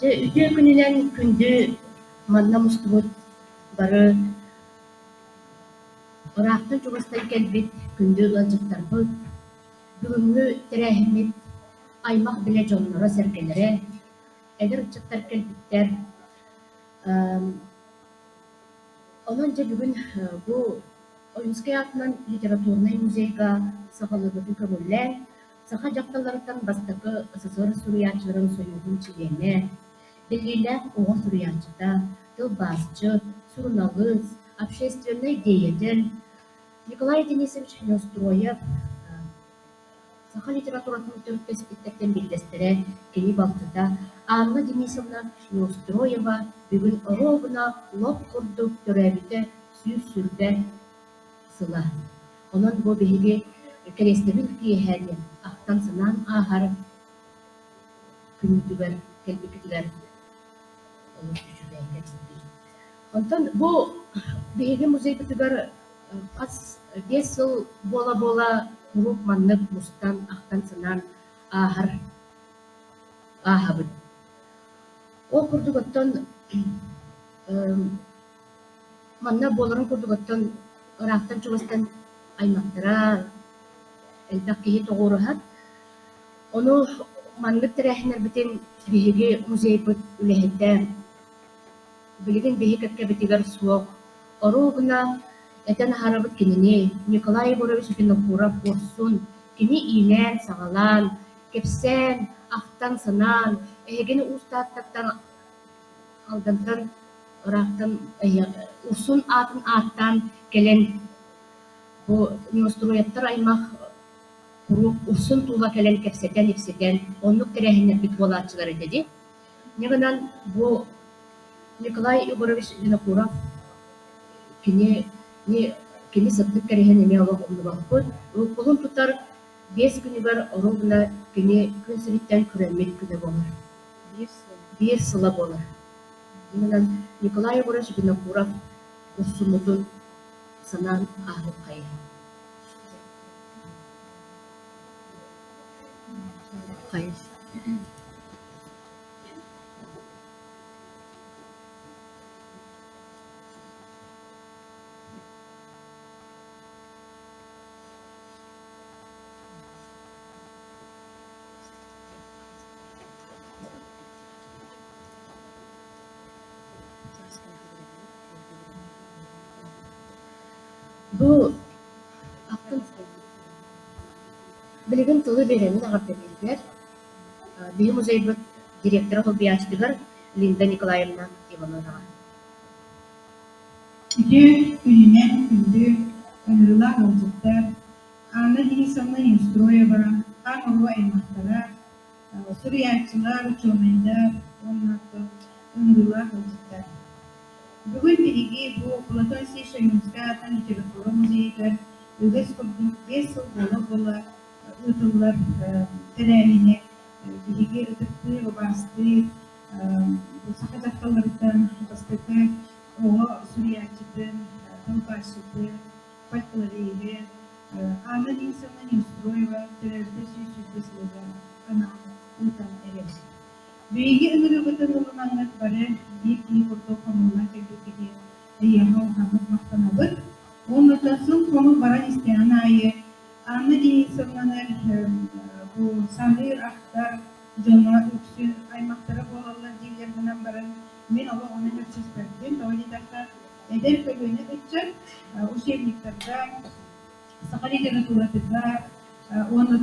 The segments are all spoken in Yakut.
Дьэ, үтүө күнүнэн күндү манна мустубут бары ыраахтан-чугастан кэлбит күндү ыалдьыттарбыт, бүгүҥҥү тэрээһиммит аймах-билэ дьонноро-сэргэлэрэ, эдэр ыччаттар кэлбиттэр. Онон дьэ бүгүн бу Ойуунскай аатынан литературнай музейга саҕалыыбытын көҥүллээн, саха дьахталларыттан бастакы СССР суруйааччыларын сойууһун чилиэнэ, биллиилээх оҕо суруйааччыта, тылбаасчыт, суруналыыс, общественнай деятель Николай Денисович Неустроев саха литературатын төрүттэспиттэртэн биирдэстэрэ, кини балтыта Анна Денисовна Неустроева бүгүн оруобуна лоп курдук төрөөбүтэ 120 сыла. Онон бу биһиги кэриэстэбил киэһэ диэн ахтан-санаан ааһар күнүтүгэр кэлбиккитигэр олус үчүгэй кэпсэтии. Онтон бу биһиги музейбытыгар хас 5 сыл буола-буола куруук маннык мустан, ахтан-санаан ааһар ааһабыт. Ол курдук оттон манна буоларын курдук оттон ыраахтан-чугастан аймахтара элбэх киһи тоҕуоруһар. Ону маннык тэрээһиннэрбитин биһиги музейбыт үлэһитэ билигин биһи кэккэбитигэр суох. Оруобуна этэн аһарабыт кинини Николай Егорович Винокуров-Куорсун кини иилээн-саҕалаан, кэпсээн, ахтан-санаан, эһигини Уус Тааттаттан Алдантан ыраахтан Урсун аатын ааттаан кэлэн бу Неустроевтар аймах куруук Урсун тула кэлэн кэпсэтэн-ипсэтэн оннук тэрээһиннэрбит буолааччылар этэ дии. Инньэ гынан бу Николай Егорович Винокуров кини кини сырдык кэриһин эмиэ олох умнубаппыт. Кулун тутар 5 күнүгэр оруобуна кини күн сириттэн күрэммит күнэ буолар. Биир сыла буолар. Иннинэн Николай Егорович Винокуров урсуннутун санаан ааһыаххайын. Бу билигин тылы биэрэммин эҕэрдэлиирбэр биһи музейбыт директора солбуйааччытыгар Линда Николаевна Ивановнаҕа. Үтүө күнүнэн күндү ыҥырыылаах ыалдьыттар, Анна Денисовна Неустроева, хаан уруу аймахтара, суруйааччылар, учуонайдар уонна ыҥырыылаах ыалдьыттар. Бүгүн биһиги бу Платон Алексеевич Ойуунскай аатынан литература музейыгар үгэс курдук 5 сыл буола-буола ыытыллар тэрээһини биһиги ытыктыыр, убаастыыр саха дьахталларыттан бастакы оҕо суруйааччытын, тылбаасчытын, фольклориһы Анна Денисовна Неустроева төрөөбүтэ 120 сылыгар анаан ыытан эрэбит. Биһиги ыҥырыыбытын ылынаҥҥыт бары биир киһи курдук хомуллан кэлбиккитин эйиэхэ улаханнык махтанабыт. Уонна сыл-хонук баран истэҕин аайы Анна Денисовнаны бу саныыр, ахтар дьоно үксүн аймахтара буолаллар дииллэр гынан баран, мин олох ону сөпсөспөппүн. Тоҕо диэтэххэ, эдэр көлүөнэ ыччат учебниктарга, саха литературатыгар уонна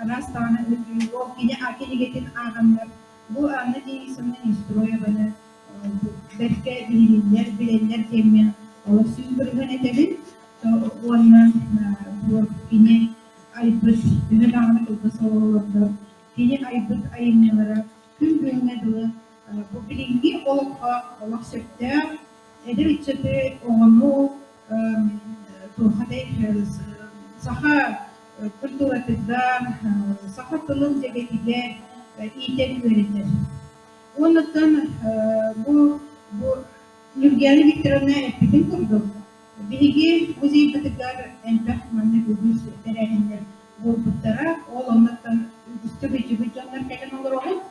араас даҕаны ол кини кинигэтин ааҕаннар бу Анна Денисовна Неустроеваны бэркэ биһирииллэр, билэллэр диэммин олох 100% этэбин. Уонна бу кини айбыт төһө даҕаны кылгас олордор, кини айбыт айымньылара күн бүгүҥҥэ дылы бу билиҥҥи олоххо олох сөптөөх эдэр ыччаты, оҕону туохатай саха культуратыгар, саха тылын дьэгэтигэр иитэн үөрэтэр. Уоннаттан бу бу Ньургуяна Викторовна эппитин курдук, биһиги музейбытыгар элбэх маннык үгүс тэрээһиннэр буолбуттара. Ол оннуттан үгүстүк өйдүүбүт дьоннор кэлэн олороҕут.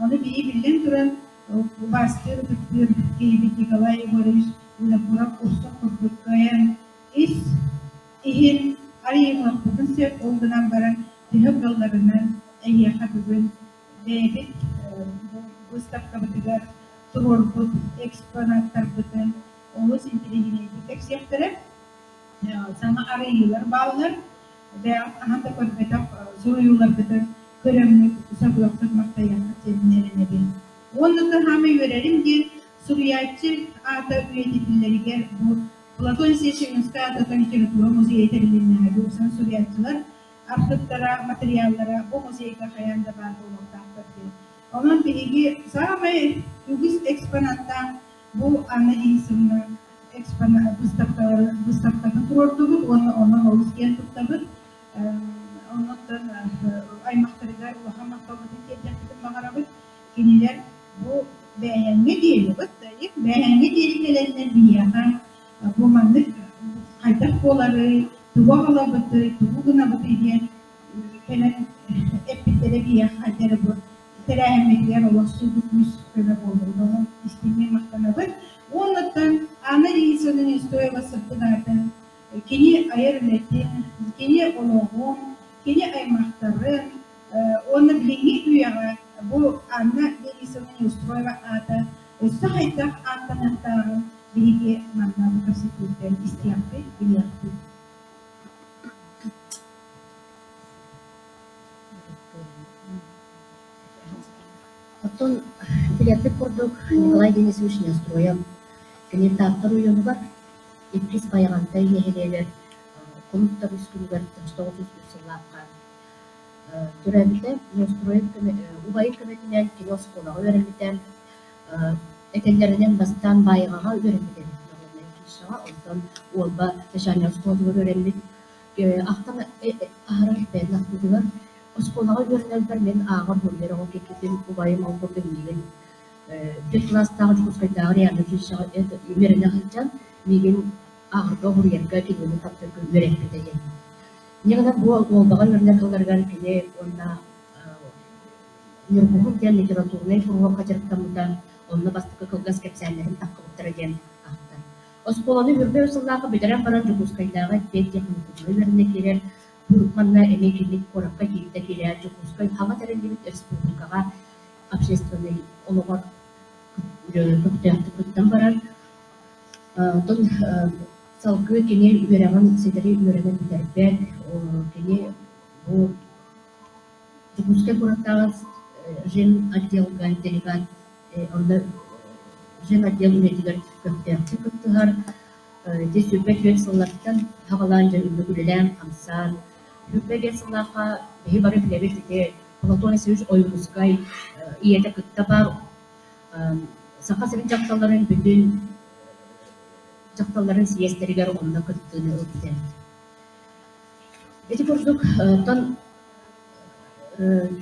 Ону биһи биллэн туран. Убаастыыр ытыктыыр киһибит Николай Егорович Винокуров урсун курдук кыайан ис иһин арыйымыахпытын сөп, ол гынан баран төһө кыалларынан эһиэхэ бүгүн бэйэбит бу выставкабытыгар туруорбут экспонаттарбытын олус интэриэһинэйдик кэпсиэхтэрэ. Саҥа арыйыылар бааллар. Бэйэҕит хаһан да көрбөтөх суруйууларгытын көрөммүт, сөҕүөххүт, махтайыаххыт диэн эрэнэбин. Уонна да саамай үөрэрим диэн, суруйааччы аата үйэтитиллэригэр бу Платон Алексеевич Ойуунускай аатыттан литература музейа тэрилиннэҕэ уопсан суруйааччылар архыыптара, матырыйааллара бу музейга хайаан да баар буолуохтаахтар диэн. Онон биһиги саамай үгүс экспонаттаах бу Анна Денисовна выставкатын туруордубут уонна онон олус киэн туттабыт. Онон аймахтарыгар улахан махталбытын тиэрдиэхпитин баҕарабыт. Кинилэр бу бээһэҥҥэ диэри, бээһэҥҥэ диэри кэлэннэр биһиэхэ бу маннык хайдах буоларый, тугу аҕалабытый, тугу гынабытый диэн кэлэн эппиттэрэ биһиэхэ хайдах эрэ бу тэрээһиммитигэр олох сүдү күүс көмө буоллубут. Онон истиҥник махтанабыт. Уоннаттан Анна Денисовна Нестоева сырдык аатын кини айар үлэтин, кини олоҕун, кини аймахтарын уонна билиҥҥи үйэҕэ бу Анна Денисовна Неустроева аата өссө хайдах ааттаныахтааҕын биһиги манна бу кэпсэтииттэн истиэхпит, билиэхпит. Оттон билэрбит курдук Николай Денисович Неустроев кини Таатта оройуонугар иккис Байаҕантай нэһилиэгэр Кулуттар үс күнүгэр 1903 сыллаахха төрөөбүтэ. Неустроев убайын көмөтүнэн кини оскуолаҕа үөрэммитэ. Этэллэринэн бастаан Баайаҕаҕа үөрэммит эбит народнай училищеҕа, онтон Уолба начальнай оскуолатыгар үөрэммит. Ахтан аһарар бэйэтин ахтыытыгар оскуолаҕа үөрэнэрбэр мин ааҕар суруйар оҕо киирбитим, убайым ол курдук миигин түөрт кылаастаах Дьокуускайдааҕы реальнай училищеҕа үөрэнэ сылдьан миигин ааҕарга суруйарга кинини таптыырга үөрэппитэ диэн. Инньэ гынан бу Уолбаҕа үөрэнэр сылларыгар кини уонна Ньургуһун диэн литературнай куруһуокка дьарыктаммыта, онно бастакы кылгас кэпсээннэрин таххыбыттара диэн ахтар. Оскуоланы үрдүк өр сыллаахха бүтэрэн баран Дьокуускайдааҕы педтехникумҥа үөрэнэ киирэр. Бу манна эмиэ кини куоракка киирдэ киирээт Дьокуускай хаҥа тэриллибит республикаҕа общественнай олоҕор көхтөөхтүк кыттан барар. Оттон салгыы кини үөрэҕин ситэри үөрэнэн бүтэрбэт. Кини бу Дьокуускай куораттааҕы жен отделга делегат онно жен отдел үлэтигэр көхтөөхтүк кыттыһар. Ити 24 сыллартан саҕалаан дьэ үрдүк үлэлээн-хамсаан 25 сыллаахха биһи бары билэбит ити Платон Васильевич Ойуунускай ийэтэ кытта баар Саха сирин дьахталларын бүтүн дьахталларын съезтэригэр онно кыттыыны ылбыт эбит. Ити курдук, оттон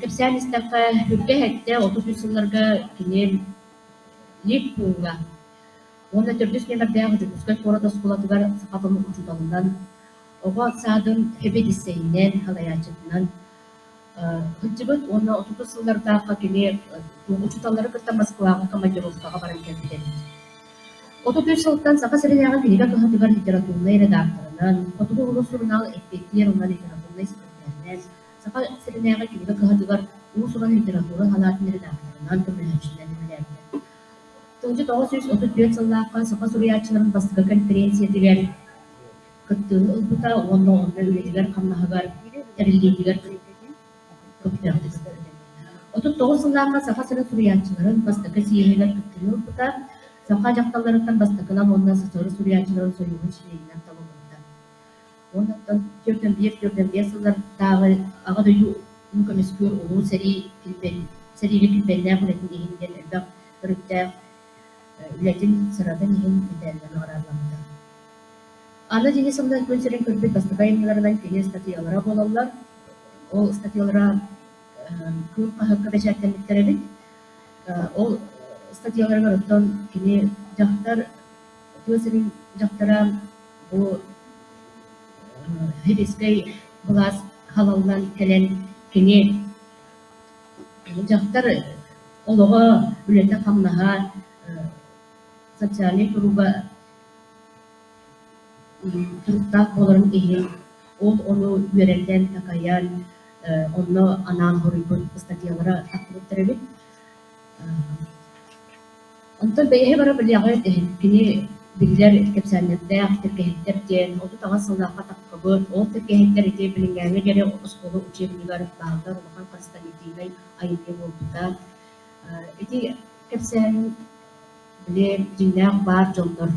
кэпсээн истэххэ, үрдэ эһэттэ 33 сылларга кини Лип пууҥҥа уонна төрдүс нүөмэрдээх Дьокуускай куорат оскуолатыгар саха тылын учууталынан, оҕо саадын сэбиэдиссэйинэн, салайааччытынан сылдьыбыт уонна 30 сыллардаахха кини учууталлары кытта Москваҕа командировкаҕа баран кэлбит эбит. 33 сылтан Саха сиринээҕи кинигэ кыһатыгар литературнай редакторынан, Хотугу улуус сурунаал эппиэттиир уонна литературнай секретарынан, Саха сиринээҕи кинигэ кыһатыгар уус-уран литература салаатын редакторынан көмөлөһөөччүнэн үлэлээбитэ. Тылдьыт 934 сыллаахха саха суруйааччыларын бастакы конференциятыгар кыттыыны ылбыта уонна онно үлэтигэр-хамнаһыгар, тэриллиитигэр көхтөөхтүк кыттыбыта. 39 сыллаахха Саха сирин суруйааччыларын бастакы съеһигэр кыттыыны ылбыта, саха дьахталларыттан бастакынан уонна СССР суруйааччыларын сойууһун чилиэнинэн талыллыбыта. Уоннаттан 41-45 сыллардааҕы Аҕа дойдуну көмүскүүр Улуу сэрии сэриигэ килбиэннээх үлэтин иһин диэн элбэх өрүттээх үлэтин, сыратын иһин мэтээлинэн наҕараадаламмыта. Анна Денисовна күн сирин көрбүт бастакы айымньыларынан кини ыстатыйалара буолаллар. Ол ыстатыйалара Кыым хаһыакка бэчээттэммиттэр эбит. Ол ыстатыйаларыгар оттон кини дьахтар тыа сирин дьахтара бу сэбиэскэй былаас халаллан кэлэн кини дьахтар Олоҕо, үлэтэ-хамнаһа, социальнай туруга туруктаах буоларын иһин ол ону үөрэтэн, такайан, онно анаан суруйбут ыстатыйалара тахсыбыттар эбит. Онтон бэйэһэ бара билиэҕит иһин кини биллэр кэпсээннэрдээх тиргэһиттэр диэн 38 сыллаахха таххыбыт. Ол тиргэһиттэр ити билиҥҥээҥҥэ диэри оскуола учебнигар бааллар улахан хрестоматийнай айымньы буолбута. Ити кэпсээн били дьиҥнээх баар дьоннор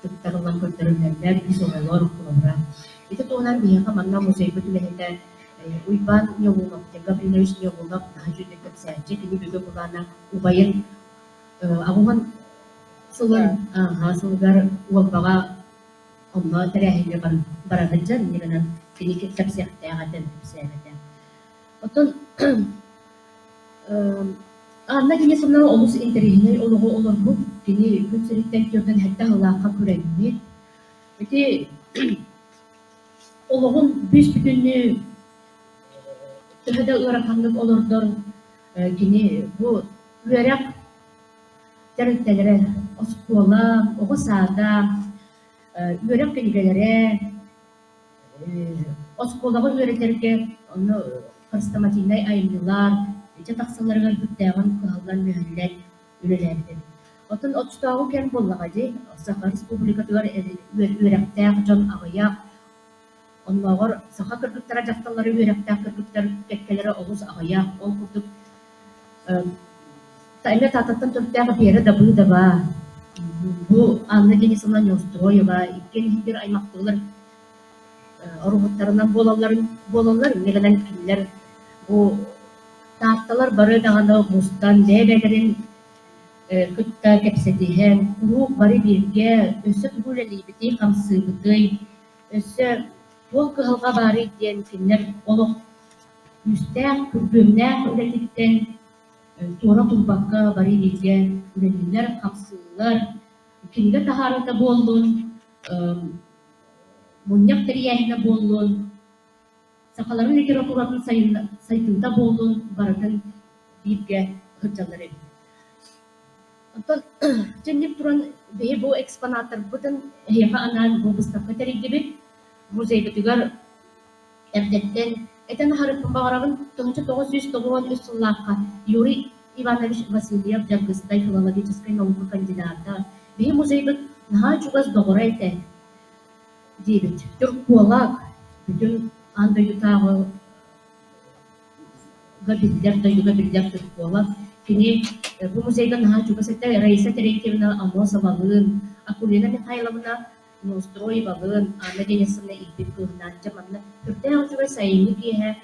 тыктарыллан көрдөрүллэллэр, үс оҕолор холобура. Ити туһунан биһиэхэ манна музейбыт үлэһитэ Уйбаан Ньолунов, Гаврилович Ньолунов наһаа үчүгэйдик кэпсээччи. Кини бүгүн былаана убайын аҕыһын сылын сылыгар Уолбаҕа онно тэрээһиҥҥэ бара сылдьан, инньэ гынан кини кэпсиэхтээх этэ, кэпсээбэтэ. Оттон Анна Денисовна олус интэриэһинэй олоҕу олорбут. Кини күн сириттэн түөртэн сэттэ сыллаахха күрэммит. Ити олоҕун бүүс-бүтүннүү төһө да ыараханнык олордор, кини бу үөрэх тэрилтэлэрэ, оскуола, оҕо саада, үөрэх кинигэлэрэ, оскуолаҕа үөрэтэргэ онно хрестоматийнай айымньылар ити тахсалларыгар сүрдээҕин кыһаллан-мүһэллэн үлэлээбит эбит. Оттон оччотооҕу кэм буоллаҕа дии, Саха Республикатыгар үөрэхтээх дьон аҕыйах, оннооҕор саха кыргыттара дьахталлары үөрэхтээх кыргыттар кэккэлэрэ олус аҕыйах. Ол курдук эмиэ Тааттаттан төрүттээх Вера Давыдова, бу Анна Денисовна Неустроева иккиэн иһигэр аймахтыылар оруһуттарынан буолалларын буолаллар. Инньэ гынан кинилэр бу Таатталар бары даҕаны мустан бэйэ-бэйэлэрин кытта кэпсэтиһэн, куруук бары бииргэ өссө тугу үлэлиибитий, хамсыыбытый, өссө туох кыһалҕа баарый диэн кинилэр олох күүстээх, күргүөмнээх үлэтиттэн туора турбакка бары бииргэ үлэлииллэр, хамсыыллар, кинигэ таһаарыыта буоллун, мунньах тэрийээһинэ буоллун, сахаларын литературатын сайдыыта буоллун барытын бииргэ сылдьаллар эбит. Оттон дьинник туран биһи бу экспонаттарбытын эһиэхэ анаан бу выставка тэрийдибит. Музейбытыгар эрдэттэн этэн аһарыппын баҕарабын 1993 сыллаахха Юрий Иванович Васильев Дьаргыстай филологическай наука кандидата биһи музейбыт наһаа чугас доҕоро этэ диэбит. Тюрколог бүтүн аан дойдутааҕы биллэр дойдуга биллэр тюрколог. Кини бу музейга наһаа чугас этэ. Раиса Терентьевна Аммосовалыын, Акулина Михайловна Неустроевалыын, Анна Денисовна ииппит кыыһынаан дьэ манна сүрдээх үчүгэй сайыҥҥы киэһэ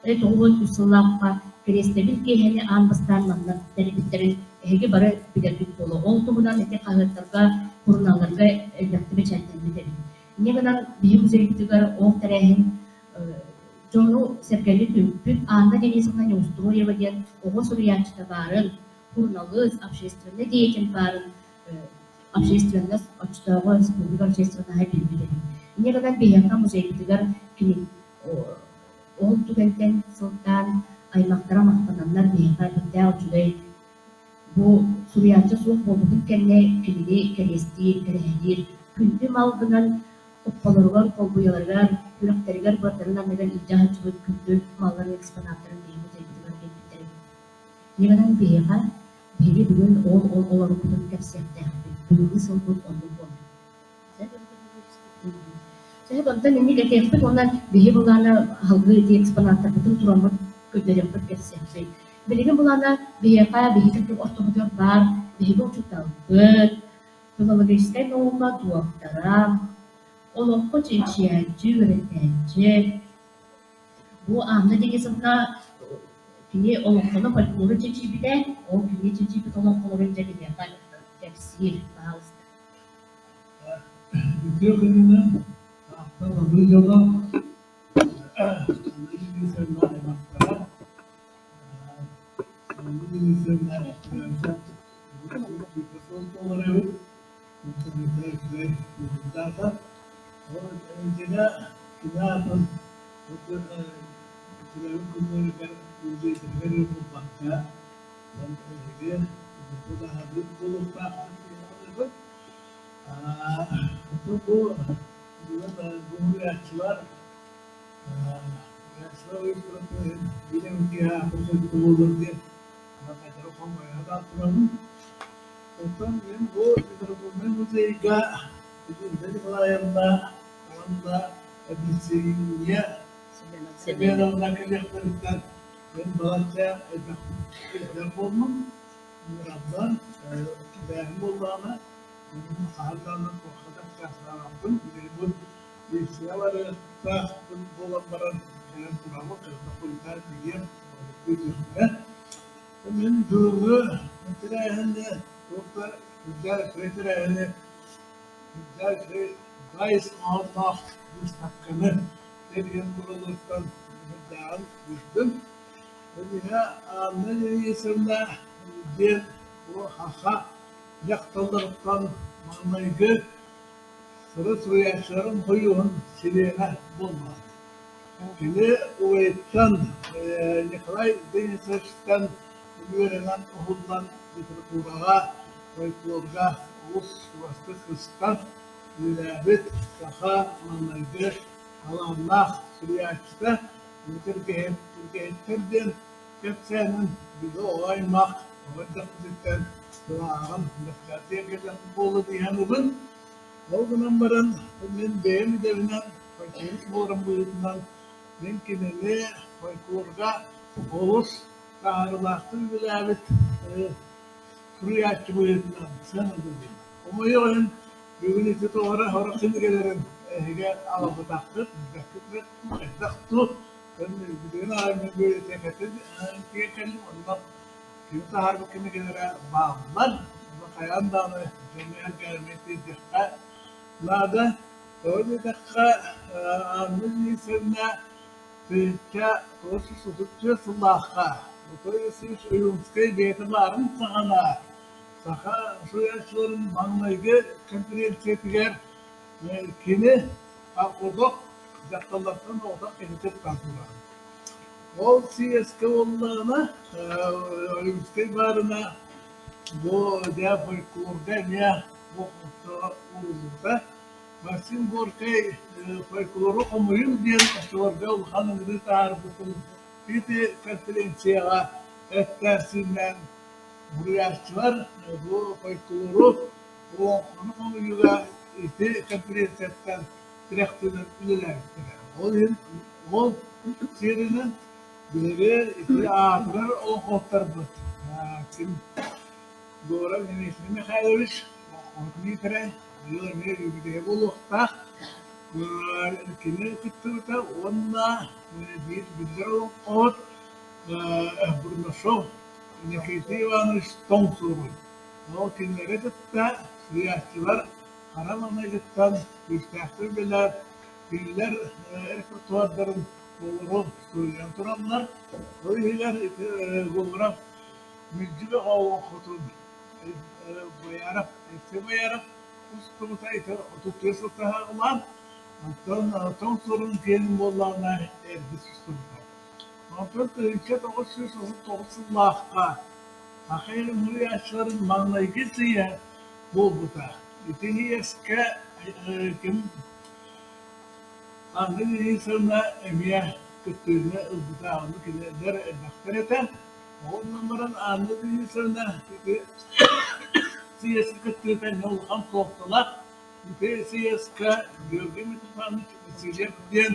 39 сыллаахха Кириэстэбил киэһэни аан бастаан манна тэрийбиттэрин эһиги бары билэргит буолуо. Ол туһунан ити хаһыаттарга, сурунаалларга элбэхтик бэчээттэммит эбит. Инньэ гынан биһи музейбытыгар ол тэрээһин дьону-сэргэни түмпүт Анна Денисовна Неустроева диэн оҕо суруйааччыта баарын, суруналыыс, общественнай деятель баарын общественность оччотооҕу республика общественноһа билбит эбит. Инньэ гынан биһиэхэ музейбытыгар кини ол түгэнтэн сылтаан аймахтара махтананнар биһиэхэ сүрдээх үчүгэй бу суруйааччы суох буолбутун кэннэ кинини кэриэстиир, кэрэһэлиир күндү мал гынан хопполоругар, холбуйаларыгар, күрэхтэригэр бардарын анныгар илдьэ сылдьыбыт күндү малларын экспонаттарын биһиги музейбытыгар биэрбиттэр эбит. Инньэ гынан биһиэхэ биһиги бүгүн ол олорбутун кэпсиэхтээхпит. Бүгүҥҥү сылбыт оннук буолла. Сөп, онтон инник этиэхпит уонна биһи былаана аһылгы ити экспонаттарбытын тураммыт көрдөрүөхпүт кэпсиэхпит. Билигин былаана биһиэхэ биһиги ортобутугар баар биһиги учууталбыт, филологическай наука дуоктара, олоххо чинчийээччи, үөрэтээччи. Бу Анна Денисовна кини олоҥхону фольклору чинчийбитэ, ол кини чинчийбит олоҥхолорун дьэ биһиэхэ кэпсиир, пожалуйста. Үтүө күнүнэн Таатта Лабыы дьоно, Анна Денисовна аймахтара, Анна Денисовна төрөөбүтэ 120 сыл туолар эбит. Үчүгэй буолуохтаата. Ол дьиҥэ кини аатын төрөөбүт күннэригэр музейдарыгар эрэ буолбакка, Биһиги бу буолуохтаахпыт дии саныыбын. Оттон бу буһуйааччылар биир эмит киһи аахпыт буолуо диэн хайдах хомойо да турабын. Оттон мин бу литературнай музейга Лиза Николаевна уонна Эбисиния Семеновна кэлиэхтэриттэн мин балачча элбэх буоллум. Ыҥыраллар, тэрээһин буоллаҕына, мин хаһан даҕаны туохха да аккаастаабаппын. Билигин пенсия барыахтаахпын буолан баран кэлэн турабын, кыһына хойутаан тиийиэм, күүтүөхтэрэ. Мин бүгүҥҥү тэрээһини туох да сүрдээх үчүгэй тэрээһини сүрдээх үчүгэй баай ис хоһоонноох быыстапканы тэрийэн туралларыттан сүрдээҕин үөрдүм. Өлүһэ Анна Денисовна диэн бу саха дьахталларыттан маҥнайгы сыры суруйааччыларын сойууһун чилиэнэ буолла. Кини убайыттан Николай Денисовичтан үөрэнэн уһуллан литератураҕа, фольклорга олус чугастык сыстан үлэлээбит саха маҥнайгы талааннаах суруйааччыта Тиргэһиттэр диэн кэпсээнин бигэ оҕо аймах оҕо эрдэхпититтэн сылааҕын бэчээтигэ кэлэн буолла дии саныыбын. Ол гынан баран мин бэйэм идэбинэн фольклорист буоларым быһыытынан мин кинини фольклорга олус таһаарыылаахтык үлэлээбит суруйааччы быһыытынан сыаналыыбын. Хомойуох иһин, бүгүн ити тоҕо сорох кинигэлэрин эһиги аҕалбатаххыт, билбэккит хайдах дуу, билигин аҕай мин библиотекатын тиийэн кэллим, онно кини таһаарбыт кинигэлэрэ бааллар, онно хайаан даҕаны дьоҥҥо-сэргэҕэ тиэрдиэххэ наада. Тоҕо диэтэххэ, Анна Денисовна 1934 сыллаахха Анатолий Васильевич Ойуунскай бэйэтэ баарын саҕана саха суруйааччыларын маҥнайгы конференциятыгар кини олох дьахталлартан оҕотох киһи кыттан турар. Ол съезкэ буоллаҕына Ойуунскай баарына бу дьэ фольклорга эмиэ ууруллубута. Максим Горькай фольклору хомуйуҥ диэн оччолорго улахан ыҥырыы таһаарбытын ити конференцияҕа эттээн-сииннээн суруйааччылар бу фольклору олоҥхону хомуйууга ити конференцияттан тирэхтэнэн үлэлээбиттэрэ. Ол иһин ол сиэринэн биһиги ити аатырар олоҥхоһуттарбыт ким Дора Дмитрий Михайлович Дмитрий быйыл эмиэ юбилейа буолуохтаах. Кини кыттыбыта уонна биир биллэр олоҥхоһут Бурнашов Никита Иванович Тоҥ суруй. Ол кинилэри кытта суруйааччылар хара маҥнайгыттан күүстээхтик үлэлээн, кинилэр репертуардарын толору суруйан тураллар. Ол иһигэр ити Говоров Мүлдьү олоҥхотун Бояров, Алексей Бояров устубута ити 34 сыл таһаарылаан, онтон Тоҥ Суорун киэнин буоллаҕына эрдэ устубута. Онтон 1939 сыллаахха Саха суруйааччыларын маҥнайгы сыйа буолбута. Ити иэскэ ким Анна Денисовна эмиэ кыттыыны ылбыта, ону кинилэр элбэхтэр этэ. Ол гынан баран Анна Денисовна ити съезкэ кыттыыта эмиэ улахан суолталаах. Ити съезкэ Георгий Митрофанович Васильев диэн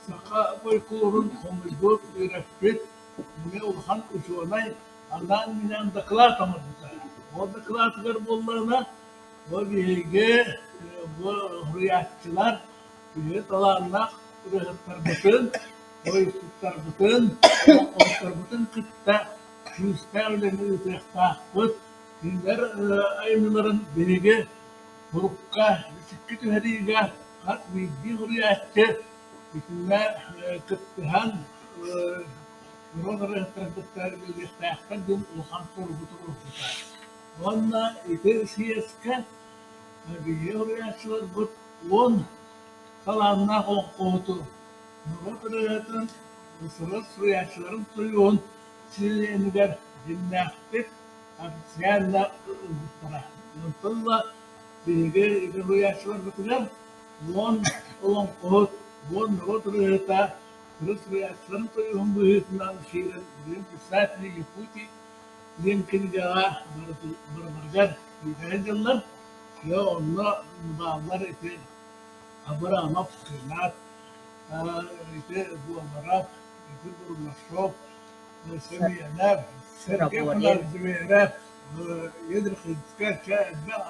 саха фольклорун хомуйбут, үөрэппит эмиэ улахан учуонай анаан-минээн дакылаат оҥорбута. Ол дакылаатыгар буоллаҕына, бу биһиги бу суруйааччылар биһиги талааннаах ырыаһыттарбытын, ойуктарбытын, олохторбутун кытта күүстээх үлэни ыытыахтаахпыт. Кинилэр айымньыларын биһиги сурукка, бичиккэ түһэриигэ хас биирдии суруйааччы итиннэ кыттыһан норуот ырыаһыттарын кытта үлэлиэхтээхтэр диэн улахан соругу туруорбута. Уонна ити съезкэ биһиги суруйааччыларбыт 10 талааннаах олоҥхоһуту норуот ырыаһытын, суруйааччыларын сойууһун чилиэнигэр дьиҥнээхтик. Сээн да ылбыттара. Онтон ыла биһиги ити суруйааччыларбытыгар 10 олоҥхоһут, 10 норуот ырыаһыта кыра суруйааччыларын союһун быһыытынан киирэн билигин писатели Якутии диэн кинигэҕэ барыларыгар киирэ сылдьаллар. Дьэ онно бааллар ити Абрамов, Сенат, ити Буоларов, ити Бурнашов, Семенов, Сергей Зверев, Едрихинскай чэ элбэх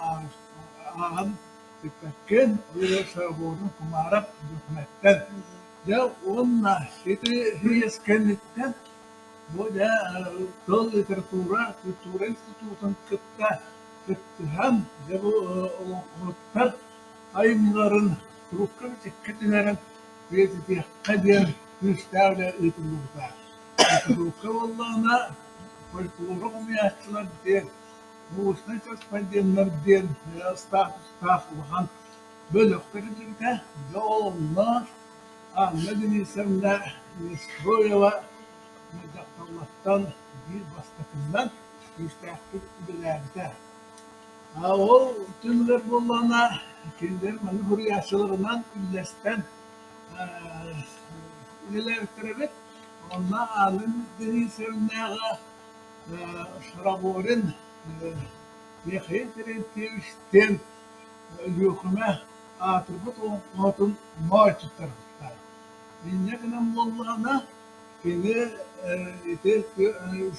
ааҕан сиппэккин, Шараборин Кумаров Дьүхүмэттэн. Дьэ уонна ити съезд кэнниттэн бу дьэ тыл литература культура институтун кытта кыттыһан дьэ бу олоҥхоһуттар айымньыларын турукка-бичиккэ түһэрэн үйэтитиэххэ диэн күүстээх үлэ ыытыллыбыта. Институкка буоллаҕына фольклору хомуйааччылар диэн, научнай корреспонденнар диэн статустаах улахан бөлөх тэриллибитэ. Дьэ ол онно Анна Денисовна Неустроева дьахталлартан биир бастакынан күүстээхтик үлэлээбитэ. Ол түмүгэр буоллаҕына кинилэр маннык суруйааччыларынан үллэстэн үлэлээбиттэр эбит. Онно Анна Денисовнаҕа Шараборин Михаил Терентьевич диэн Өлүөхүмэ аатырбыт олоҥхоһутун моой туттарбыттар. Инньэ гынан буоллаҕына кини ити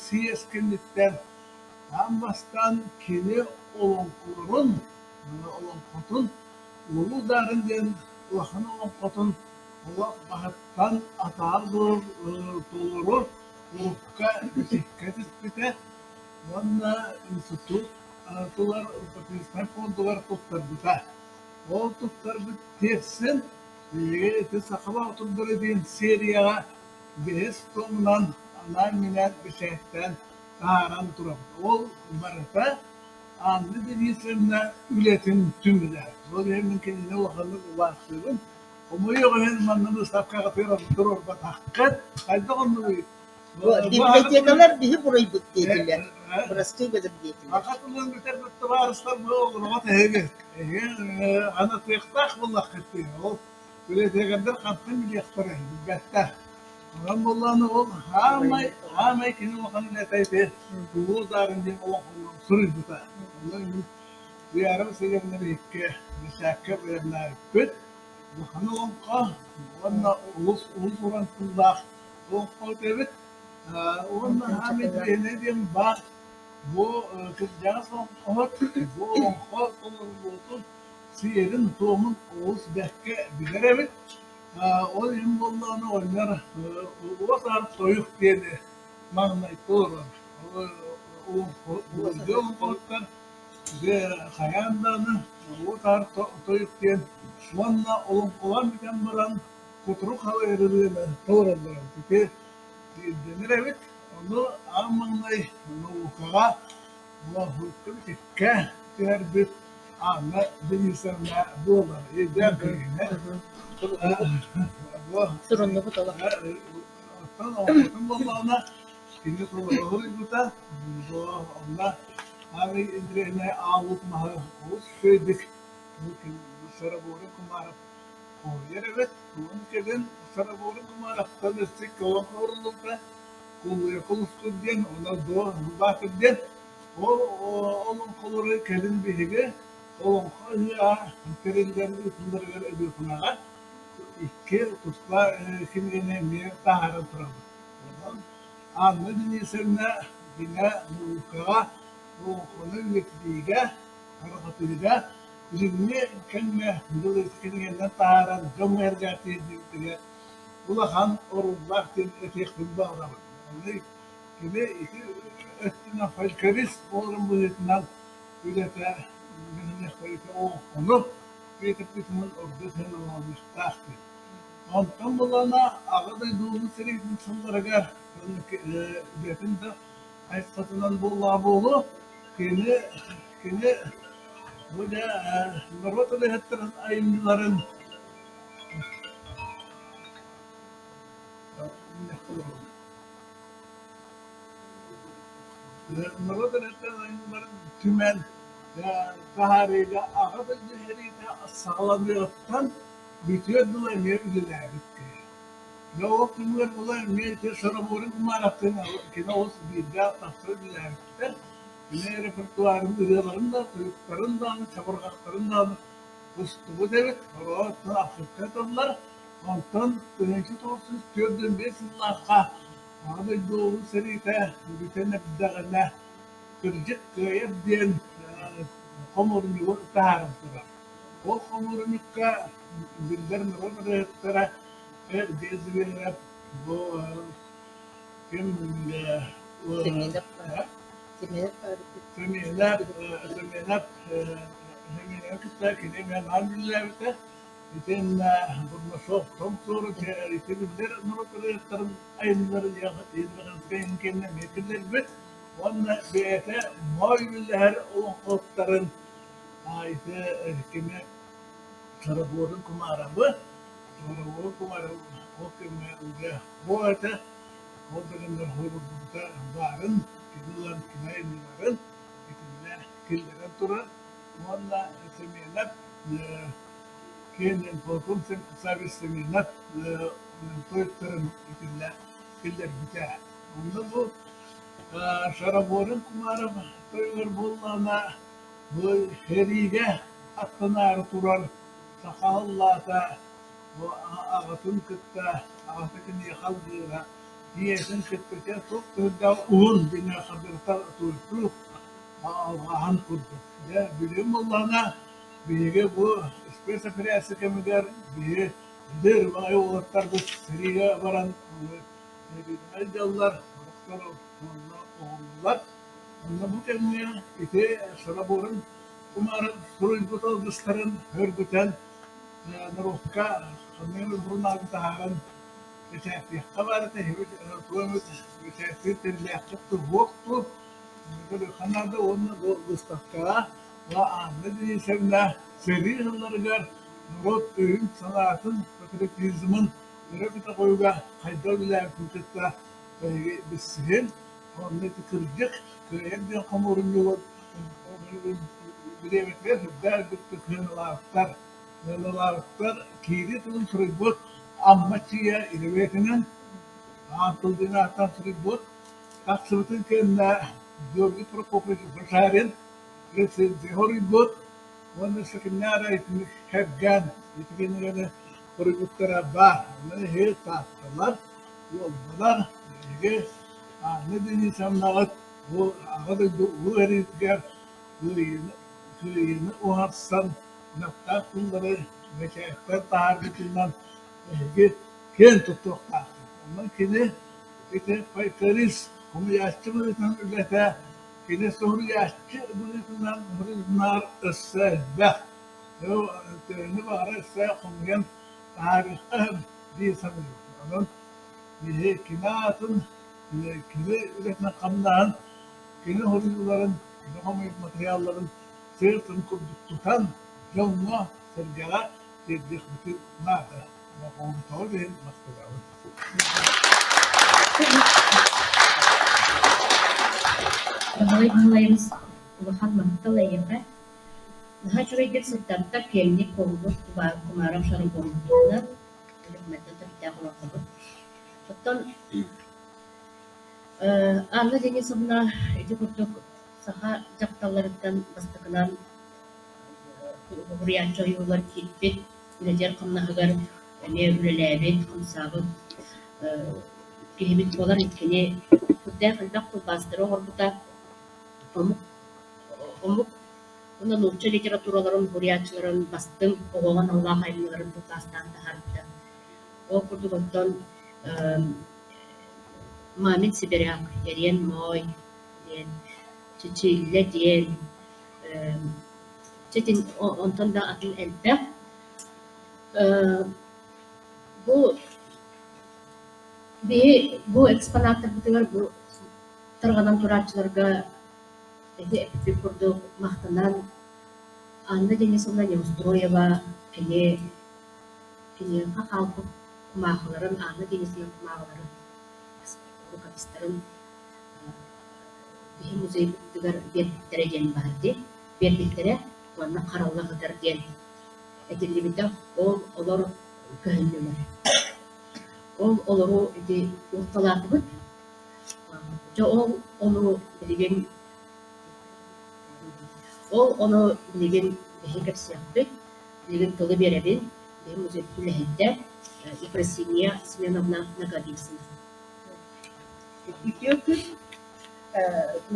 съезд кэнниттэн аан бастаан кини олоҥхолорун, олоҥхотун Улуу Даарын диэн улахан олоҥхотун олох баһыттан атаҕар толору урукка бичиккэ түспүтэ уонна институт тылар рукописнай фондугар туттарбыта. Ол туттарбыт тиэксин биһиги ити Саха боотурдара диэн серияҕа бэһис томунан анаан-минээн бэчээттээн таһааран турабыт. Ол барыта Анна Денисовна үлэтин түмүгэ. Ол иһин мин кинини улаханнык убаастыыбын. Хомойуох иһин манна быыстапкаҕытыгар туруорбатаххыт. Хайдах оннугуй? Библиотекалар биһи буруйбут диэтилэр. Бырастыы гынын диэтилэр. Саха тылын бүтэрбит табаарыстар бу олороҕут эһиги. Эһиги анатыахтаах буоллаххыт дии. Ол библиотекардар хантан билиэхтэрэй, билбэттэр. Онон буоллаҕына ол хаамай, хаамай кини улахан үлэтэ ити Улуу Даарын диэн олоҥхону суруйбута. Онно мин Туйаара Васильевна биһикки бэчээккэ бэлэмнээбиппит. Улахан олоҥхо уонна олус уус-уран тыллаах олоҥхо эбит. Уонна хаамай интэриэһинэй диэн баар бу кырдьаҕас олоҥхоһут бу олоҥхо толоруллуутун сиэрин-туомун олус бэркэ билэр эбит. Ол иһин буоллаҕына оҕонньор уос аар тойук диэни маҥнай туруорар. Былыргы олоҥхоһуттар дьэ хайаан даҕаны уот аар тойук диэн уонна олоҥхолоон бүтэн баран кутурук халыйар ырыаны туруораллар эбит. Ити ирдэнэр эбит. Ону аан маҥнай наукаҕа Уоһукка түһэрбит Анна Денисовна буолар. Өйдөөн көрүҥэ. Суруннубут олох. Оттон оҕотун буоллаҕына кини толоруйбута. Онно Анна Андреевна аалык маһы олус үчүгэйдик Сарабура Кумаров хоһуйар эбит. Уон кэлин Сарабура Кумаровтан өссө колон оҥоруллубута. Кулуйа Кулустур диэн, онно Дуо Баатыр диэн. Ол олоҥхолору кэлин биһиги олоҥхо ыһыаҕа тэриллэн ыытылларыгар Өлүөхүмэҕэ икки туспа кинигэни эмиэ таһааран турабыт. Онон Анна Денисовна дьиҥэ наукаҕа, олоҥхону үйэтитиигэ, тарҕатыыга билиҥҥи кэмҥэ кинигэннэн таһааран дьоҥҥо-сэргэҕэ тиэрдибитигэр улахан оруоллаах диэн этиэхпин баҕарабын. Онно кини ити өттүнэн фольклорист буоларын быһыытынан үлэтэ ону үйэтиппитинэн ордук сыаналаныахтаах диэн. Онтон булана Аҕа дойду Улуу сэриитин сылларыгар үлэтин да хайысхатынан буоллаҕа буолуо, кини кини бу дьэ норуот үлэһиттэрин айымньыларын Норуот ырыатын айымньыларын түмэн таһаарыыга Аҕа дойду сэриитэ саҕаланыаҕыттан бүтүөр дылы эмиэ үлэлээбит киһи. Дьэ ол түмүгэр була эмиэ ити Сараборин Кумаровтыын кини олус бииргэ тахса үлэлээбиттэр. Кини репертуарын ырыаларын да, тойуктарын даҕаны, чабырҕахтарын даҕаны устубут эбит. Сороҕор архивка тыллар. Онтон 1945 сыллаахха Аҕа дойду Улуу сэриитэ бүтэн эрдэҕинэ кырдьык кыайар диэн хомуурунньугу таһааран турар. Ол хомуурунньукка биллэр норуот ырыаһыттара Безверов, бу ким Семенов Семенов Семенов Семенов Семеновы кытта кини эмиэ анаан үлэлээбитэ. Итиэннэ Бурнашов Том Суору ити биллэр норуот ырыаһыттарын айымньыларын Ильинскэй кэннэ эмиэ киллэрбит уонна бэйэтэ моой үлэлэһэр олоҥхоһуттарын ити кими Сарабуорун Кумаарабы Сарабуорун Кумаарабы ол кэмҥэ уже бу этэ ол да гыннар хоруйбута баарын кини ылан кини айымньыларын итиннэ киллэрэн турар уонна Семенов киэн Платон Саввич Семенов тойуктарын итиннэ киллэрбитэ. Онно бу Шараборин Кумаров тойугар буоллаҕына бу сэриигэ аттанаары турар саха аллаата бу аҕатын кытта аҕата киниэхэ алгыыра ийэтин кытта чэ туох да уһун дьиҥэ хадырта туйтуу алҕаһан курдук. Дьэ билигин буоллаҕына биһиги бу спецоперация кэмигэр биһи эдэр баҕайы уолаттарбыт сэриигэ баран сэриинэн дьаллар, сорохтор онно оҕоллулар. Онно бу кэмҥэ ити Сараборун Кумарын суруйбут алгыстарын өргүтэн норуокка ханнык эмэ сурунаалын таһааран бэчээттиэххэ баар этэ, тугу эмит бэчээттиир тэриллээххит туһуох дуо? Көрүөххэ наада уонна бу выставкаҕа Анна Денисовна сэрии сылларыгар норуот өйүн-санаатын, патриотизмын өрө көтөҕүүгэ хайдах үлэлээбитин кытта биһиги билсиһин, онно ити кырдьык кыайар диэн хомуурунньугун бириэмэтигэр сүрдээх элбэхтик сыаналаабыттар. Сыаналаабыттар киирии тылын суруйбут Амма Чиэ илэбиэтинэн аан тыл диэн ааттаан суруйбут. Тахсыбытын кэннэ Георгий Прокопьевич Башарин рецензия хоруйбут уонна сэтинньи итинник сэргээн ити кинигэни хоруйбуттара баар. Онно эһиги таатталар, уолбалар, эһиги Анна Денисовнаҕыт бу Аҕа дойду Улуу сэриитигэр кыайыыны, кыайыыны уһарсан ынахтаах тыллары бэчээттэн таһаарбытынан эһиги киэн туттуохтааххыт. Онон кини ити фольклорист, хомуйааччы быһыытынан үлэтэ кини суруйааччы быһыытынан суруйунаар өссө элбэх. Төһөнү баҕарар өссө хомуйан таһаарыахха сөп дии саныыбын. Онон киһи кини аатын, кини үлэтинэн хамнаһын, кини суруйууларын, кини хомуйбут матырыйаалларын сыа-сым курдук тутан дьоҥҥо, сэргэҕэ тиэрдиэхпитин наада. Оҕоҕун иһин махтанабын. Баһылай Баһылайабыс улахан махтал эйиэхэ. Наһаа үчүгэйдик сырдатта, киэҥник буолбут Кумаров Шараборунтуунан, Өлүөхүмэттэн төрүттээх олоҥхобут. Оттон Анна Денисовна ити курдук саха дьахталларыттан бастакынан уһуйааччы ойуулар киирбит, үлэтигэр хамнаһыгар эмиэ үлэлээбит, хамсаабыт киһибит буолар. Кини сүрдээх элбэх тылбаастары оҥорбута. Омук омук уонна нуучча литератураларын уһуйааччыларын бастыҥ оҕоҕо аналлаах айымньыларын тылбаастаан таһаарбыта. Ол курдук оттон Мамин Сибиряк, Эриэн Моой диэн, Чичиллэ диэн Чэ онтон да атын элбэх. Бу биһи бу экспонаттарбытыгар бу тарҕанан турааччыларга ити эппит курдук махтанан Анна Денисовна Неустроева кини киниэхэ хаалбыт кумаахыларын Анна Денисовна кумааҕыларын рукопистарын. Биһи музейбытыгар биэрбиттэрэ диэн баар дии. Биэрбиттэрэ уонна харалла сытар диэн этиллибитэ. Ол олор көһүннүлэр. Ол олору ити уурталаатыбыт. Дьэ ол ону билигин ол ону билигин биһи кэпсиэхпит. Билигин тылы биэрэбин. Биһи музейбыт үлэһитэ Ефросинья Семеновна Ноговицына. Үтүө күн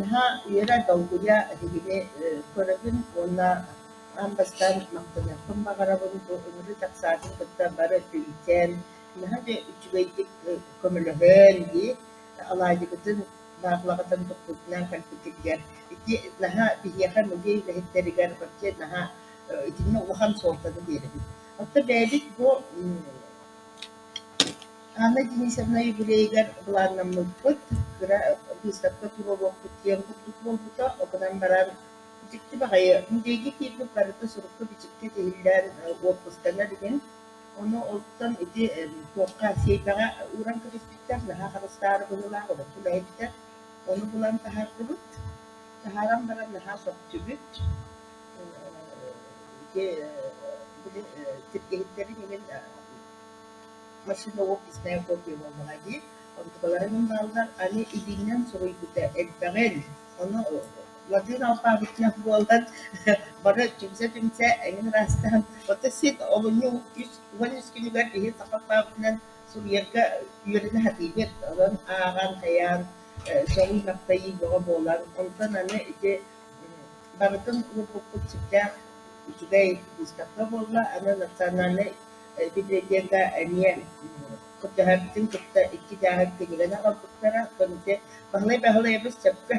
наһаа үөрэ, долгуйа эһигини көрөбүн уонна аан бастаан махтаныахпын баҕарабын бу ыҥырыы тахсаатын кытта бары түмсэн, наһаа да үчүгэйдик көмөлөһөн дии, алаадьыгытын баахылаҕытын туппутунан кэлбиккитигэр ити наһаа биһиэхэ музей үлэһиттэригэр вообще наһаа итиннэ улахан суолтаны биэрэбит. Оттон бэйэбит бу Анна Денисовна юбилейыгар былааннаммыппыт, кыра быыстапка туруоруохпут диэн курдук буолбута, ол гынан баран дьикти баҕайы музейга киирбит барыта сурукка-бичиккэ тиһиллэн уоппустанар игин. Ону оттон ити туохха сиэйпэҕэ ууран кэбиспиттэр, наһаа харыстаары быһыылаах урукку үлэһиттэр. Ону булан таһаардыбыт. Таһааран баран наһаа сөхтүбүт. Ити били тиргэһиттэрин иһин машина офисная копия буоллаҕа дии. Онтукаларын бааллар аны илиинэн суруйбута элбэҕин. Ону латыын алпаабытынан буолан бары түмсэ-түмсэ эҥин ыраастаан ото син олунньу үс 13 күнүгэр киһи саха алпаабытынан суруйарга үөрэнэ сатыыбыт. Онон ааҕан, хайаан, сөҕүү-махтайыы бөҕө буолан, онтон аны ити барытын уурбуппут сүрдээх үчүгэй выставка буолла. Аны национальнай библиотека эмиэ кырдьаҕаспытын кытта икки дьааһык кинигэни аҕалбыттара. Оттон ити Баһылай Баһылайабыс сөпкө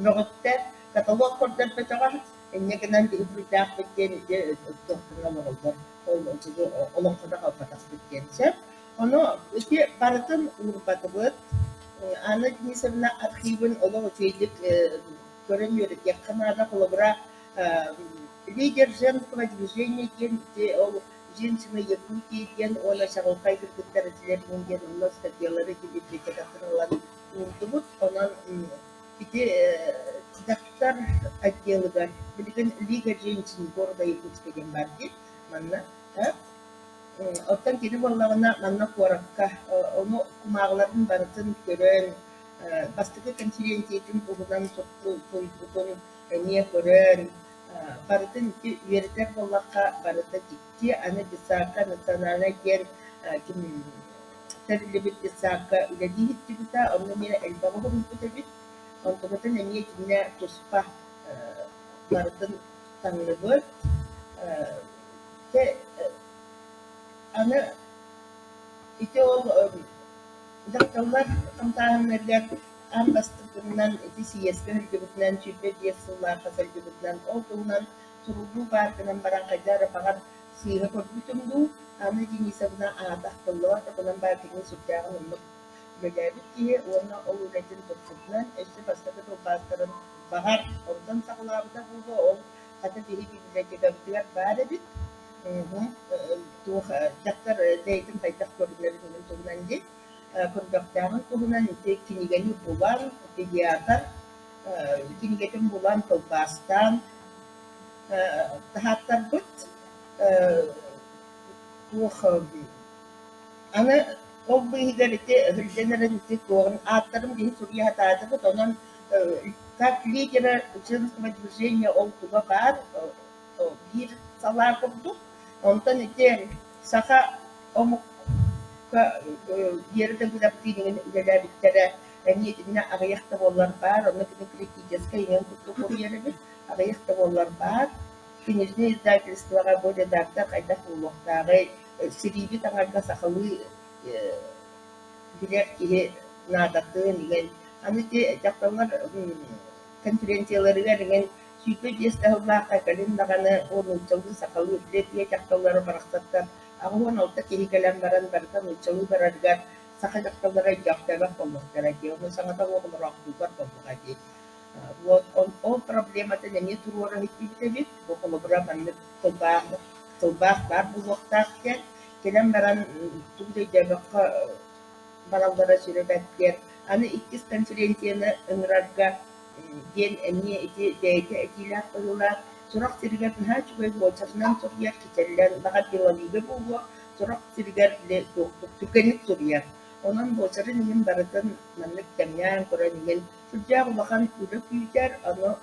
мөҕүттэр, каталог көрдөрбөтөҕө. Инньэ гынан биһи буруйдаахпыт диэн ити туохтан олороллор, ол олоҥхону аҕалбатахпыт диэн сөп. Ону ити барытын уурбатыбыт. Анна Денисовна архивын олох үчүгэйдик көрөн үөрэтиэххэ наада. Холобура, лидер женского движения диэн ити ол Женщина Якутии диэн уонна чаҕылхай кыргыттар этилэр диэн онно статьялары библиотекаттан ылан уурдубут. Онон ити дьахтар отделыгар билигин Лига женщин города Якутска диэн баар дии манна. Оттон кини буоллаҕына манна куоракка ону кумааҕыларын барытын көрөн бастакы конференциятын туһунан суруйбутун эмиэ көрөн барытын ити үөрэтэр буоллахха барыта дьикти. Аны детсадка национальнай диэн ким тэриллибит детсадка үлэлии сылдьыбыта, онно эмиэ элбэҕи суруйбут эбит. Онтукатын эмиэ итиннэ туспа барытын таҥныбыт. Дьэ аны ити ол дьахталлар хамсааһыннарыгар аан бастакынан ити съезкэ сылдьыбытынан, 25 сыллаахха сылдьыбытынан, ол туһунан суруллуу баар гынан баран хайдах эрэ баҕар сыыһа көрбүтүм дуу, Анна Денисовна аата ахтыллыбат, онон баар кини сүрдээҕин оннук үлэлээбит киһи уонна ол үлэтин туппутунан өссө бастакы тылбаастарын баҕар онтон саҕалаабыта буолуо, ол хата биһи библиотекабытыгар баар эбит. Туох дьахтар бэйэтин хайдах көрүнэрин туһунан дии. Көрбөхтөөҕүн туһунан ити кинигэни булан, педиатр кинигэтин булан тылбаастаан таһааттарбыт. Туох аны ол быыһыгар ити өһүллэн эрэн ити туоҕун ааттарын биһи суруйа сатаатыбыт, онон как лидера женского движения ол туга баар биир салаа курдук. Онтон ити саха омукка Вера Дагыдовтыын үлэлээбиттэрэ эмиэ итиннэ аҕыйах да буоллар баар, онно кини критическэй иҥэн курдук суруйар эбит, аҕыйах да буоллар баар. Книжнай издательствоҕа бу редактор хайдах буолуохтааҕый, сирииби таҥарга сахалыы билэр киһи наадатын иҥэн. Аны ити дьахталлар конференцияларыгар иҥэн 25 сыллаахха кэлин даҕаны бу нууччалыы сахалыы билэ дьахталлары барахсаттар 86 киһи кэлэн баран барыта нууччалыы барарыгар саха дьахталлара өйдөөхтөөбөх буоллахтара дии, ону саҥата суох олороохтууллар буоллаҕа дии. Вот ол проблематын эмиэ туруора иһиттибит эбит. Бу холобура маннык тылбаах тылбаах баар буолуохтаах диэн. Кэлэн баран тугу да өйдөөбөххө бараллара сүрэ бэрт диэн. Аны иккис конференцияны ыҥырарга. диэн эмиэ ити бэйэтэ этиилээх быһыылаах. Сорох сиригэр наһаа үчүгэй буочарынан суруйар, кичэллэн, баҕар деловига буолуо, сорох сиригэр били туохтук түргэнник суруйар. Онон буочарын иһин барытын маннык тэҥнээн көрөн иһин сүрдээх улахан үлэ күүтэр, ону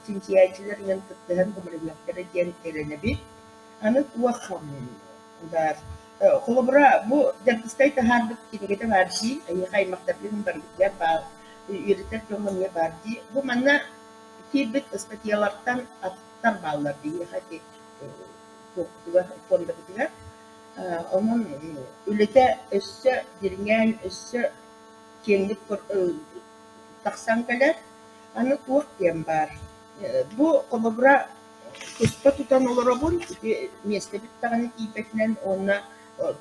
чинчийээччилэр иһин кыттыһан көмөлөһүөхтэрэ диэн эрэнэбит. Аны туох баар Холобура, бу Дьаргыстай таһаарбыт кинигэтэ баар дии, эйиэхэ аймахтаргын барыбытыгар баар, үөрэтэр дьоҥҥо эмиэ баар дии. Бу манна киирбит ыстатыйалартан аттар бааллар биһиэхэ ити туохпутугар, фондабытыгар. Онон үлэтэ өссө дириҥээн, өссө киэҥник тахсан кэлэр. Аны туох диэн баар, бу холобура туспа тутан олоробун, ити миэстэбит даҕаны тиийбэтинэн уонна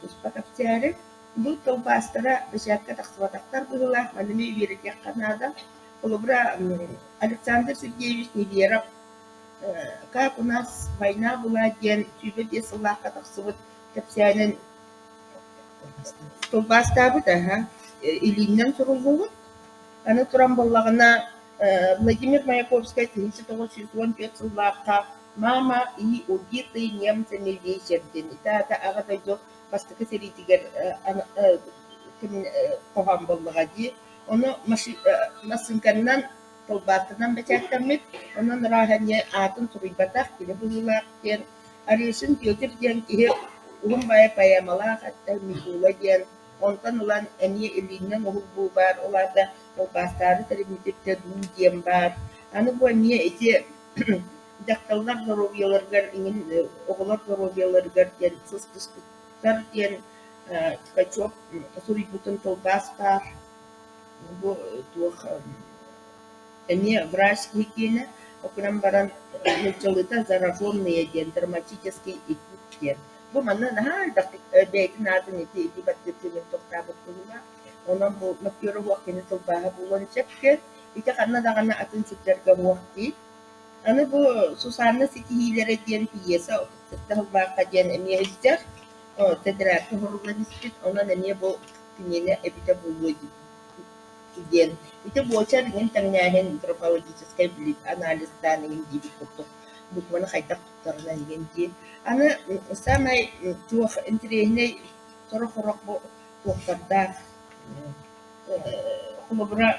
туспа кэпсээри. Бу тылбаастара бэчээккэ тахсыбатахтар быһыылаах, маны эмиэ үөрэтиэххэ наада. Холобура, Александр Сергеевич Неверов «Как у нас война была» диэн 25 сыллаахха тахсыбыт кэпсээнин тылбаастаабыт, аһа, илиинэн суруллубут. Аны туран буоллаҕына, Владимир Маяковскай 1914 сыллаахха «Мама и убитый немцами вечер» диэн ити аата Аҕа дойду бастакы сэриитигэр хоһоон буоллаҕа дии. Ону массыыҥканнан тылбаастанан бэчээттэммит, онон арааһа эмиэ аатын суруйбатах кини быһыылаах диэн Орешин Петр диэн киһи уһун баайа поэмалаах этэ Микула диэн Онтон ылан эмиэ илииннэн уһулбуу баар, ол аата тылбаастаары тэриммититтэн дуу диэн баар. Аны бу эмиэ ити дьахталлар доруобуйаларыгар иҥин оҕолор доруобуйаларыгар диэн сыстыспыттар диэн Ткачев суруйбутун тылбаас баар. Бу туох эмиэ врач киһи киэнэ, ол гынан баран нууччалыыта зараженные диэн драматический этюд диэн. Бу манна наһаа элбэхтик бэйэтин аатын ити ити баттыырдыын тохтообут быһыылаах. Онон бу мөккүөрэ уох кини тылбааһа буолуон сөп Ити ханна даҕаны атын сирдэргэ уох дии. Аны бу Сусанна ситиһиилэрэ диэн пьеса 37 сыллаахха диэн эмиэ сылдьар. Тэтэрээккэ уһуруллан испит. Онон эмиэ бу киниэнэ эбитэ буолуо диэн. Ити буочар иҥин тэҥнээһин антропологическай анализтаан иҥин диэбит курдук букваны хайдах туттарынан иҥин дии. Аны саамай туох интэриэһинэй сорох-сорох бу туохтардаах холобура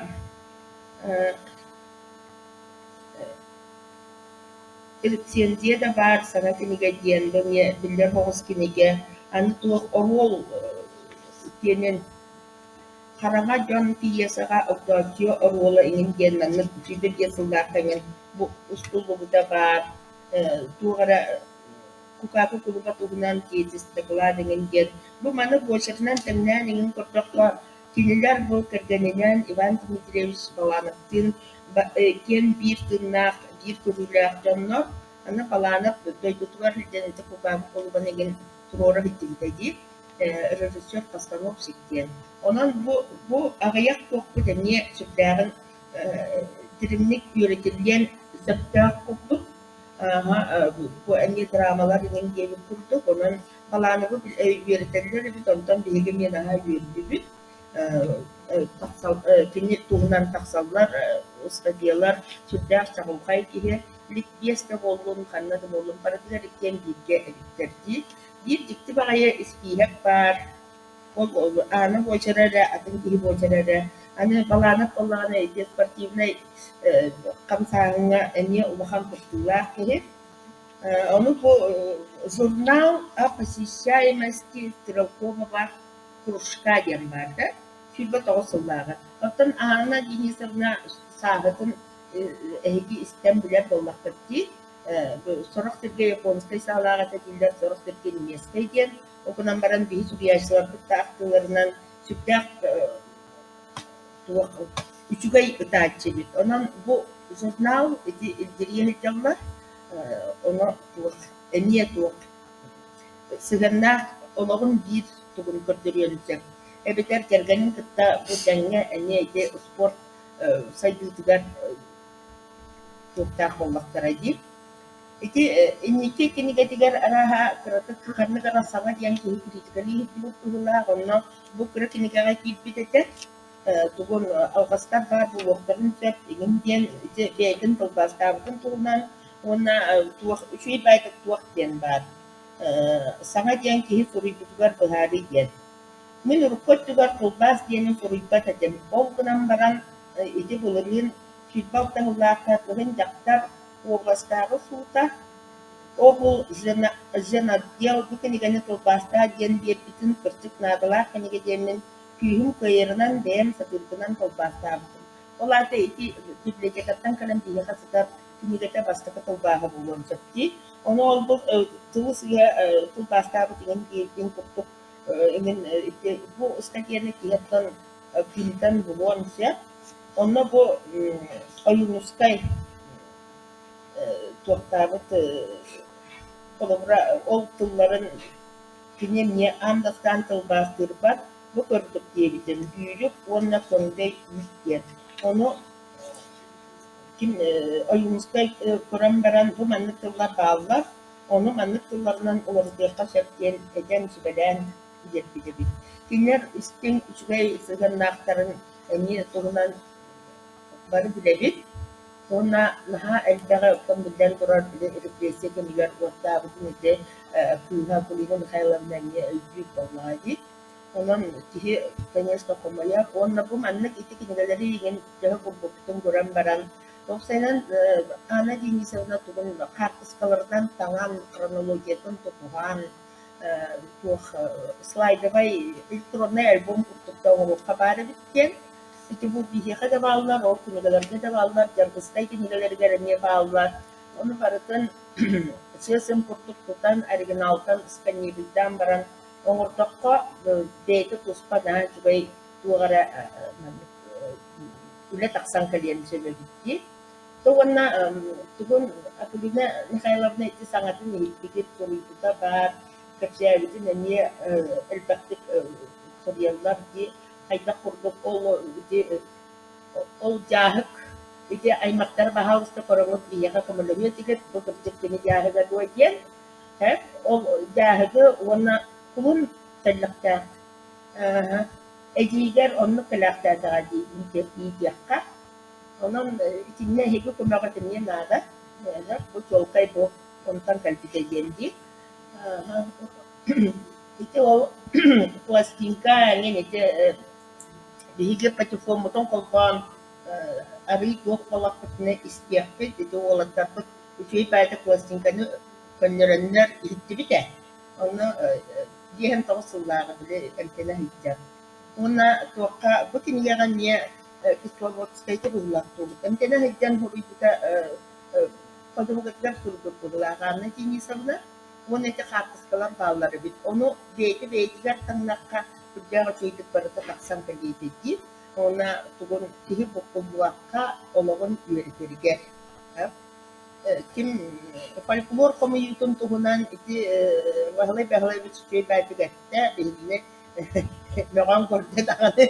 рецензия да баар саҥа кинигэ диэн бу эмиэ биллэр соҕус кинигэ. Аны туох оруол диэнин Хараҥа дьон пьесаҕа Огдооччуйа оруола иҥин диэн маннык 25 сыллаахха иҥин бу устуллубута баар, туох эрэ Кукаакы кулуба туһунан тезис доклад иҥин диэн. Бу маны буочарынан тэҥнээн иҥин көрдөххө, кинилэр бу кэргэнинээн Иван Дмитриевич Балановтыын киэн биир тыыннаах, биир көрүүлээх дьоннор. Аны Баланов дойдутугар сылдьан ити Кукаакы кулубаны иҥин туруора сылдьыбыта дии режиссер постановщик диэн. Онон бу бу аҕыйах туохпут эмиэ сүрдээҕин дириҥник үөрэтиллиэн сөптөөх курдук. Бу эмиэ драмалар иҥин диэбит курдук. Онон Балаановы үөрэтэллэр эбит, онтон биһиги эмиэ наһаа үөрдүбүт. Кини туһунан тахсаллар, ыстатыйалар сүрдээх чаҕылхай киһи. Ликбез да буоллун, ханна да буоллун, барытыгар иккиэн бииргэ эбиттэр дии. Биир дьикти баҕайы испииһэк баар, ол Аана буочара эрэ, атын киһи буочара эрэ. Аны Балаанап буоллаҕына ити спортивнай хамсааһыҥҥа эмиэ улахан кыттыылаах киһи. Ону бу журнал о посещаемости Стрелкового кружка диэн баар да, 29 сыллааҕы. Оттон Анна Денисовна сааһытын эһиги истэн билэр буоллаххыт дии. Сорох сиргэ японскай саалаах этэ дииллэр, сорох сиргэ немецкэй диэн. Ол гынан баран биһи суруйааччыларбыт да ахтыыларынан сүрдээх туох үчүгэй ытааччы эбит. Онон бу журнал ити илдьирийэ сылдьаллар, ону туох эмиэ туох сыһыаннаах олоҕун биир тугун көрдөрүөн сөп. Эбэтэр кэргэнин кытта бу тэҥҥэ эмиэ ити спорт сайдыытыгар туохтаах буоллахтара дии. Ити инники кинигэтигэр арааһа кыратык ханнык эрэ саҥа диэн киһи критикалыы иһиллибит быһыылаах, онно бу кыра кинигэҕэ киирбит этэ. Тугун алҕастар баар буолуохтарын сөп игин диэн ити бэйэтин тылбаастаабытын туһунан уонна туох үчүгэй баайдык туох диэн баар саҥа диэн киһи суруйбутугар быһаарыы диэн. Мин урукку өттүгэр тылбаас диэни суруйбат этим. Ол гынан баран ити былырыын 26 сыллаахха кыһын дьахтар уобаластааҕы суута Обл женотдел бу кинигэни тылбаастаа диэн биэрбитин кырдьык наадалаах кинигэ диэммин күүһүм кыайарынан бэйэм сатыырбынан тылбаастаабытым. Ол аата ити библиотекаттан кэлэн биһиэхэ сытар кинигэтэ бастакы тылбааһа буолуон сөп дии. Ону ол бу тылы сыыһа тылбаастаабыт иҥин диэбитин курдук иҥин ити бу ыстатыйаны киһи оттон киинтэн булуон сөп. Онно бу Ойуунускай туохтаабыт холобура ол тылларын кини эмиэ аан бастаан тылбаастыырбар бу курдук диэбитим «Бүүрүк уонна көҥдөй үүт» диэн. Ону ким Ойуунускай көрөн баран бу маннык тыллар бааллар, ону маннык тылларынан уларытыахха сөп диэн этэн, сүбэлээн биэрбит эбит. Кинилэр истиҥ, үчүгэй сыһыаннаахтарын эмиэ туһунан бары билэбит. Уонна наһаа элбэҕи оттон биллэн турар били репрессия кэмигэр уоттаабытын ити кыыһа Акулина Михайловна эмиэ өйдүүр буоллаҕа дии. Онон киһи, конечно, хомойор. Уонна бу маннык ити кинигэлэри игин төһө булбуппутун көрөн баран, уопсайынан Анна Денисовна тугун хаартыскаларынан таҥан, хронологиятын тутуһан, туох слайдовай электроннай альбом курдук да оҥоруохха баар эбит диэн. Ити бу биһиэхэ да бааллар, ол кинигэлэргэ да бааллар, Дьаргыстай кинигэлэригэр эмиэ бааллар. Ону барытын сыа-сым курдук тутан, оригиналтан сканердаан баран оҥордоххо, бэйэтэ туспа наһаа үчүгэй туох эрэ маннык үлэ тахсан кэлиэн сөп эбит дии. Уонна тугун Акулина Михайловна ити саҥатын иһиппитин суруйбута баар, кэпсээбитин эмиэ элбэхтик суруйаллар дии. Хайдах курдук ол ити ол дьааһык ити аймахтара баһаалыста көрөҥҥүт биһиэхэ көмөлөһүө этигит, бу кырдьык кини дьааһыга дуо диэн. Ол дьааһыгы уонна кулун сэллэхтээх эдьиийгэр оннук кэлээхтээтэҕэ дии иитиэххэ. Онон итиннэ эһиги көмөҕүт эмиэ наада. Бу чуолкай бу онтон кэлбитэ диэн дии. Ити ол пластинка эҥин ити биһиги патефоммутун холбоон арыый туох буоллахпытына истиэхпит. Ити уолаттарбыт үчүгэй баайда пластинканы көннөрөннөр иһиттибит ээ. Онно 59 сыллааҕы били эмтэнэ сылдьар. Уонна туохха бу кинигэҕэ эмиэ Кисловодскайга быһыылаах буолбут. Эмтэнэ сылдьан суруйбута подругатыгар суруйбут быһыылаах Анна Денисовна. Уонна ити хаартыскалар бааллар эбит. Ону бэйэтэ бэйэтигэр таҥнахха сүрдээх үчүгэйдик барыта тахсан кэлиэтэ дии. Уонна тугун киһи буккуллубакка олоҕун үөрэтэригэр. Ким фольклор хомуйуутун туһунан ити Баһылай Баһылайбыт үчүгэй баайдык эттэ, биһигини мөҕөн көрдө даҕаны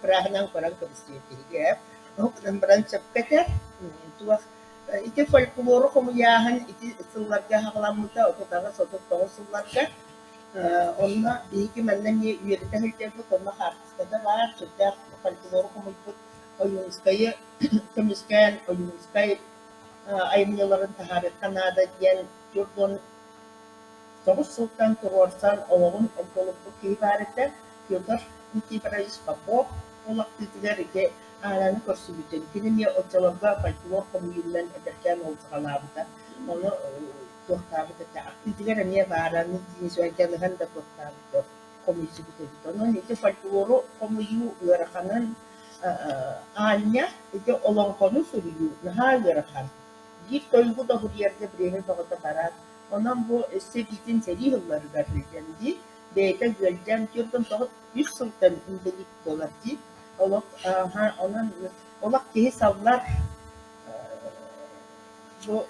ырааһынан көрөн кэбистибит биһиги ээ. Ол гынан баран сөпкө этэр. Туох ити фольклору хомуйааһын ити сылларга саҕаламмыта 38 39 сылларга. Онно биһиги манна эмиэ үөрэтэ сылдьарбыт, онно хаартыската баар, сүрдээх фольклору хомуйбут Ойуунускайы көмүскээн Ойуунускай айымньыларын таһаарыахха наада диэн 49 сылтан туруорсан олоҕун огдолуппут киһи баар этэ. Петр Никифорович Попов ол ахтыытыгар ити Аананы көрсүбүтүн, кини эмиэ оччолорго фольклор хомуйуунан эдэркээн уол саҕалаабыта. Ону туохтаабыт этэ. Ахтыытыгар эмиэ баара, дьаныһан да туохтаабыт хомуйсубут эбит. Онон ити фольклору хомуйуу ыараханын аанньа ити олоҥхону суруйуу наһаа ыарахан. Биир тойугу да суруйарга бириэмэ бөҕөтө барар. Онон бу өссө эбиитин сэрии сылларыгар сылдьан дии, бэйэтэ ыалдьан 49 үс сылтан инбэлиит буолар дии. Олох ааһа онон олох киһи саллар бу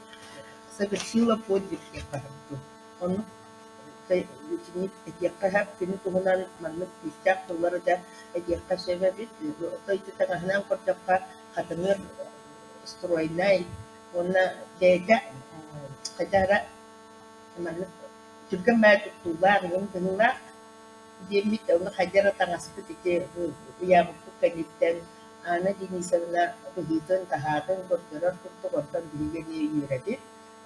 совершила подвиг диэххэ сөп дуу. Оннук итинник этиэххэ сөп. Кини туһунан маннык күүстээх тыллары да этиэххэ сөп эбит. Оттон ити таҥаһынан көрдөххө, хатыҥыр стройнай уонна бэйэтэ хайдах эрэ маннык түргэн баайы туттуулаах, иҥин быһыылаах диэммит, ону хайдах эрэ таҥаспыт ити ыйаабыппыт. кэнниттэн Анна Денисовна быһыытын-таһаатын көрдөрөр курдук оттон биһиги эмиэ үөрэбит.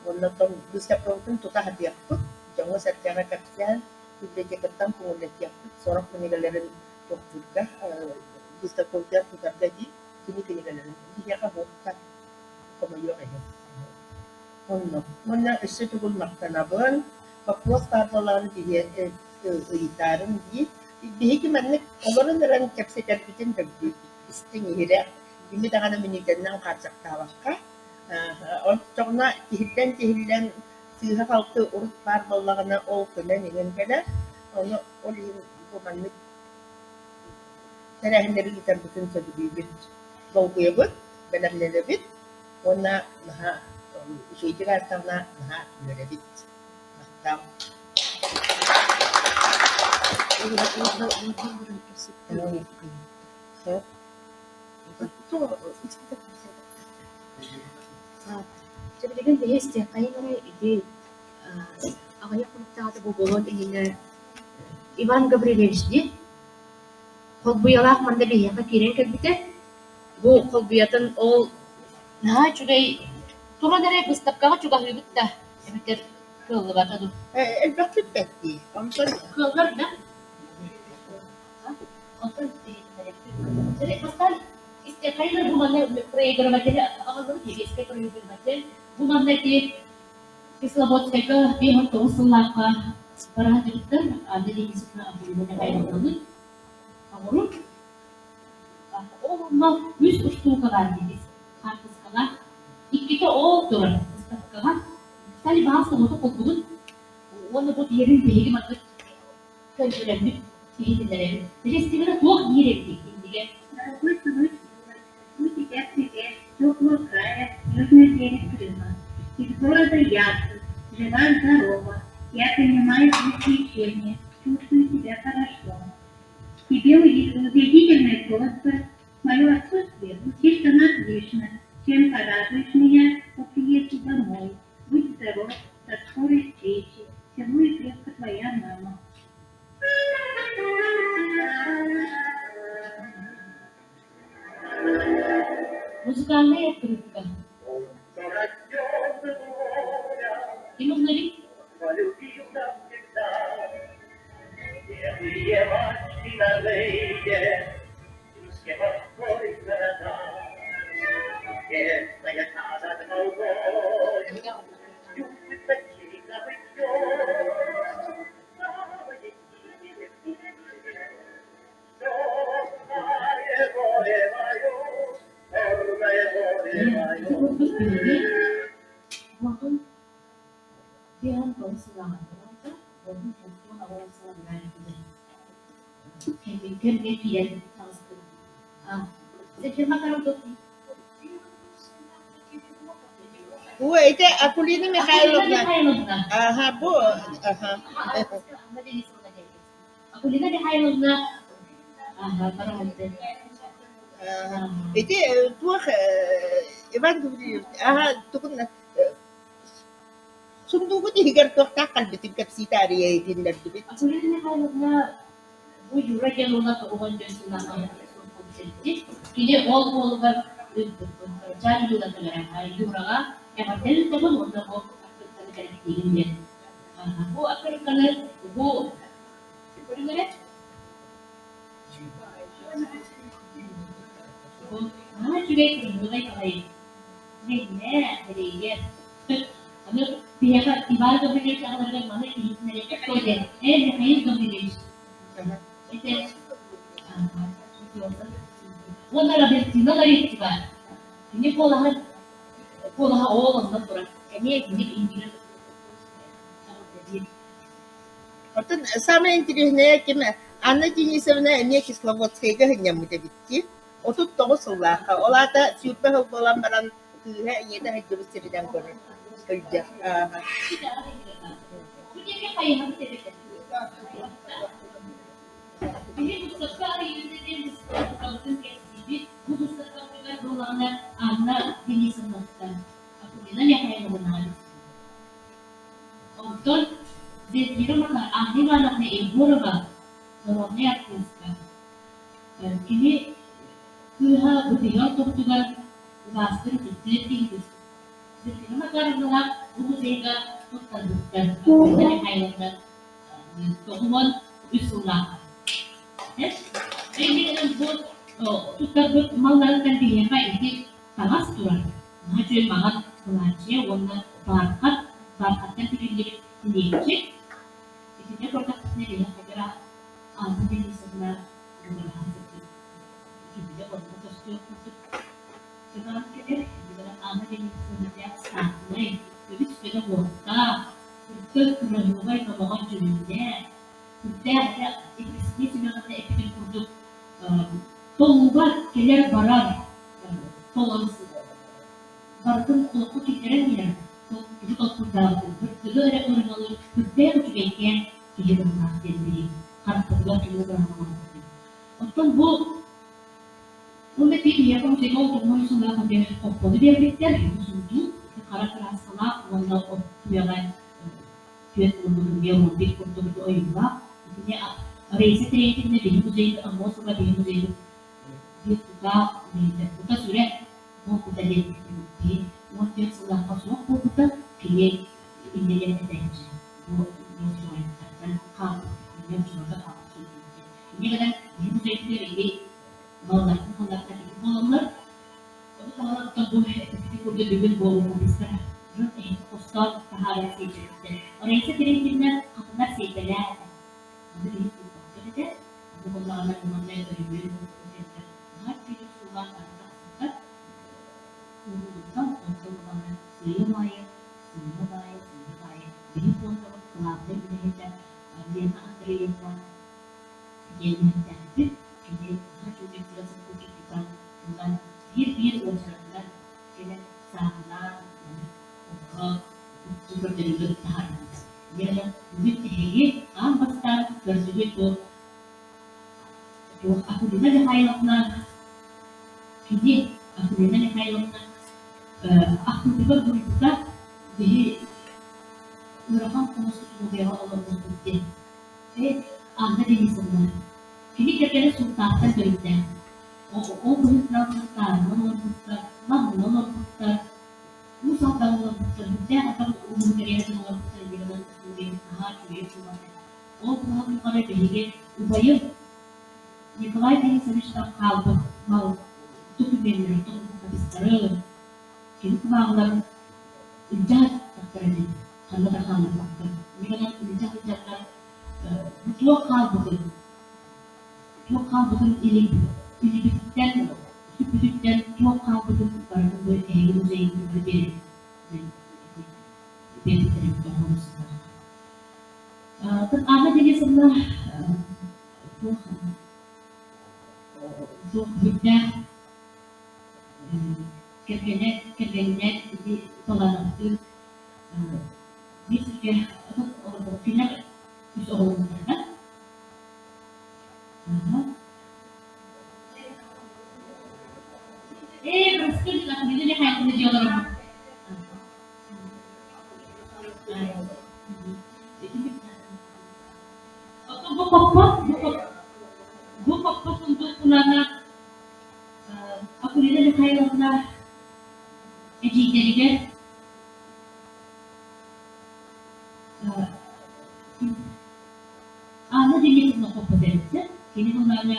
Уонна оттон быыстапкабытын тута сатыахпыт, дьоҥҥо-сэргэҕэ кэпсээн, библиотекаттан көҥүллэтиэхпит, сорох кинигэлэрин туохтуурга, быыстапкабытыгар тутарга дии, кини кинигэлэрин биһиэхэ уһуктар, хомойуох иһин. Оннук. Уонна өссө төгүл махтанабын. Боппуруос баар буоллаҕына ыйытаарым дии. Биһиги маннык олорон эрэн кэпсэтэрбитин сөбүлүүбүт. Истиҥ иһирэх, кими даҕаны мүнүүтэннэн хааччахтаабакка. Оччоҕуна тиһиллэн-тиһиллэн сыыһа-халты урут баар буоллаҕына ол көнөн иҥэн кэлэр. Ону ол иһин бу маннык тэрээһиннэри ыытарбытын сөбүлүүбүт. Долгуйабыт, бэлэмнэнэбит уонна наһаа үчүгэйдик ааттаҕына наһаа үөрэбит. Махтал. Дьэ билигин биһи истиэххэйиҥ эрэ ити аҕыйах хонуктааҕыта бу буолуон иннинэ Иван Гаврильевич дии холбуйалаах манна биһиэхэ киирэн кэлбитэ. Бу холбуйатын ол наһаа үчүгэй туран эрэ быыстапкаҕа чугаһыыбыт да эбэтэр кыаллыбата дуу? Элбэх бүппэт дии. Онтон Кыаллар да? Онтон бастаан истиэххэйин бу манна проигрыватель аҕаллыбыт еврейскэй проигрыватель бу манна ити Кисловодскайга 59 сыллаахха бараһатыгыттар Анна Денисовна Акулина Михайловналыын оҥорун Ол онно үс устуука баар диибит хаартыскалаах. Иккитэ ол турар быыстапкаҕа. Сали баҕас соҕотох холбугун уонна бу биэрин биһиги маннык көрдөрөммүт иһитиннэрэбит. Фестивале туох диир эбитий иннигэр? Дорогой сыночек мой, жду тебя к себе с теплого края, южный берег Крыма. Из города Ялты, жива-здорова, я принимаю лечение, чувствую себя хорошо. Тебе убедительная просьба, мое отсутствие учишься отлично, чем порадуешь меня по приезду домой. Будь здоров, до скорой встречи. Целую крепко твоя мама. Музыкальная открытка. Ким узнали? Ити курдук биһиги Хотун 59 сыллааҕы Хотун 98 сыллааҕы кэмҥэ киирэн таҕыстым. Ой, это Акулина Акулина Михайловна. Михайловна. Ага, бу, ага. Акулина Михайловна ага, бараммыт. Ага. Ити туох Иван Гаврильевич, ага, тугун сундуугут иһигэр туохтаах кэлбитин кэпсии таарыйа иһитиннэрдибит. Акулина Михайловна бу Юра диэн уола тоҕуһун сыллаах Кини ол уолугар ыыппыппын Юратыгар Юраҕа эҕэрдэ ыытабын уонна бу аккырыыкканы бэлэхтиигин диэн. Бу аккырыыкканы бу көрүҥ эрэ. Бу наһаа үчүгэй кыргыдай баҕайы. Үчүгэйдээ, эрэйигэр. Аны биһиэхэ Иван Гаврильевич аҕаларыгар маны иһитиннэриэххэ суо диэн. Ээ, Михаил Гаврильевич. Это уонна Робертина Ларицева. Кини куолаһын куолаһа оол онно турар. Эмиэ итинник иннигэр Оттон саамай интэриэһинэйэ ким Анна Денисовна эмиэ Кисловодскайга сынньаммыт эбит дии. 39 сыллаахха. Ол аата 20 сыл буолан баран кыыһа ийэтэ сылдьыбыт сиринэн көрөр сылдьар. Ааһа. Бу диэки хайыһабыт эбит. Биһи быыстапка арыйыыта диэн быыстапкабытын кэпсиибит. Бу быыстапкабытыгар буоллаҕына Анна Денисовнаттан Акулина Михайловнаҕа Онтон Земфира Анна Ивановна Егорова народнай артыыска. Кини кыыһа бу биһи ортобутугар убаастыыр ытыктыыр киһибит Светлана Макаровналаах бу музейга туттарбыттар. Акулина Михайловна 93 сыллаахха. Иннинэн бу туттарбыт малларыттан биһиэхэ ити таҥас турар. Наһаа үчүгэй маҥан былааччыйа уонна бархат, бархаттан тигиллибит килиэпчик. Итиннэ көрдөхпүтүнэ биһиэхэ кыра Анна Денисовна уобараһа сырдык дьүһүнэ онно көстүөх курдук Санаан кэлэр, Анна Денисовна статнай, көбүс-көнө уоттаах, сырдык, кыраһыабай номоҕон дьүһүннээх, сүрдээх этэ Евдокия Семеновна эппитин курдук толлубат, кэлэр-барар, толору барытын олоххо киллэрэн иһэр, тугу толкуйдаабытын сырдыгы эрэ ырыҥалыыр сүрдээх үчүгэйкээн киһи быһыылаах диэн билии харахпытыгар кини быраҕыллыбыт. Оттон бу Уонна биир ийэҕэ музейга олордоҕуна сыллаах эмиэ хоппону биэрбиттэр, сундуук, хара кырааскалаах уонна от күөҕэ түөрт муннугун биомобиль курдук ойуулаах. Итини Раиса Терентьевна биһи музейбыт Аммосова биһи музейбыт биир тутаах үлэһитэ кута сүрэ буолбута диэн биһи 14 сыллаахха суох буолбута кини иннинэн этээччи бу мусуойдартан хаалбыт инньэ мусуойга хаалбыт сундуук диэн. Инньэ гынан биһи музейбытыгар ити маллартан халлартан ити буолаллар. Ону таһынан оттон бу эппити курдук бүгүн буолуохпутуттан дьон эһиги хостоон таһаарар сиэйдэрбитин. Раиса Терентьевна хатынар сиэйдэлээх этэ. Ону биһи туппаппыт этэ. Ону буоллаҕына манна өрөмүөн буолбутун кэннэ наһаа үчүгэйдик суулаан барыта тахсыбыта. Ууруллубута. Онтон ылана сыыйа-баайа, сыыйа-баайа, сыыйа-баайа биһи пуондабыт кылаабынай үлэһитэ Лена Андреевна диэн үөрэхтээхпит. Кини наһаа үчүгэйдик сыра курдук тутан ылан биир-биир уочаратынан кэлэн сааһылаан оҕоро көрдөрүүгэ таһаарбыт. Лена бүгүн эһиги аан бастаан көрдүгүт бу туох Акулина Михайловна кини Акулина Михайловна ахтыытыгар буруйбута биһи ыарахан хомус усулуобуйаҕа олорбуппут диэн. Анна Денисовна, кини кэргэнэ Сунтаартан төрүттээх. Ол быһыытынан Сунтаарынан олорбуттар, Намынан олорбуттар, Уус Алдан олорбуттар, сүрдээх элбэх улууһу кэриэтэ дьон олорбуттар иннигинэн устуоруйабыт наһаа үчүгэй буолан Ол туһа тухары биһиги убайым Николай Денисовичтан хаалбыт мал докуменнары, рукопистары, кини кумааҕыларын илдьэ сылдьыбыттар эбит, ханна да хаалларбакка. Иннигинэн илдьэ сылдьаннар бу туох хаалбытын илибиттэн, сүппүтүттэн туох хаалбытын барытын бу эһиги музейгытыгар биэрэбит биэрбиттэр эбит оҕолору Анна Денисовна туох туох сүрдээх кэргэнэ кэргэнинэ ити талааннаахтыын биир сиргэ кинилэр үс оҕоломмуттара. Ээ, прости, Акулина Михайловна дии олоробун. Оттон бу хоппо, бу хоппо сундуук кулана Акулина Михайловна эдьиийдэригэр Анна Денисовна хоппо тэрилтэ. Кини буллаҕына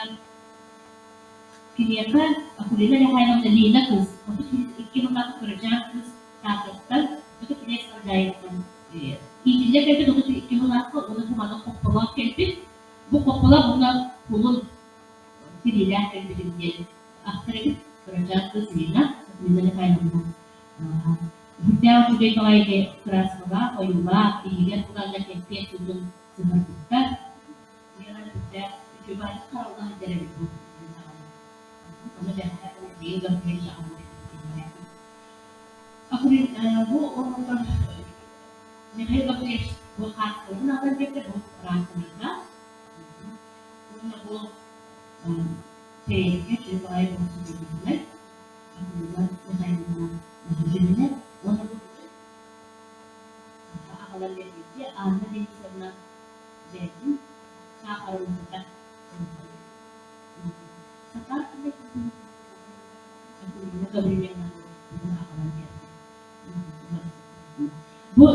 киниэхэ Акулина Михайловна Лина кыыс, 32 сыллаах кырачаан кыыс Тааттаттан, Ытык Князь Халдьаайыттан иитиллэ кэлбит 32 сыллаахха уонна бу манна хопполоох кэлбит. Бу хопполоох уонна кулун тириилээх кэлбитим диэн ахтар эбит. Кырачаан кыыс Лина, Лина Михайловна Үрдээх үчүгэй баҕайы кырааскалаах, ойуулаах, иһигэр буланна кэмпиэт суутун сыһыарбыттар. Лена үрдээх үчүгэй хараллаах сылдьар эбит бу. Ону бэҕэһээ быйыл да Бу оҕолор Михаил Гаврильевич бу хаартыларын аҕалан биэрдэ, бу рамкаларга. Уонна бу Тэйиккэ үчүгэй баҕайы буолсу Акулина Михайловна дьүһүнэ уонна бу аҕалан биэрбитэ Анна Денисовна бэйэтин саахарыммыта. Сатаан Гаврильевна бүгүн аҕалан биэрдэ. Бу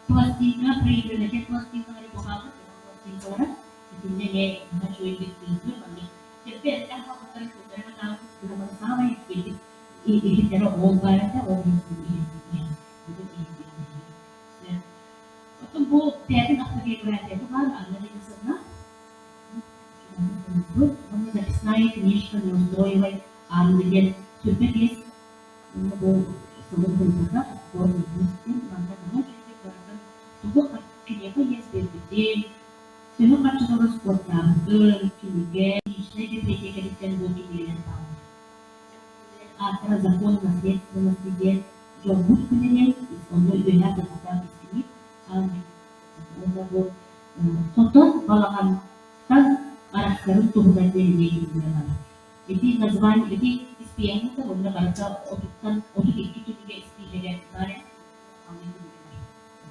пластинка, проигрыватель пластинкалары буһаабыт пластинкалара итиннэ эмиэ наһаа үчүгэйдик тыынтыр, маннык сөпкө эттээх хаалбыттары көрдөрө сатаабыт, гына саамай үчүгэйдик иһиттэрэ ол баар этэ, ол иһин бүгүн иһин Оттон бу бэйэтин автобиографията баар Анна Денисовна уонна записная книжка Неустроевой Анны диэн 25 уонна бу сылын буолбатах диэн манна наһаа үчүгэйдик барытын тугу киниэхэ иэс биэрбитин, төһө харчыга ороскуоттаабытын, кинигэ личнэй библиотекэтиттэн бу кинигэлэр бааллар. Ааттара «Закон наследственности» диэн дьоммут күнүнэн онно үөһээ дойдутаах истибит уонна бу хотон балаҕантан арахсарын туһунан диэн эмиэ кинигэ баар. Ити название ити испииһэк да уонна барыта отуттан 32 кинигэ испииһэгэ баар халыҥ кинигэлэр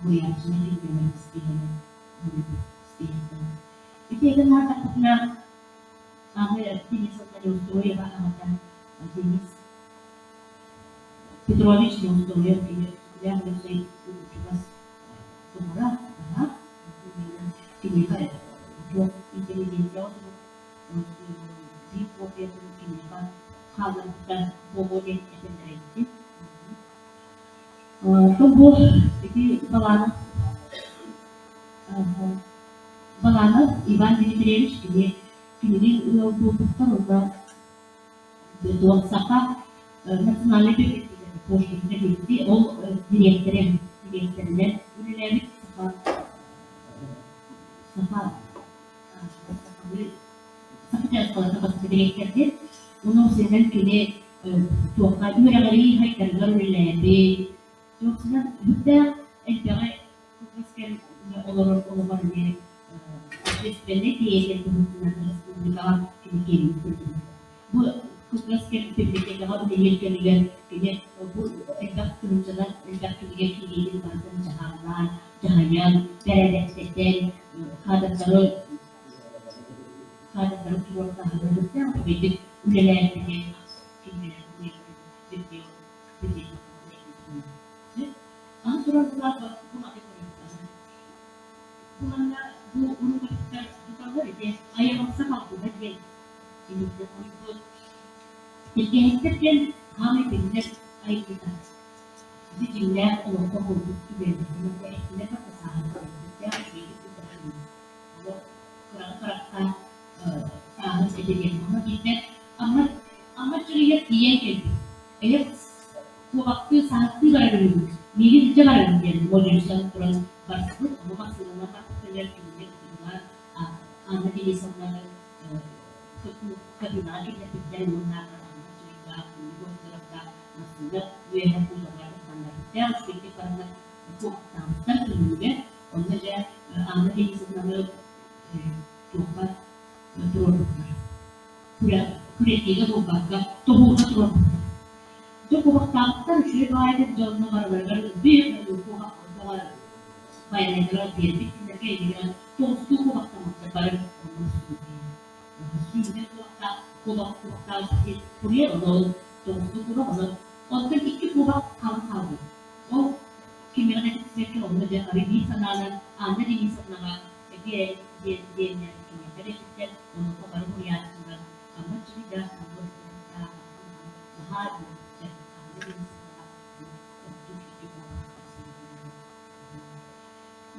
буруйааччылар кинигэлэрин испииһэгэ испииһэктэрэ. Ити этэн ааттахпытына аны Денисовна Неустроева аҕата Денис Петрович Неустроев кини Өксөкүлээх Өлөксөй чугас доҕоро аҕа киниэхэ туох интеллигенцияҕа биир копиятын киниэхэ хаалларбыта буолуо диэн этэллэр эбит. То бу ити Баланов Баланов Иван Дмитриевич кини кинини ыал буолбуттар уонна туох саха национальнай библиотекатын Пушкина билди ол дириэктэрэ дириэктэринэн үлэлээбит саха саха сахалыы саха дьаскалата бастакы дириэктэрдэр уонна синэн кини туохха үөрэҕирии хайдарыгар үлэлээбит туохсунан үрдээх элбэҕи кылгас кэм олорор олоҕор эмиэ общественнай деятель быһыытынан республикаҕа кини киэҥник көрдөрбүтэ. Бу кылгас кэм библиотекаҕа үлэлиир кэмигэр кини бу элбэх тыһыынчанан элбэх кинигэ киириитин барытын дьаһааллаан, дьаһайан, бэрээдэктэтэн, каадырдары каадырдары туруортааһыҥҥа сүрдээх үчүгэйдик үлэлээбитин кинилэр Аны туран бу маты көрүөххэ. Бу манна бу уруһуйдар туталлар ити айаҕалса халбыһа диэн кинигэ ойбут. Тиргэһиттэр диэн хаамай биллэр айымньыта. Ити дьиҥнээх олоххо буолбут түгэннэрин уонна эттинэ барыта сааһыланар үчүгэйдик тутар Олох кыраҕы харахтаах сааһын этэ диэн. Онно биирдэ Амма Амма чырыйар тиийэн кэлбит. Эйэх куобахтыы саһыттыы барар үһүбүт. Миигин илдьэ барыҥ диэн модьуйсан туран барсыбыт. Ону массыынанан барбыттарыгар кинини ытыгылаан Анна Денисовнаны кабинаҕа киллэрбиттэр уонна Анна Чырыйдаах, Күннүк Уостураптаах массыына үөһэ кузовыгар ыстаннарбыттаах үчүгэйдик бараннар куобахтаабыттар күннүгэ. Онно дьэ Анна Денисовнаны туохха туруорбуттар. Күрэтиигэ буолбакка, тоһуурга туруорбуттар. Дьэ куобахтаабыттар үчүгэй баҕайытык дьонно барыларыгар биир куобах байанайдара биэрбит кинилэргэ иннигинэн тоҕустуу куобахтаммыттар бары онно сүүрүнэн куобахтаах куобах куобахтаах суруйар ону ол тоҕустуу куобах онон онтон икки куобах хаалан хаалбыт ол кимиэхэ да тиксибэккэ онно дьэ арый биир санаанан Анна Денисовнаҕа этиэ диэн диэннэр киниэхэ биэрбиттэр онуоха бары суруйааччылар Амма Чыгыйдаах наһаа үөрбүттэр Анна Денисовнаҕа ордук икки куобах тахсыбытын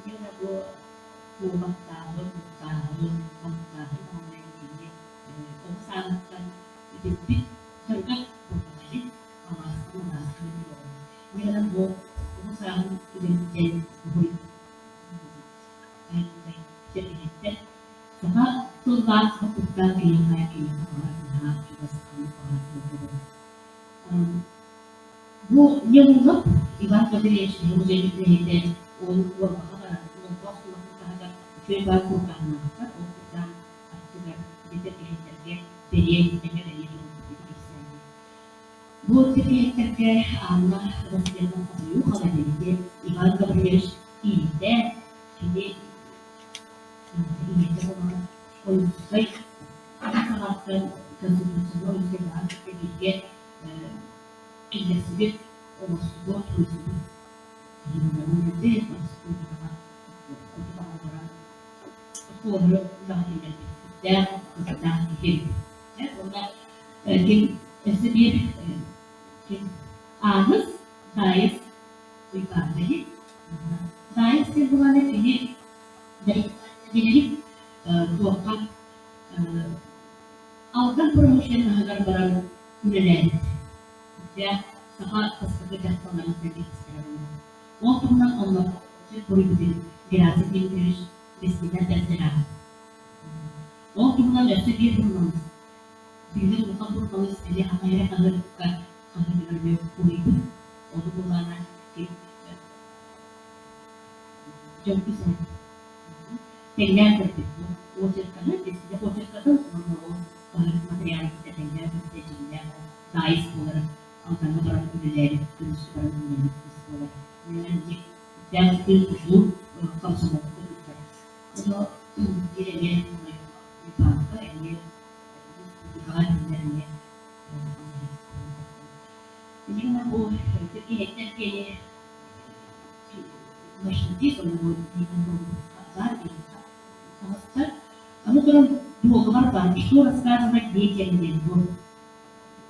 Дьэ бу куобахтааһын, уктааһын, балыктааһын даҕаны кини оҕо сааһыттан итирбит дьарыга буоллаҕа ини алааска алааска Инньэ бу оҕо сааһын түгэниттэн уһуй сэргэһиттэр саха тыллаах, саха куттаах киһиэхэ киһиэхэ баҕар наһаа чугас ханнык баҕарар буолар. Бу Ньыллап Иван Гаврильевич музейын үлэһитэ ол Уолбаҕа баран Уолба оскуолатын таһыгар үчүгэй баар курдааннаахтар, ол курдаан аттыгар ити сэргэһиттэргэ бэлиэ тэҥэ бэлиэ туруорбут кэпсээнэ. Бу сэргэһиттэргэ Анна Васильевна Хоһуйуухова диэбити Иван Гаврильевич киирдэ, кини ийэтэ буолан үлэлээбит республикаҕа оҕолоро оскуолалары үлэҕэ киллэрбит сүрдээх кырдьаҕас киһи. Уонна ким өссө биир ким Ааныс Даайыс Уйбаанабыһы Даайыс диэн буолаана кини билигин туохха Алдан промышленноһыгар баран үлэлээбит. Сүрдээх саха бастакы дьахталларын сэбиэдиссэйэ буолбут. Ол туһунан онно буруйбутун Герасим Дмитриевич Бэстиинэ бэртэрэ. Ол туһунан өссө биир суруналыыс, биллэр улахан суруналыыс эмиэ Саха эрэ хаһыакка хаһыатыгар эмиэ суруйбут. Ону былаана дьон тэҥнээн көрбүт. Бу очерканы, Бэстиинэ очеркатын уонна ол хаһыат матырыйаалын кытта тэҥнээн көрбүтэ дьиҥнээх ол Даайыс буолара Алдаҥҥа баран үлэлээбит, күнүскү баран үлэлээбит кыыс буолар. Сүрдээх тутуу комсомолга ыытар. Ону биир эмиэ Уйбаанка эмиэ республикаҕа кинилэр эмиэ Именно бу киһиттэн киэни машинопись онно баар таҕыста. Аны туран дуогабар баар что рассказывать детям диэн бу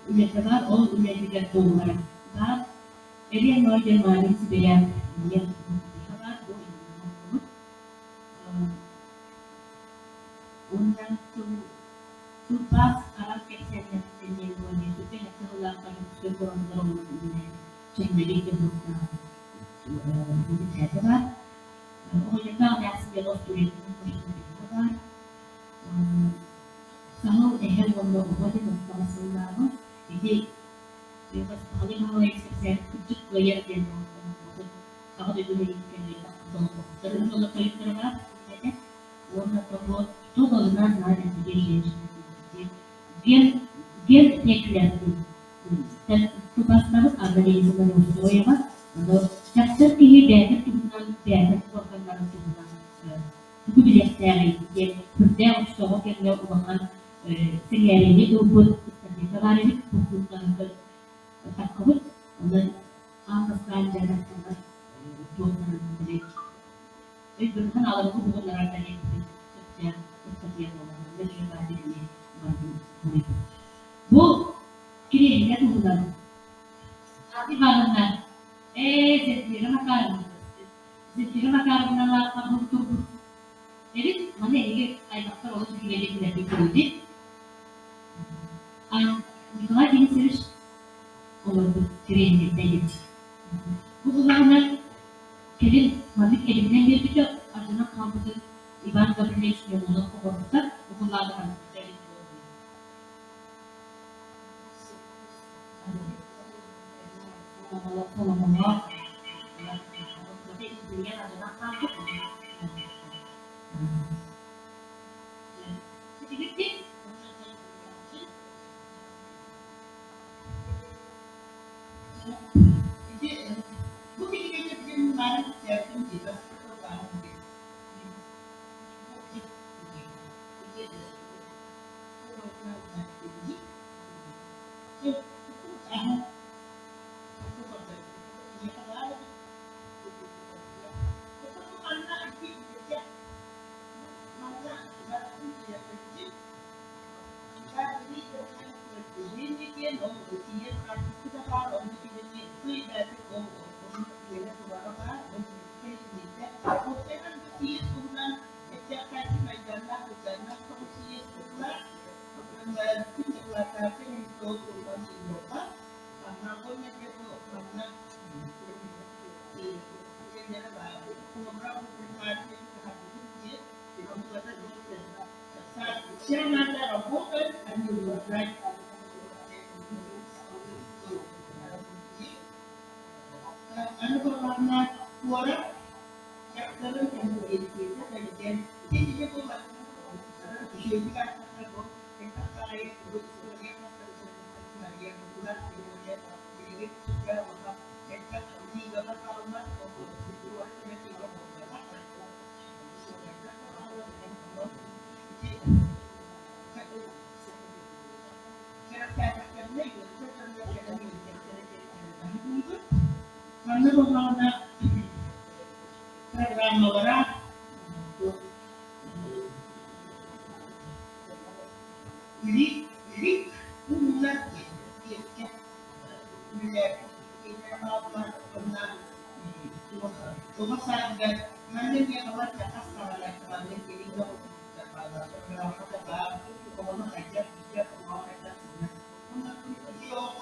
үлэтэ баар, ол үлэтигэр дуогабара баар. Эриэн Ной диэн Марин Сибиряк диэн баар, бу оҥорбут. Уонна тылбаас араас кэпсээннэриттэн диэн буолан сүрдээх сыллаахха Дьокуускай куоратыгар олорон үлэлээбит Чэҥнэбил диэн суруктаах бэчээтэ баар. Оҕонньордоох эмээхсин диэн остуоруйатын машинопиһа баар. Саһыл эһэ уонна оҕо диэн ортоҕо сыллааҕы ити Сахалыы Хаҥалайын кэпсээн кырдьык кыайар диэн оҥорбутун Аҕа дойду сэриитин долгуппуттар уонна тойуктара баар этэ уонна того что должна знать о себе женщина диэн Ген Хеклер тутастабыт Анна Денисовна Неустроева ону дьахтар киһи бэйэтин туһунан бэйэтин органнарын туһунан тугу билиэхтээҕий диэн сүрдээх оччоҕо кэмҥэ улахан сэҥээриини ылбыт ыстатыйата баар эбит бу куттаныгар таххыбыт онон аан бастаан дьэ дьахталлар туохтарын били өйдөрүнэн аларга уһугуннарар диэбитин сөптөөх ыстатыйа буолар бу кириэһилэ туһунан Анна Ивановна ээ Земфира Макаровна Земфира Макаровналаахха бултуурбут эбит маны эһиги аймахтар олус үчүгэйдик билэргит буолуо Николай Денисович олорбут кириэһилэтэ эбит. Бу буллаҕына кэлин маннык эбинэн биэрбитэ ардынан хаалбытын Иван Гаврильевич Леонов оҥорбута уһуллаабыта эбит буолуо. Соломолоох Ити бу кинигэни билин Марин Сэргин диэбэт Вся надо работать, а не уезжать. Аны буоллаҕына куорат дьахтарын кэмпириэнсийэтэ кэлигэр ити итини үчүгэйдик ааттахха бу элбэх баҕайы бу история билигин сүрдээх улахан элбэх лигаҕа хаалла ол куорат эрэ лига буолбатах Манна буоллаҕына Программалара Лик Лик ууннар диэн Оҕо сааһыгар манна эмиэ балачча хас саҕана маннык дириҥ бааллар программата баар оҕону хайдах иитэр оҕо хайдах сынньар уонна ити оҕо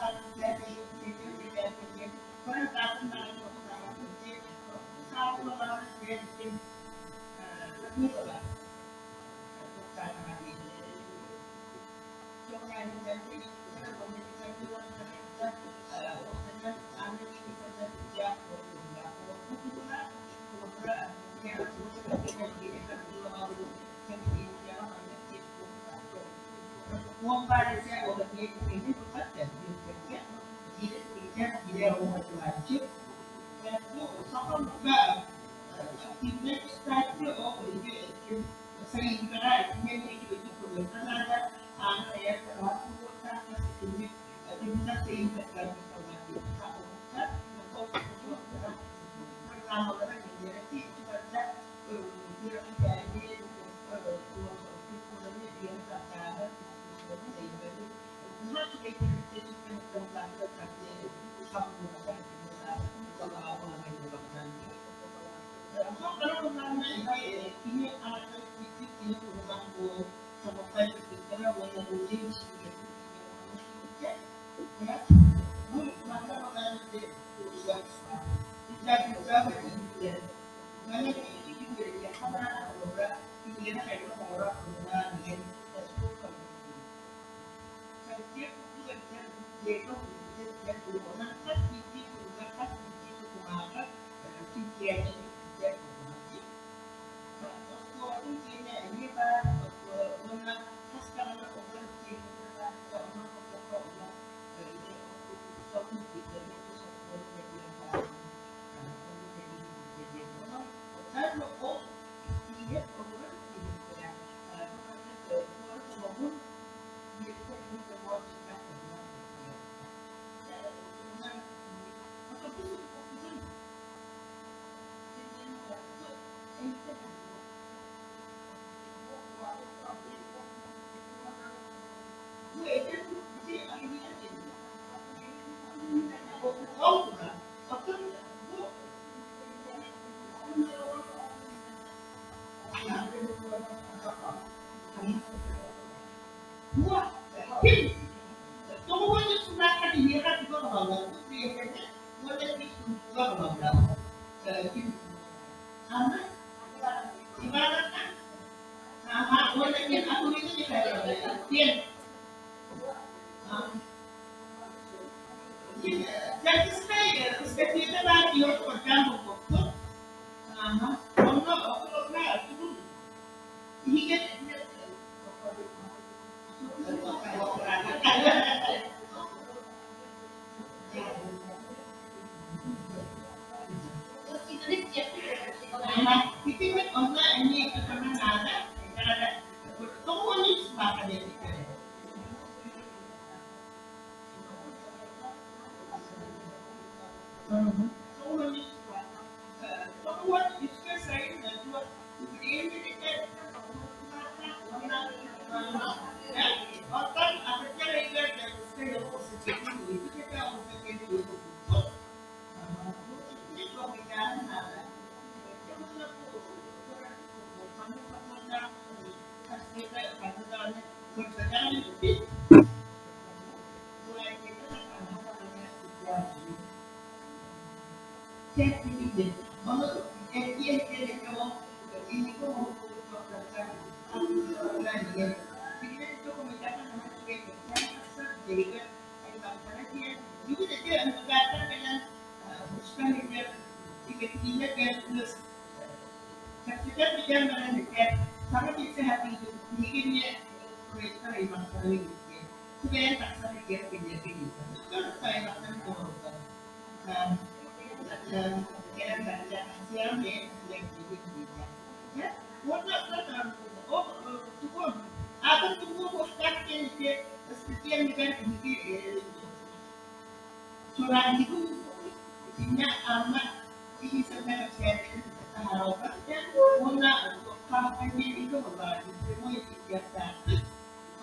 Аҕалбат этэ уонна туохха диэбиккэ буоллаҕа прямой эфирдээх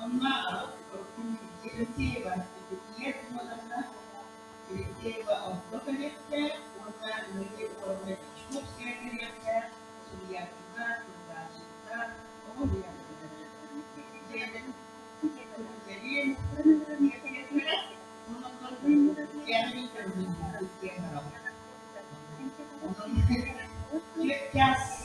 Онно Елисеева Евдокия Семеновна Елисеева онто кэлиэхтээх уонна Мария Егоровна Дьячковская кэлиэхтээх, суруйааччыта, тылбаасчыта, оҕо бэйэлэрин көрүүлэрин кэпсиэхтэрэ уонна Онон 4 чаас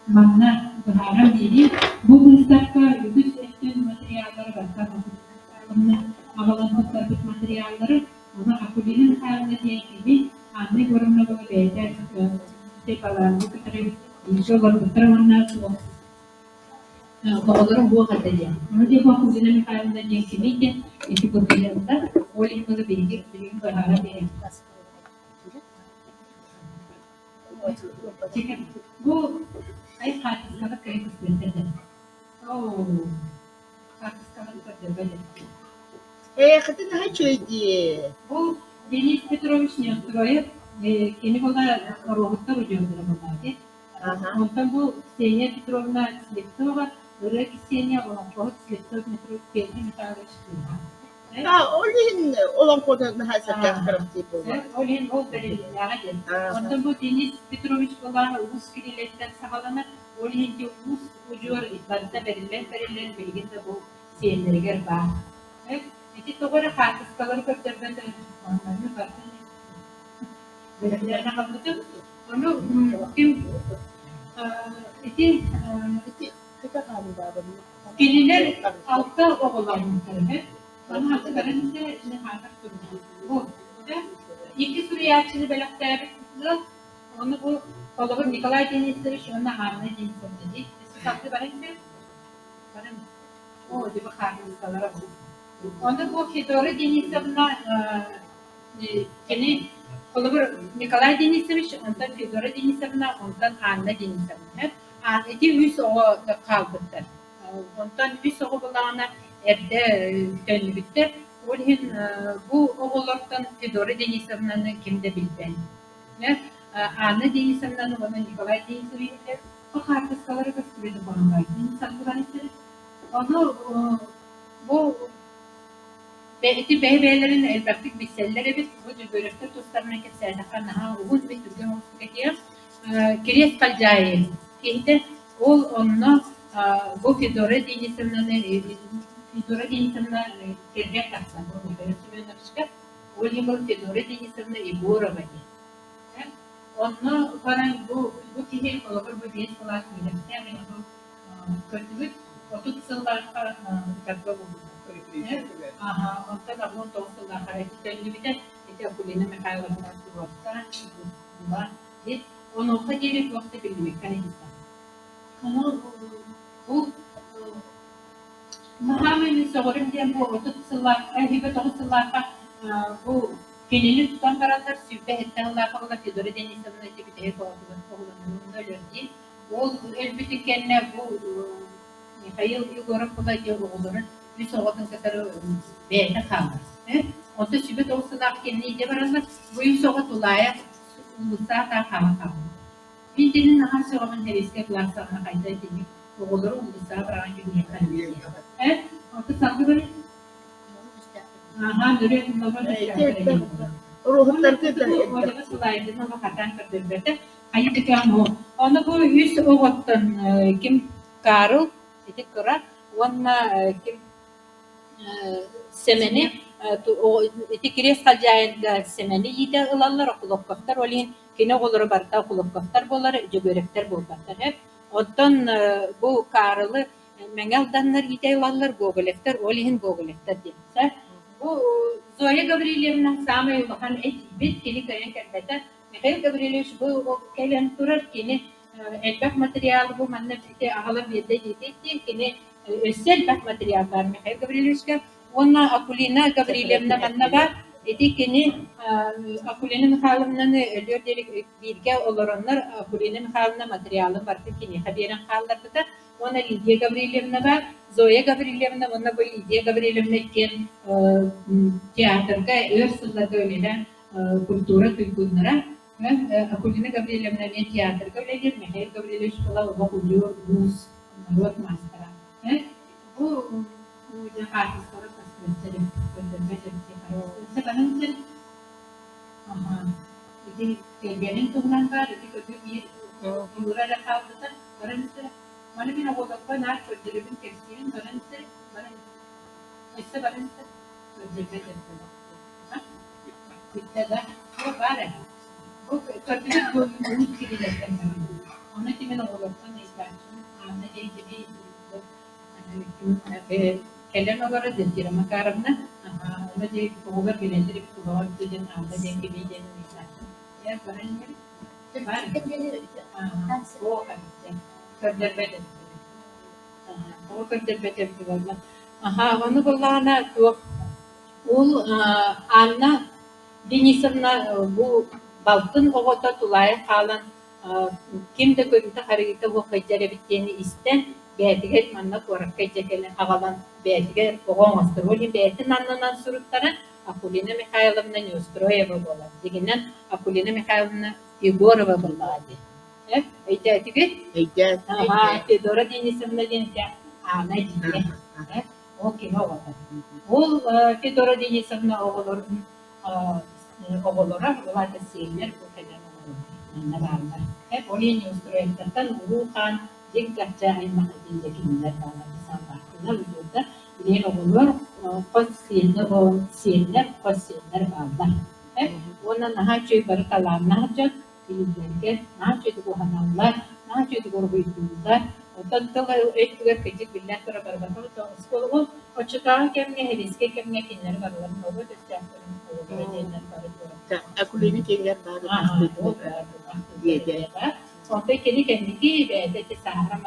Манна быһааран биэрии. Бу быыстапка үгүс өттүн материаллары бастаан аҕалан туттарбыт материаллары, ону Акулина Михайловна диэн кини Анна Егоровна бэйэтэ Балаанны кытары бииргэ олорбуттара уонна оҕолоро уох этэ диэн. Ону диэки Акулина Михайловна диэн кини диэн ити курдук ол иһин биһиги билигин быһааран биэрэбит. Бу ай хаартыскаҕа кыайан көстүбэттэр да. Оо, хаартыскаҕа Көрдөрбөт эбит. Эйэхитин наһаа үчүгэй дии. Бу Денис Петрович Неустроев кини була Оруоһуттар удьуордара буоллаҕа Онтон бу Ксения Петровна Слепцова, Ырыа Ксения олоҥхоһут Слепцов Петр Михайлович кыыһа. Ол иһин олоҥхону наһаа сэргэх харахтыыр буолла. Ол иһин ол бэриллээҕэ диэн. Онтон бу Денис Петрович былаана Уус Кириллэттэн саҕаланар. Ол иһин ити уус удьуор барыта бэриллэн-бэриллэн билигин да бу сиэннэригэр баар. Ити тоҕо эрэ хаартыскалары көрдөрбөт онно барытын бэлэмнээн аҕалбытым. Ону ким ити кинилэр алта оҕоломмуттар үһү. Ону хантыкарын хаатар суруйбут. Икки суруйааччыны бэлэхтээбит ыал. Ону бу холобур Николай Денисович уонна Анна Денисовна дии. Салгыы баран истэр. Баран. Оо, дьэ бу хаартыскалара бу. Ону бу Федора Денисовна кини холобур Николай Денисович, онтон Федора Денисовна, онтон Анна Денисовна. Ити үс оҕо хаалбыттар. Онтон үс оҕо булаҕына эрдэ төннүбүттэр. Ол иһин бу оҕолортон Федора Денисовнаны ким да билбэт. Анна Денисовнаны уонна Николай Денисовичы бу хаартыскалары көстүбүтү Ону бу Ити бэйэ-бэйэлэрин элбэхтик билсэллэр эбит, бу Дьөгүөрэптэр тустарынан кэпсээтэххэ наһаа уһун эбит, түргэн оҕустук этиэх. Кириэс Халдьаайы киһитэ ол онно бу Федора Денисовнаны Федора Денисовна кэргэн тахсан Михаил Семеновичка, ол иһин ол Федора Денисовна Егорова диэн. Онно баран бу бу киһи холобур бу биэс кылаас үөрэхтээх бу Көрдүгүт, 30 сыллаахха ытарга буолбута. Аха, онтон 89 сыллаахха ити төннүбүтэ, ити Акулина Михайловна туруорса, була диэн. Онуоха диэри туох да биллибэккэ иһитэ. Ону бу наһаа мин сөҕөрүм диэн бу 30 сыллаахха, 29 сыллаахха бу кинини тутан бараннар 27 сыллаахха була Федора Денисовна ити бүтэһик оҕотугар оҕолонун өлөр диэн Ол өлбүтүн кэннэ бу Михаил Егоров Кулайдьа оҕолорун үс оҕотун кытары бэйэтэ хаалар. Онтон сүбэ тоҕус сылаах кэннэ илдьэ бараллар. Бу үс оҕо тулаайах уулуссаҕа хаалан хаалбыт. Мин итини наһаа сөҕөбүн сэбиэскэй былаас саҕана хайда итинник оҕолору уулуссаҕа быраҕан кэбиһиэххэ диэн. Онтон салгыы баран Аһаа, нөрүө Ону бу үс оҕоттон ким Карл ити кыра уонна ким Сэмэни ити Кириэс Халдьаайыга Сэмэни иитэ ылаллар Окулопковтар ол иһин кини оҕолоро барыта Окулопковтар буолар Дьөгүөрэптэр буолбаттар Оттон бу Карлы Мэҥэ Алданнар иитэ ылаллар Гоголевтар, ол иһин Гоголевтар диэн. Бу Зоя Гаврильевна саамай улахан этиибит, кини кыайан кэлбэтэ. Михаил Гаврильевич бу кэлэн турар, кини элбэх материалы бу манна ити аҕалан биэрдэ диэтэ кини өссө элбэх материал баар Михаил Гаврильевичка. Уонна Акулина Гаврильевна манна баар. Ити кини Акулина Михайловнаны өлүөр диэри бииргэ олороннор Акулина Михайловна материалын барытын киниэхэ биэрэн хаалларбыта. Уонна Лидия Гаврильевнаҕа, Зоя Гаврильевна уонна бу Лидия Гаврильевна иккиэн театрга өр сылларга үлэлээн культура туйгуннара. Акулина Гаврильевна эмиэ театрга үлэлиир, Михаил Гаврильевич была олох улуу уус, норуот маастара. Бу хаартыскалар көстүбэттэр көрдөрбөт эбит. Ити кэргэнин туһунан баар, ити көтүү биир ойуура эрэ хаалбыта. Баран истэ. Маны мин оҕолорго наар көрдөрөбүн, кэпсиибин, баран истэ, баран өссө баран истэ. Көрдөрбөт эбит Бүттэ да? Бу баар ээ. Бу көрдүгүт бу уус кирилэртэн баран. Ону ити мин оҕолортон ыйытааччыбын, Анна диэн кини кэлэн олорор Земфира Макаровна, ону дии оҕолор билэллэр эбит, олоҕор диэн Анна диэн кини диэн ыйытааччым. Ээ, баран иһэбит. Баар Көрдөрбөт эбит. Тоҕо көрдөрбөт эбит буолла. Аһаа, ону буоллаҕына туох ол Анна Денисовна бу балтын оҕото тулаайах хаалан ким да көрүүтэ-харайыыта суох сылдьар эбит диэни истэн, бэйэтигэр манна куоракка илдьэ кэлэн аҕалан бэйэтигэр оҕо оҥостор. Ол иһин бэйэтин аннынан суруттаран Акулина Михайловна Неустроева буолар. Дьиҥинэн Акулина Михайловна Егорова буоллаҕа дии. Э, өйдөөтүгүт? Өйдөөн. Аһаа, Федора Денисовна диэн ити Аана дьиэ. Э, ол кини оҕото. Ол Федора Денисовна оҕолорун оҕолоро, ол аата сиэннэр бу кэлэн оҕолор манна бааллар. Э, ол иһин Неустроевтартан Улуу Хаан дьиҥ чахчы аймах дииллэ кинилэр бааллар сааллаахтылар удьуордар. Билигин оҕолор хос сиэннэр, сиэннэр, хос сиэннэр бааллар. Э, уонна наһаа үчүгэй бары талааннаах дьон билиилэригэр наһаа үчүгэйдик уһаналлар, наһаа үчүгэйдик уруһуйдууллар. Оттон тыл өттүгэр кырдьык биллэн турар барбатах оскуола ол оччотооҕу кэмҥэ, сэбиэскэй кэмҥэ кинилэри барыларын норуот өстөөхтөрүн оҕолоро диэннэр бары туораттар. Акулина киэҥэр баар диэдэ. Онтон кини кэнники бэйэтэ ити сааһырам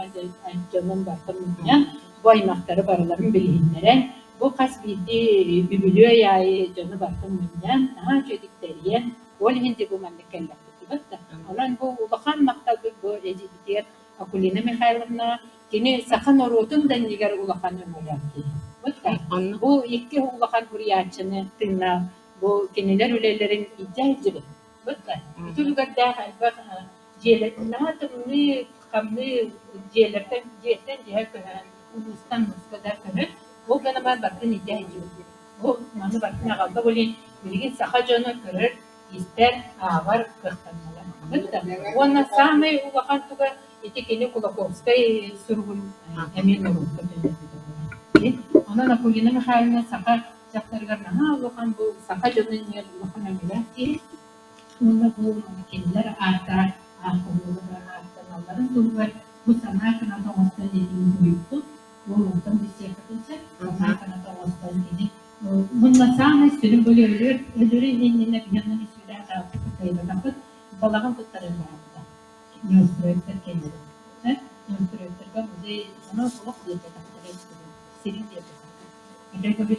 дьонун барытын мунньан, бу аймахтары барыларын билиһиннэрэн, бу хас биирдии үбүлүөй аайы дьону барытын мунньан, наһаа үчүгэйдик тэрийэн, Ол иһин дьэ бу маннык кэллэхпит да. Онон бу улахан махталбыт бу эдьиийбитигэр Акулина Михайловнаҕа кини саха норуотун да иннигэр улахан өҥөлөөх киһи. Бу икки улахан суруйааччыны тыыннаах бу кинилэр үлэлэрин илдьэ сылдьыбыт. Ити үлүгэрдээх элбэх дьиэлэр наһаа тымныы хамныы дьиэлэртэн дьиэттэн дьиэ көһөн улуустан улууска да көһөн ол гынан баран барытын илдьэ сылдьыбыт. Бу маны барытын аҕалла билин билигин саха дьоно көрөр, истэр, ааҕар кыахтаннылар. Уонна саамай улахан туга ити кини Кулаковскай суругун эмиэ норуокка төннөрбүтэ буолар. Онон Акулина Михайловна саха дьахтарыгар наһаа улахан бу саха дьонун иннигэр улахан өҥөлөөх киһи. Уонна бу кинилэр ааттара ааттаналларын туһугар бу санаа кыната оҥостон этиини суруйбутум. Ол онтон билсиэххитин сөп. Санаа кыната оҥостон кини уонна саамай сүрүн бу өлөр өлөрүн иннинэ биһиэннэ сүүрэн хаалбыппыт кыайбатахпыт балаҕан туттаран барбыта. Неустроевтар кэллилэр. Неустроевтарга музей ону олох биэрбэтэхтэрэ сирин биэрбэтэхтэрэ.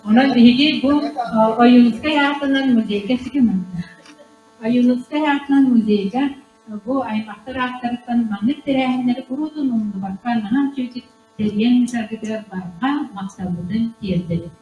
Онон биһиги бу Ойуунускай аатынан музейга Ойуунускай аатынан музейга бу аймахтар ааттарыттан маннык тэрээһиннэри куруутун умнубакка наһаа үчүгэйдик тэрийэн ыытаргытыгар барҕа махталбытын тиэрдэбит.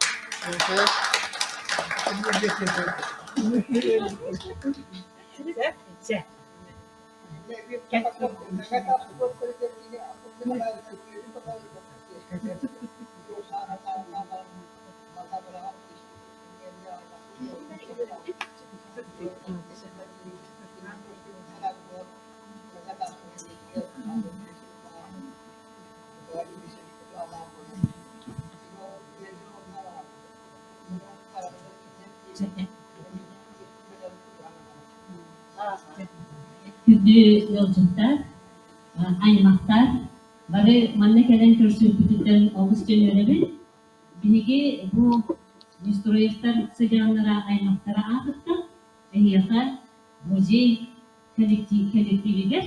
Күндү ыалдьыттар, аймахтар, бары манна кэлэн көрсүбүппүтүттэн олус дьон Биһиги бу Нестроевтар сыдьааннара аймахтара аатыттан эһиэхэ музей коллективигэр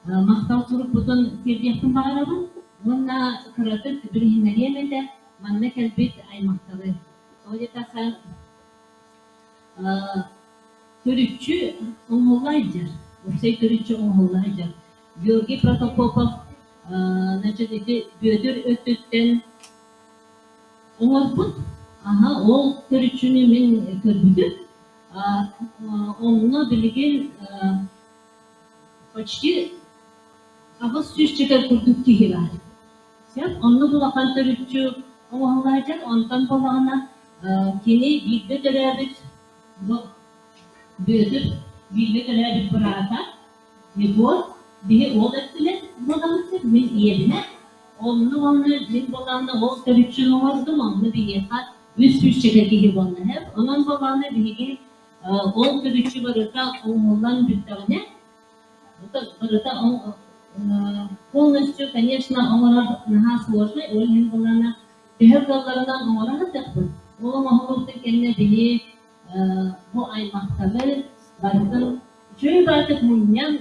махтал сурукпутун тиэрдиэхпин баҕарабын уонна кыратык билиһиннэриэм этэ манна кэлбит аймахтары. Тоҕо диэтэххэ, төрүччү оҥоһулла сылдьар, уопсай төрүччү оҥоһулла сылдьар. Георгий Протопопов значит, ити Бүөтүр өттүттэн оҥорбут. Аһа, ол төрүччүнү мин көрбүтүм. Онно билигин почти 800 чөкөр курдук киһи баар. Сөп, оннук улахан төрүччү оҥоһулла сылдьар. Онтон буоллаҕына кини бииргэ төрөөбүт бу Бүөтүр бииргэ төрөөбүт быраата Егор биһи уол өттүнэн буолабыт, мин ийэбинэн. Онно уонна мин буоллаҕына ол төрүччүн оҥордум, онно биһиэхэ үс сүүсчэкэ киһи буолла. Онон буоллаҕына биһиги ол төрүччү барыта оҥоһуллан бүттэҕинэ, барыта полностью, конечно, оҥорор наһаа сложно, ол иһин буоллаҕына төһө кыалларынан оҥоро сатыахпыт. Ол оҥоһуллубутун кэннэ биһи бу аймахтары барытын үчүгэй баҕайытык мунньан,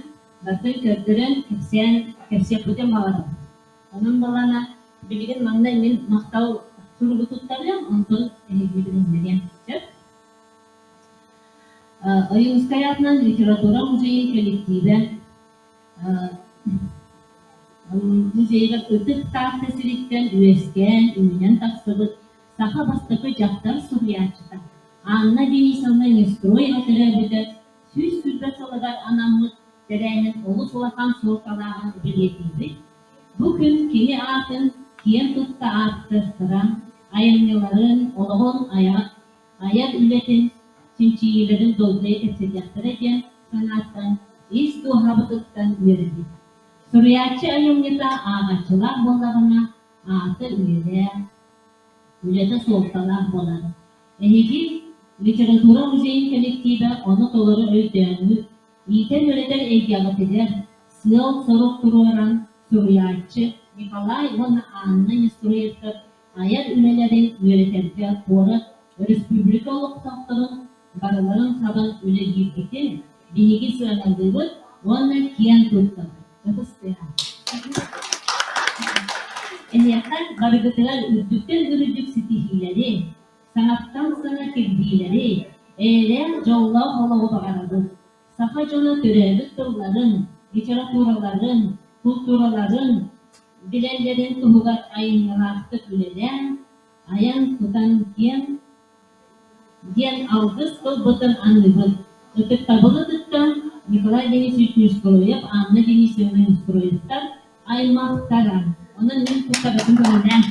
барытын көрдөрөн, кэпсээн кэпсиэхпитин баҕарабыт. Онон балаана билигин маҥнай мин махтал суругу туттарыам, онтон эһиги билиһиннэриэм. Сөп? Ойуунускай аатынан литература музейын кэлликтиибэ. Музейыгар Ытык Таатта сириттэн үөскээн, үүнэн тахсыбыт саха бастакы дьахтар суруйааччыта Анна Денисовна Неустроева төрөөбүтэ 120 сылыгар анаммыт тэрээһин олус улахан суолталааҕын бэлиэтиибит. Бу күн кини аатын киэн тутта ааттыахтара, айымньыларын, олоҕун айар үлэтин чинчийиилэрин долгуйа кэпсэтиэхтэрэ диэн санааттан ис дууһабытыттан үөрэбит. Суруйааччы айымньыта ааҕааччылаах буоллаҕына, аата үйэлээх, үлэтэ суолталаах буолар. Эһиги литература музейын кэлэктиибэ ону толору өйдөөҥҥүт, иитэн-үөрэтэр эйгэҕитигэр сыал-сорук туруоран суруйааччы Николай уонна Анна Неустроевтар айар үлэлэрин үөрэтэргэ куорат, өрөспүүбүлүкэ олохтоохторун барыларын хабан үлэлииргитин биһиги сыаналыыбыт уонна киэн туттабыт. Ытыс тыаһа. Эһиэхэ барыгытыгар үрдүктэн үрдүк ситиһиилэри, саҥаттан саҥа кирбиилэри, эйэлээх дьоллоох олоҕу баҕарабыт. Саха дьоно төрөөбүт тылларын, литератураларын, култуураларын билэллэрин туһугар айымньылаахтык үлэлээн, айан-тутан киэн диэн алгыс тылбытын аныыбыт. Ытыктабылы кытта Николай Денисович Неустроев, Анна Денисовна Неустроевтар аймахтара. Онон мин куттарытын көҥүлээн.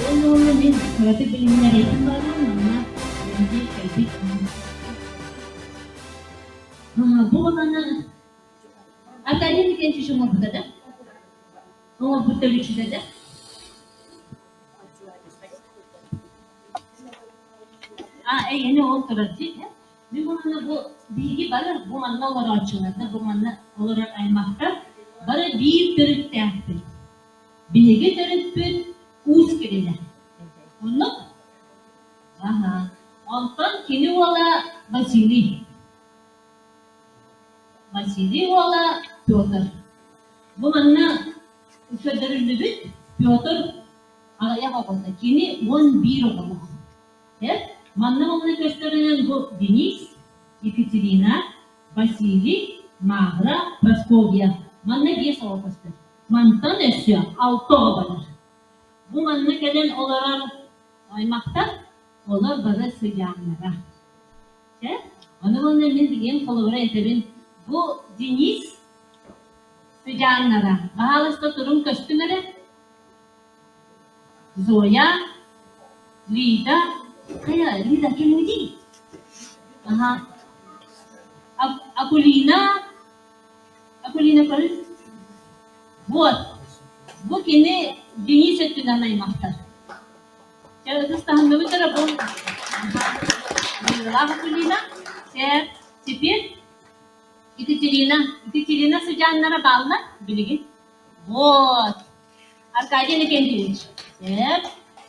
Уонна уонна мин кыратык билиһиннэриэхпин баҕарабын манна биһиги кэлбит Бу манна Аркадий Викентьевич оҥорбута да? Оҥорбут төрүччүтэ да? А, эйиэнэ ол турар дии. Мин манна бу биһиги бары бу манна олорооччулар да, бу манна олорор аймахтар бары биир төрүттээхпит. Биһиги төрүппүт уус кирилэ. Оннук? Аха. Онтон кини уола Василий. Василий уола Петр. Бу манна көрдөрүллүбүт Петр аҕыйах оҕото. Кини 11 оҕолоох. Манна манна көстөрүнэн бу Денис, Екатерина, Василий, Мавра, Прасковья. Манна биэс оҕо көстөр. Мантан өссө алта оҕо барар. Бу манна кэлэн олорор аймахтар, олор бары сыдьааннара. Чэ, ону уонна мин билигин холобура этэбин, бу Денис сыдьааннара, баһаалыста туруҥ көстүҥ эрэ. Зоя, Лида, хайа, Лида киммитий? Аха. Акулина, Акулина көрүн. Вот, бу кини Денис өттүнэн аймахтар. Чэ, ытыс таһынныбыт эрэ бу. Лидалаах Акулина. Чэ, теперь Екатерина. Екатерина сыдьааннара бааллар билигин. Вот. Аркадий Иннокентьевич. Сөп.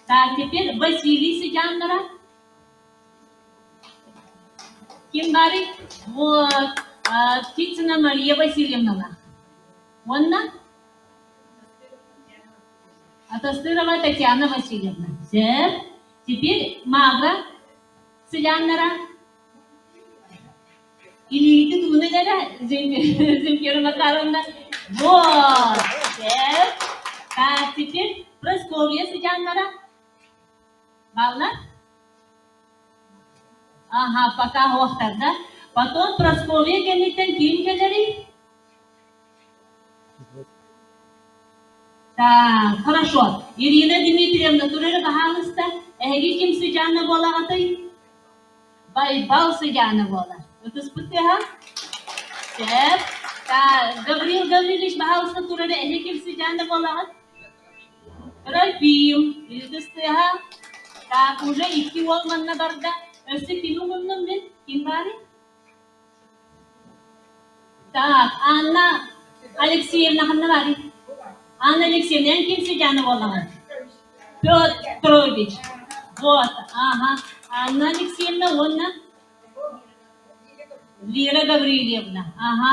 Так, теперь Василий сыдьааннара. Ким баарый? Вот. Птицына Мария Васильевнала. Уонна Атастырова Татьяна Васильевна. Сөп. Теперь Мавра сыдьааннара. Илиити тугунан эрэ Земфира Макаровна. Вот. Сөп. Так, теперь Прасковья сыдьааннара. Бааллар? Ага, пока оһохтор да. Потом Прасковья кэнниттэн ким кэлэрий? Так, хорошо. Ирина Дмитриевна, тур эрэ баһаалыста. Эһиги ким сыдьаана буолаҕытый? Байбал сыдьаана буолар. Ытыспыт тыаһа? Сөп. Так, Гаврил Гаврильевич, баһаалыста тур эрэ, эһиги ким сыдьаана буолаҕыт? Трофим. Ытыс тыаһа? Так, уже икки уол манна барда. Өссө кими умуннум мин? Ким баарый? Так, Анна Алексеевна ханна баарый? Анна Алексеевна, эн ким сыдьаана буолаҕын? Петрович. Вот, ага. Анна Алексеевна уонна Лира Гаврильевна. Ага.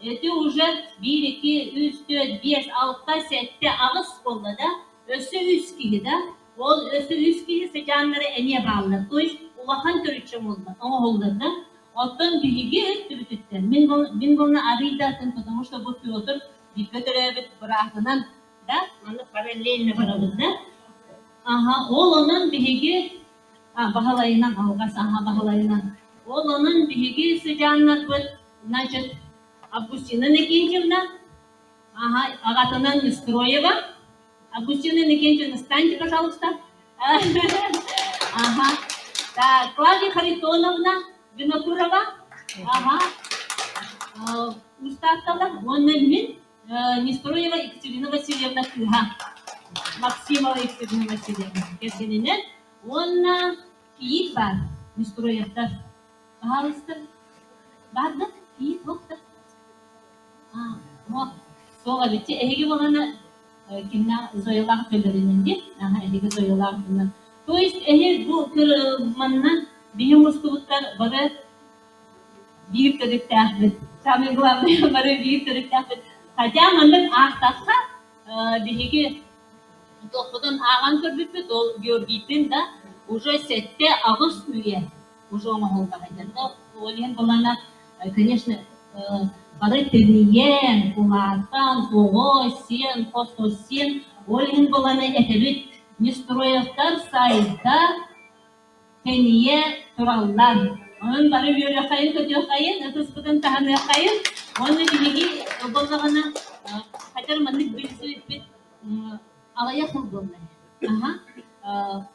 Ити уже биир, икки, үс, түөрт, биэс, алта, сэттэ, аҕыс буолла да, өссө үс киһи да, ол өссө үс киһи сыдьааннара эмиэ бааллар. То есть улахан төрүччү оҥоһуллар да. Оттон биһиги өттүбүтүттэн, мин, мин буолна арыый да атын, потому что бу Петр бииргэ төрөөбүт быраатынан да, маннык параллельно барабыт да. Аха, ол онон биһиги Баһылайынан алҕас аха Баһылайынан. Ол онон биһиги сыдьааннарбыт, значит, Августина Иннокентьевна, ага, аҕатынан Нестроева. Августина Иннокентьевна, встаньте, пожалуйста. Ага. Так, Клавдия Харитоновна Винокурова. Ага. Устаатталар. Уонна мин Нестроева Екатерина Васильевна кыыһа. Максимова Екатерина Васильевна кэргэнинэн уонна кийиит баар Нестроевтар. Пожалуйста. Баар да? Кийиит суох да? Суох эбит. Эһиги буолана кимнээх Зоялаах төлөрүнэн дии. Аха, эһиги Зоялаах туһунан. То есть эһи бу манна биһи мустубуттар бары биир төрүттээхпит. Самое главное, бары биир төрүттээхпит. Хотя маннык аахтахха, биһиги туохпутун ааҕан көрбүппүт, ол Георгийдыын да уже сэттэ-аҕыс үйэ уже оҥоһуллар да ол иһин былаана, конечно, бары тэнийэн, улаатан, оҕо, сиэн, хос-хос сиэн, ол иһин былаана этэбит, Нестроевтар сайда тэнийэ тураллар. Онон бары үөрүөххэйин, көтүөххэйин, ытыспытын таһыныаххайын. Уонна биһиги буоллаҕына, хотя маннык билсибиппит аҕыйах сыл буолла. Аха.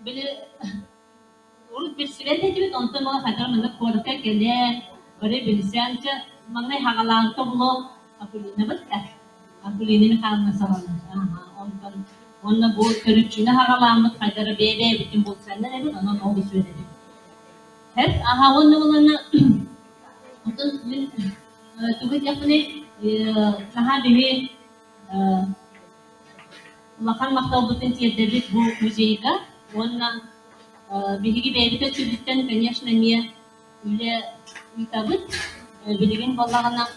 Били урут билсибэт этибит, онтон ыла хотя маннык куоракка кэлэн, бары билсэн, чэ, маҥнай хаҕалаан тобулу Акулинабыт да Акулина Михайловна саҕалыыр. Аха, онтон уонна бу төрүччүнү хаҕалааммыт хайдара бэйэ-бэйэбитин булсаннар эбит, онон ол үсүөдэбит. Һэп, аха, уонна булана отон мин тугу этиэхпиний, наһаа биһи улахан махталбытын тиэрдэбит бу музейга уонна биһиги бэйэбит өттүбүттэн, конечно, эмиэ үлэ ыытабыт. Билигин буоллаҕына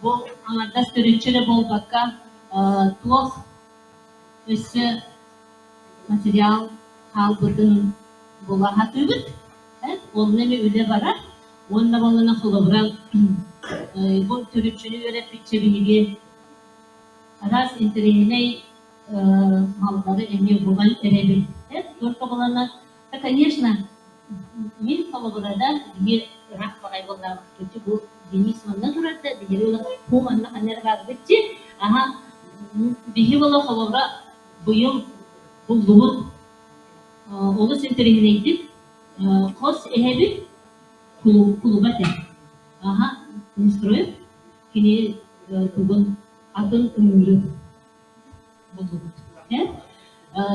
бу аҥардас төрүччү эрэ буолбакка, туох өссө материал хаалбытын була сатыыбыт. Онно эмиэ үлэ барар. Уонна буоллаҕына холобура бу төрүччүнү үөрэппиччэ биһиги араас интэриэһинэй маллары эмиэ булан эрэбит. Туох буоллаҕына, конечно, мин холобура да биир ыраах баҕайы буоллаабыт бу Денис манна турар да биһиги ула хуу манна ханна эрэ баарбыт дии аха биһи ула холобура быйыл буллубут олус интэриэһинэйдик хос эһэбит кулуба этэ аха Нестроев кини тугун атын ыҥыырын буллубут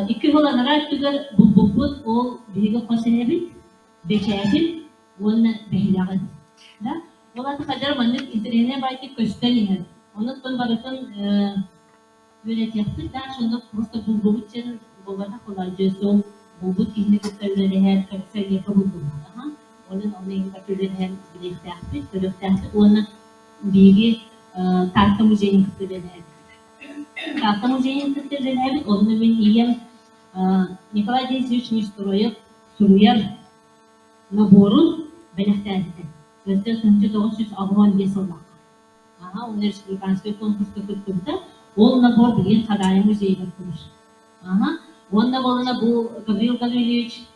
Икки сыл анараа өттүгэр булбуппут ол биһиги хос эһэбит, бэчээтин уонна бэһилэҕин. Да? Ол аата хайдах маннык интэриэһинэй баайдык көстөн иһэр. Онон барытын үөрэтиэхпит да, сонно просто буллубут диэн буолбатах буолааччы. Сол булбут киһини кытта үлэлэһэр, коллекционерга буллубут. Онон ону кытта үлэлэһэн билиэхтээхпит, көрүөхтээхпит уонна биһиги Таатта музейын кытта үлэлэһэбит. Таатта музейын кытта үлэлээбит, онно мин ийэм Николай Денисович Нестроев суруйар наборун бэлэхтээбитэ. Өссө 1985 сыллаахха. Аха, уонна республиканскай конкурска кыттыбыта. Ол набор билигин Хадаайы музейыгар турар. Аха, уонна буолана бу Гаврил Гаврильевич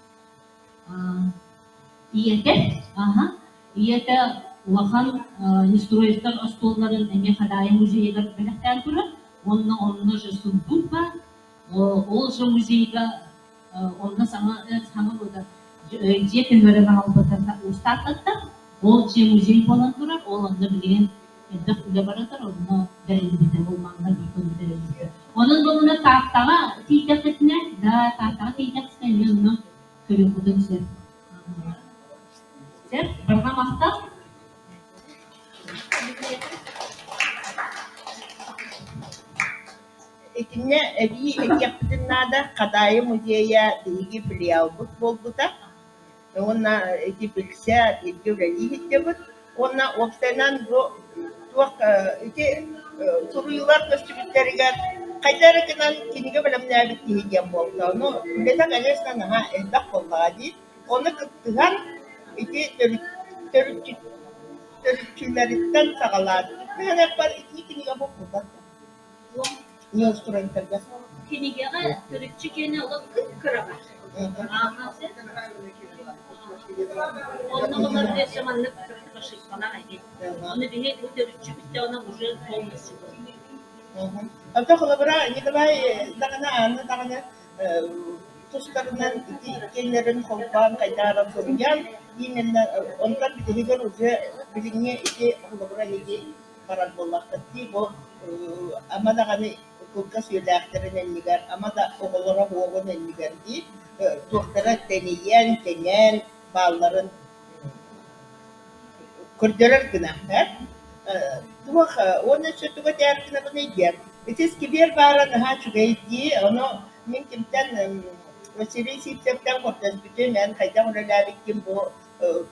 Ийэтэ, аһа, ийэтэ улахан Нестроевтар остуолларын эмиэ Хадаайы музейыгар бэлэхтээн турар уонна онно же сундук баар. Ол же музейга онно саҥа саҥа дьиэ көһөрөн аҕалбыттар уустаахтар. Ол дьиэ музей буолан турар. Ол онно билигин элбэх үлэ баратар, онно бэриллибитэ, ол манна бэриллибитэ. Онон буолуна Тааттаҕа тиийдэххитинэ, да, Тааттаҕа тиийдэххитинэ эмиэ онно көрүөххүтүн сөп. Сөп, барҕа махтал. Итиннэ эбии этиэхпитин наада, Хадаайы музейа биһиги филиалбыт буолбута. Уонна ити билсэ, бииргэ үлэлии сылдьабыт. Уонна уопсайынан бу туох ити суруйуулар көстүбүттэригэр хайдах эрэ гынан кинигэ бэлэмнээбит киһи диэн буолта. Ону үлэтэ, конечно, наһаа элбэх буоллаҕа дии. Ону кыттыһан ити төрүт төрүччү төрүччүлэриттэн саҕалаан Мин итини кинигэ боппутар. Неустроителгэ. Кинигэҕэ төрүччү киэнэ олох кып-кыра бар. Онно олор өссө маннык ошибкалаах эбит. Ону биһи бу төрүччү бүттэҕинэ уже полностью Оттон холобура Николай даҕаны Анна даҕаны тустарынан ити иккиэннэрин холбоон хайдааран суруйан именно онтон бүтэһигэр уже билиҥҥи ити холобура эһиги барар буоллаххыт дии бу ама даҕаны кылгас үйэлээхтэрин иннигэр ама да оҕолоро уоҕун иннигэр дии туохтара тэнийэн кэҥээн баалларын көрдөрөр гына э туох уонна өссө тугу этээр гынабыный диэн ити искибиэр баара наһаа үчүгэй дии ону мин кимтэн Василий Сивцевтэн көрдөспүтүм эн хайдах үлэлээбиккин бу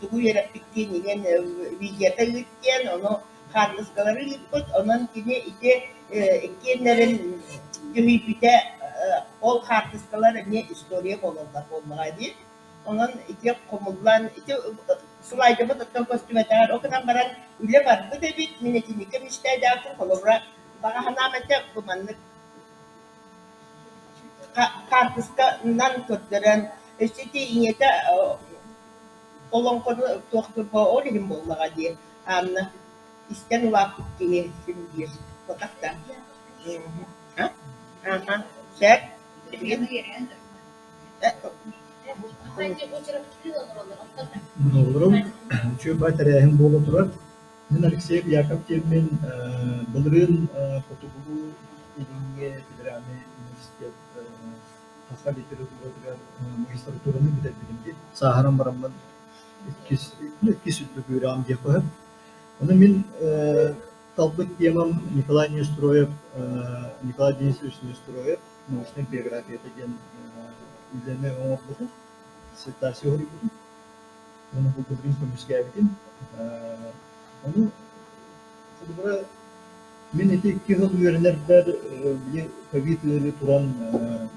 тугу үөрэппиккин иҥэн видеота ыыт диэн ону хаартыскалары ыыппыт онон кини ити иккиэннэрин дьүһүйбүтэ ол хаартыскалар эмиэ история буолаллар буоллаҕа дии Онон ити хомуллан, ити слайдабыт оттон көстүбэтэҕэр, ол гынан баран үлэ барбыт эбит, мин итинниккэ мечтайдаабытым, холобура, баҕа санаам этэ бу маннык хаартысканан көрдөрөн, өссө ити ийэтэ олоҥхону туох ол иһин буоллаҕа дии, Анна истэн улааппыт киһи син биир куотах да. Аха, сөп. Билигин Олорум үчүгэй тэрээһин буола турар. Мин Алексеев Яков диэммин былырыын Хотугулуу Илиҥҥи федеральнай университет саха литературатыгар магистратураны бүтэрбитим дии. Сааһыран бараммын иккис иккис үрдүк үөрэҕим диэххэ сөп. Ону мин талбыт темам Николай Неустроев, Николай Денисович Неустроев научнай биографията диэн үлэни оҥорбутум, диссертация суруйбутум. Уонна бу былырыын көмүскээбитим. Ону холобура мин ити икки сыл үөрэнэрбэр били ковид ыарыы туран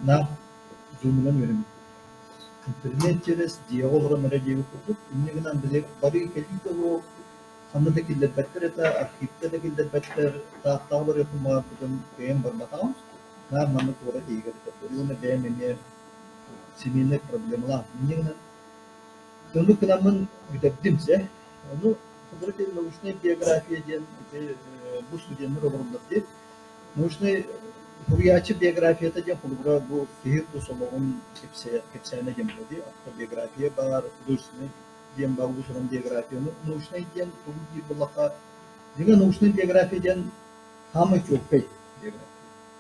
наар зумунан үөрэммитим. Интернет через дьиэҕэ олорон эрэ диэбит курдук. Инньэ гынан били барыы-кэлии да суох, ханна да киллэрбэттэр этэ, архивка да киллэрбэттэр, Тааттаҕа барыахпын баҕарбытым кыайан барбатаҕым. Наар манна куорат иһигэр уонна бэйэм эмиэ семейнай проблемалаах. Инньэ гынан оннук гынаммын бүтэрдим сэ. Ону холобура ити научнай биография диэн ити бу студеннар олороллор дии. Научнай суруйааччы биографията диэн холобура бу киһи тус олоҕун кэпсээнэ диэн буолар дии. Автобиография баар, художественнай диэн баар уус-уран биография. Научнай диэн тугу диир буоллахха, дьиҥэ научнай биография диэн саамай чуолкай биография.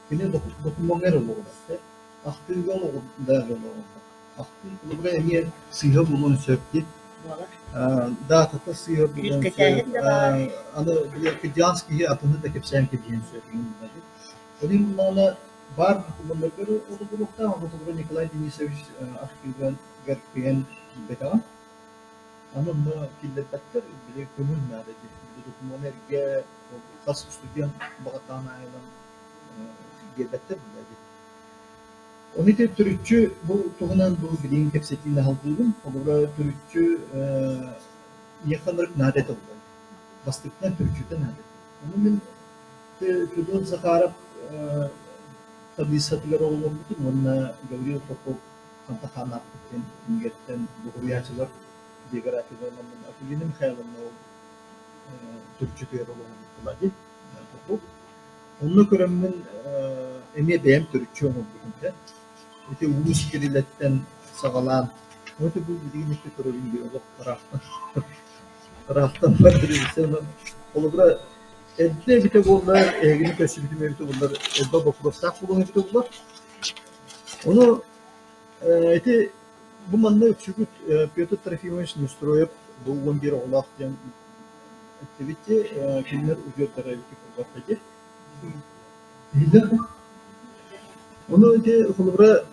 Кини докумуоҥҥа эрэ олоҕурар, ахтыыга олоҕурда эрэ олоҕурбат. Ахтыы холобура эмиэ сыыһа буолуон сөп дии. Даатата сыыһа буолуон сөп. Аны били кырдьаҕас киһи атыны да кэпсээн кэбиһиэн сөп. Ол иһин буоллаҕына баар докумуоннарга олоҕуруохтаах. Ону холобура Николай Денисович архивыгар кыайан киирбэтэҕим. Аны онно киллэрбэттэр, били көҥүл наада диэн. Били докумуону эргэ хас студент баҕатаан аайынан биэрбэттэр билэбит. Ону ити төрүччү бу туһунан бу билигин кэпсэтиини аһалгыыбын. Холобура, төрүччү миэхэ ынырык наада этэ буолар. Бастакынан төрүччүтэ наада этэ. Ону мин Федот Захаров таблицатыгар оҕолорбутун уонна Гаврил Попов Ханта хааннаахпыт диэн кинигэттэн буһуруйааччылар биографияларынан Акулина Михайловна ол төрүччүтүгэр олоҕурбуттара дии. Попов. Онно көрөммүн эмиэ бэйэм төрүччү оҥорбутум этэ. Ити Уус Кирилэттэн саҕалаан, ити бу билигин ити көрөбүн дии олох ыраахтан ыраахтан барар Холобура, эрдэ эбитэ буоллар, эһигини көрсүбүтүм эбитэ буоллар, элбэх боппуруостаах буолуом эбитэ буоллар. Ону ити бу манна үксүгүт Петр Трофимович Неустроев бу 11 оҕолоох диэн эттибит дии, кинилэр удьуордара эбит курбатта дии. Иһиллэр да? Ону ити холобура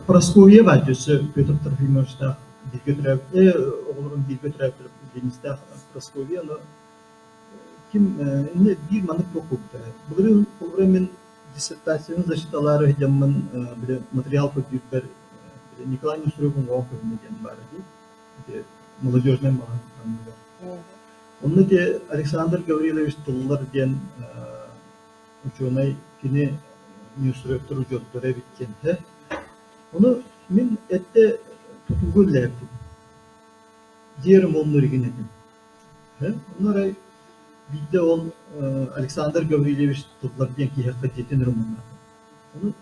Прасковья баайда өссө Петр Трофимовичтаах бииргэ төрөөбүт оҕолорун бииргэ төрөөбүттэр Денистээх Прасковья, ону ким инньэ биир маннык туох буолбута. Былырыын холобура мин диссертацияны защиталаары сылдьаммын били материал көрдүүрбэр Николай Неустроев уҥуоҕа көһүннэ диэн баара дии. Ити молодежнай маҕаһыын Онно ити Александр Гаврилович Тыллар диэн учуонай кини Неустроевтар удьуордара эбит диэн этэ. Ону мин эрдэ тутууга үлэлээбитим. Дьиэ ремоннуур игин этим. Ону арай биирдэ ол Александр Гаврильевич Тыллар диэн киһиэхэ дьиэтин ремоннаатым. Ону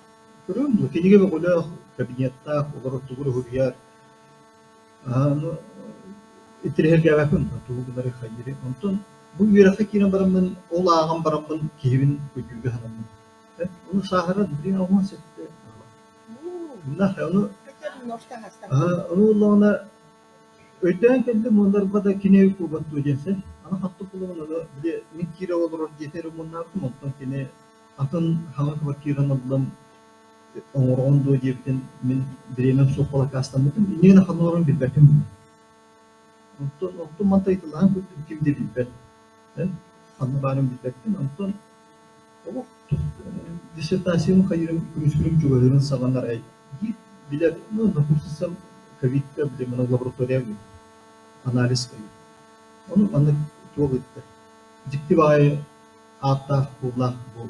көрүөм дуо, кинигэ бөҕөлөөх, кабинеттаах, олорор тугу эрэ суруйар. Ону интэриэһиргээбэппин тугу гынары хайыыры. Онтон бу үөрэххэ киирэн бараммын, ол ааҕан бараммын киһибин өйдүүргэ сананным. Ону сааһыран билигин 67 Ону ону буоллаҕына өйдөөн кэллим уонна арба да кини куобат дуо диэн сэ. Аны хаттык булабын аны били мин киирэ олорор дьиэтэ эрэ муннаабытым онтон кини атын хаҥа квартираны ыллым оҥороҕун дуо диэбитин мин бириэмэм суох буола аккаастаммытым. Инньэ гынан ханна олорорун билбэппин. Онтон онтон манта ыйыталаһан көрдүм ким да билбэт. Ханна баарын билбэппин. Онтон олох диссертациям хайыырым күнүскүрүм чугаһыырын саҕана арай биир билэр ну однокурсницам ковидка били маны лаборатория анализ хайыыр. Ону маннык туох ыытта. Дьикти баҕайы ааттаах кууллаах бу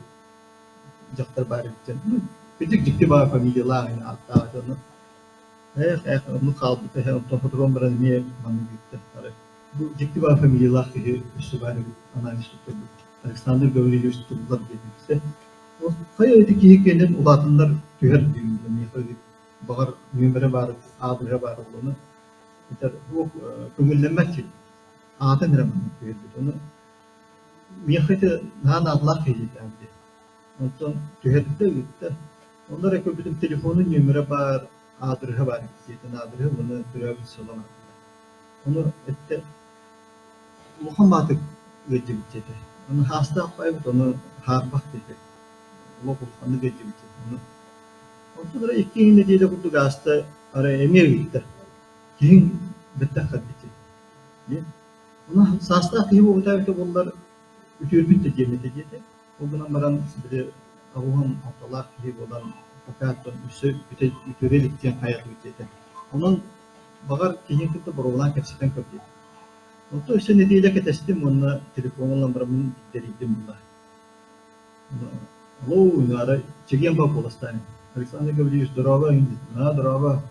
дьахтар баар эбит диэн. Ну, кырдьык дьикти баҕайы фамилиялаах ааттаах этэ. Ону ээх ээх оннук хаалбыта эһэ онтон сотору баран эмиэ маннык ыытта. Арай бу дьикти баҕайы фамилиялаах киһи өссө баар эбит анализ туттарбыт. Александр Гаврильевич тыллар диэн Ол хайа ити киһи кэлин улаатыннар түһэр диибин миэхэ баҕар нүөмэрэ баар аадырыһа баар буолуо этэр суох көҥүллэммэт сир аатын эрэ маннык түһэрбит ону миэхэ ити наһаа наадалаах киһи диэтэҕим дии онтон түһэрдэ ыытта онно эрэ көрбүтүм телефонун нүөмэрэ баар аадырыһа баар эбит диэтин аадырыһа уонна төрөөбүт сыла баар ону эттэ Улахан баатык ыалдьыбыт диэтэ. Ону хаастаах баайбыт, ону хаарбах диэтэ. Олох улаханнык ыалдьыбыт диэтэ. Ону онтон арай икки нэдиэлэ курдук ааста, арай эмиэ ыйытта. Киһиҥ бэттэх хаппыт диэн. Ону саастаах киһи буолбута эбитэ буоллар, үтүөрбүт да диэм этэ диэтэ. Ол гынан баран, били 86-лаах киһи буолан, пока оттон өссө бүтэ үтүөрэ илик диэн хайаатыбыт диэтэ. Онон баҕар киһини кытта боруобалаан кэпсэтэн көр диэтэ. Онтон өссө нэдиэлэ кэтэстим уонна телефон ылан бараммын биллэрийдим буолла. Алло, арай чэгиэн баа куоластаан Александр Гаврильевич дорообо диэтэ. Аа, дорообо.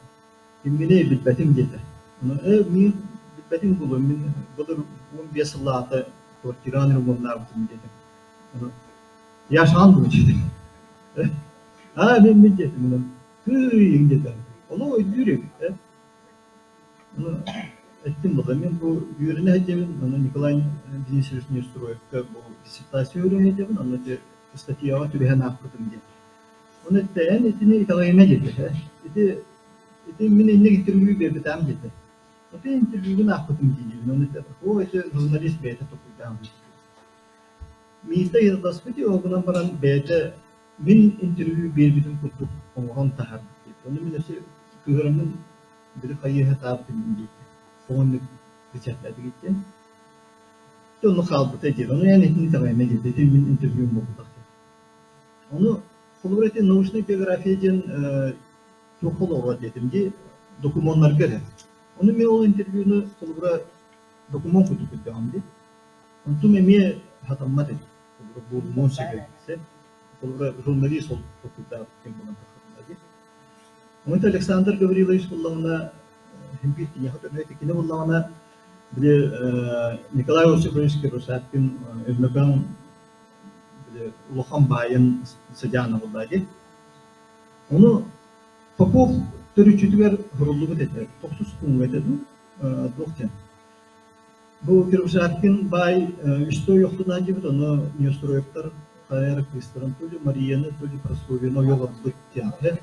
Кимҥиний билбэтим диэтэ. Ону ээ мин билбэтим буолуо мин былыр 15 сыллааҕыта квартираны ремоннаабытым диэтим. Ону я шаан дуо диэтим. Аа мин мин диэтим. Ону тыый диэтэ. Олох өйдүүр эбит ээ. Ону эттим буолла, мин бу үөрэнэ сылдьабын, ону Николай Денисович Неустроевка бу диссертация үөрэнэ сылдьабын, онно ити статьяҕа түбэһэн аахпытым диэн. Ону эттэ, эн итини итэҕэйимэ диэтэ. Ити ити мин инник интервью биэрбитим диэтэ. Ити интервьюгун аахпытым диибин, ону этэ, оо ити журналист бэйэтэ толкуйдаан Миитэ ыйыталаспыт ол гынан баран бэйэтэ мин интервью биэрбитим курдук оҥорон таһаарбыт диэбит. Ону мин өссө кыыһыраммын били хайыһа таабытым диэки оҕонньор бэчээттээтигит диэн. Дьэ онно хаалбыта диир. Ону эн итини итэҕэйимэ диэтэ. Ити мин интервьюм буолбатах диэн. Ону холобура ити научнай биография диэн туохха олоҕурар диэтим дии докумуоннарга эрэ. Ону мен ол интервьюну холобура докумуон курдук көрдөҕүм дии. Онтум эмиэ хатаммат эбит. Холобура буолумуон сөп эбит. Холобура журналист ол толкуйдаабыт ким буолан тахсыбыта дии. Онон Александр Гаврилович буоллаҕына биир киниэхэ төбөтө кини буоллаҕына били Николай Осипович Кирусаткин Өймөкөөн били улахан баайын сыдьаана буолла дии. Ону Попов төрүччүтүгэр суруллубут этэ. Тохсус пууҥҥа этэ дуу, туох диэн. Бу Кирусаткин баай үстэ ойохтунаан диэбит, ону Неустроевтар хайа эрэ кыыстарын то ли Марияны, то ли Прасковьяны ойох ылбыт диэн этэ.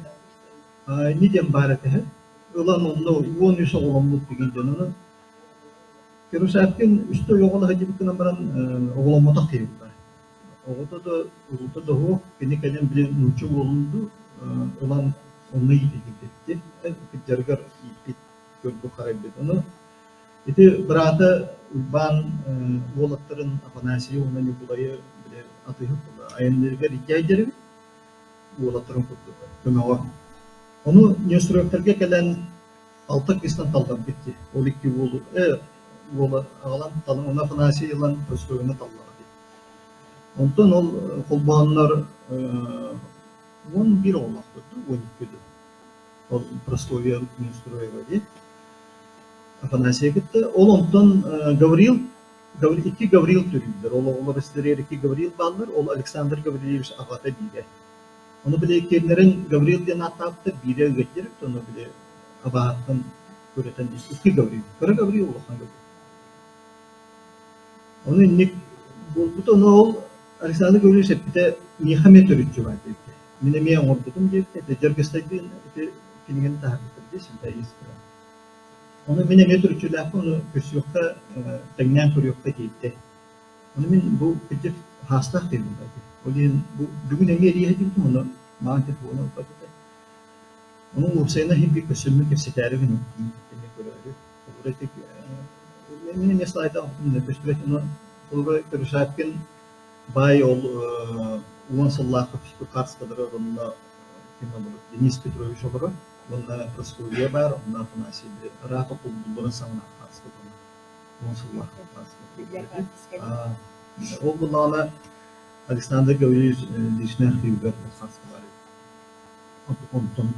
Инни диэн баар этэ. Ылан онно 13 оҕоломмут деген диэн. Ону Кирусаткин үстэ ойох ыла сылдьыбыт гынан баран оҕоломмотох киһи буолар. Оҕото да, урута да суох, кини кэлин били нуучча уолун дуу ылан онно иитиллибит. Кырдьарыгар ииппит, көрбүт-харайбыт. Ону Ити быраата Уйбаан уолаттарын Афанасийы уонна Ньукулайы били атыыһыт айанныырыгар илдьэ эбит уолаттарын курдук көмөҕө. Ону Неустроевтарга кэлэн алта кыыстан талларбыт дии. Ол икки уолу уола аҕалан талан, ону Афанасий ылан Прасковьяны таллаҕа дии. Онтон ол холбоһоннор 11 оҕолоохтор дуу, 12 дуу. Ол Прасковья Неустроева дии. Афанасия кытта. Ол онтон Гаврил, икки Гаврил төрүүллэр. Ол оҕолор истэригэр икки Гаврил бааллар. Ол Александр Гаврильевич аҕата биирэ. Ону били иккиэннэрин Гаврил диэн ааттаабыттар, биирэ ыгыттыр, ону били абаһаттан күрэтэн икки Гаврил. Кыра Гаврил, улахан Гаврил. Ону инник буолбут, ону ол Александр Гаврильевич эппитэ миэхэ эмиэ төрүччү баар диэбитэ. Мин эмиэ оҥорбутум диэбитэ. Ити Дьаргыстайдыын ити кинигэни таһаарбыттар дии, Святая Искра. Ону мин эмиэ төрүччүлээхпин, ону көрсүөххэ, тэҥнээн көрүөххэ диэбитэ. Ону мин бу кырдьык хаастаах киһи буолла дии. Ол иһин бу бүгүн эмиэ эрийэ сылдьыбытым, ону маҕан телефону ылбат этэ. Ону уопсайынан иһин биир көрсөммүн кэпсэтээри гынабын, эмиэ көрөөрү. Холобура ити мин эмиэ слайдаах көстүбэт, ону холобура Кырышапкин баай ол 10 сыллаах көппүт хаартыскалары онно ким олорор, Денис Петрович олорор, уонна Прасковья баар, онно Афанасий ыраах холбуулларын саҥа хаартыска буолар. 10 сыллаах хаартыска. Ол буоллаҕына Александр Гаврильевич личный архивыгар ол хаартыска баар онтон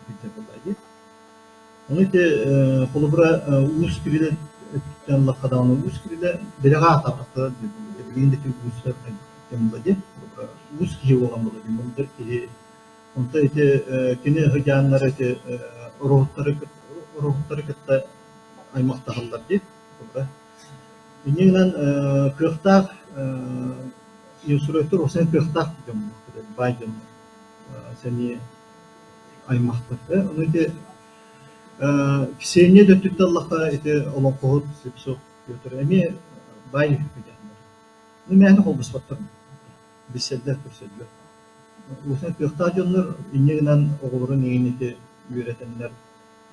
билдэ буолла дии. Ону ити холобура уус кирилэ өттүттэн ыллахха даҕаны уус кирилэ бэрэҕэ аатаабаттара билигин да уустар буолла дии. Холобура уус киһи буолан буолла дии. Мындыр киһи онто ити кини ыһыдьааннара ити ороһуттары ороһуттары кытта аймахтаһаллар дии. Холобура инньэ гынан кыахтаах Неустроевтар уопсайынан кыахтаах дьон баай дьоннор сэниэ аймахтар. Ону ити Ксения да өттүттэн ыллахха ити олоҥхоһут Слепцов Петр эмиэ баай үһү Ну мээнэ холбоспоттор билсэллэр, көрсөллөр. Улахан кыахтаах дьоннор инньэ гынан оҕолорун иҥин ити үөрэтэннэр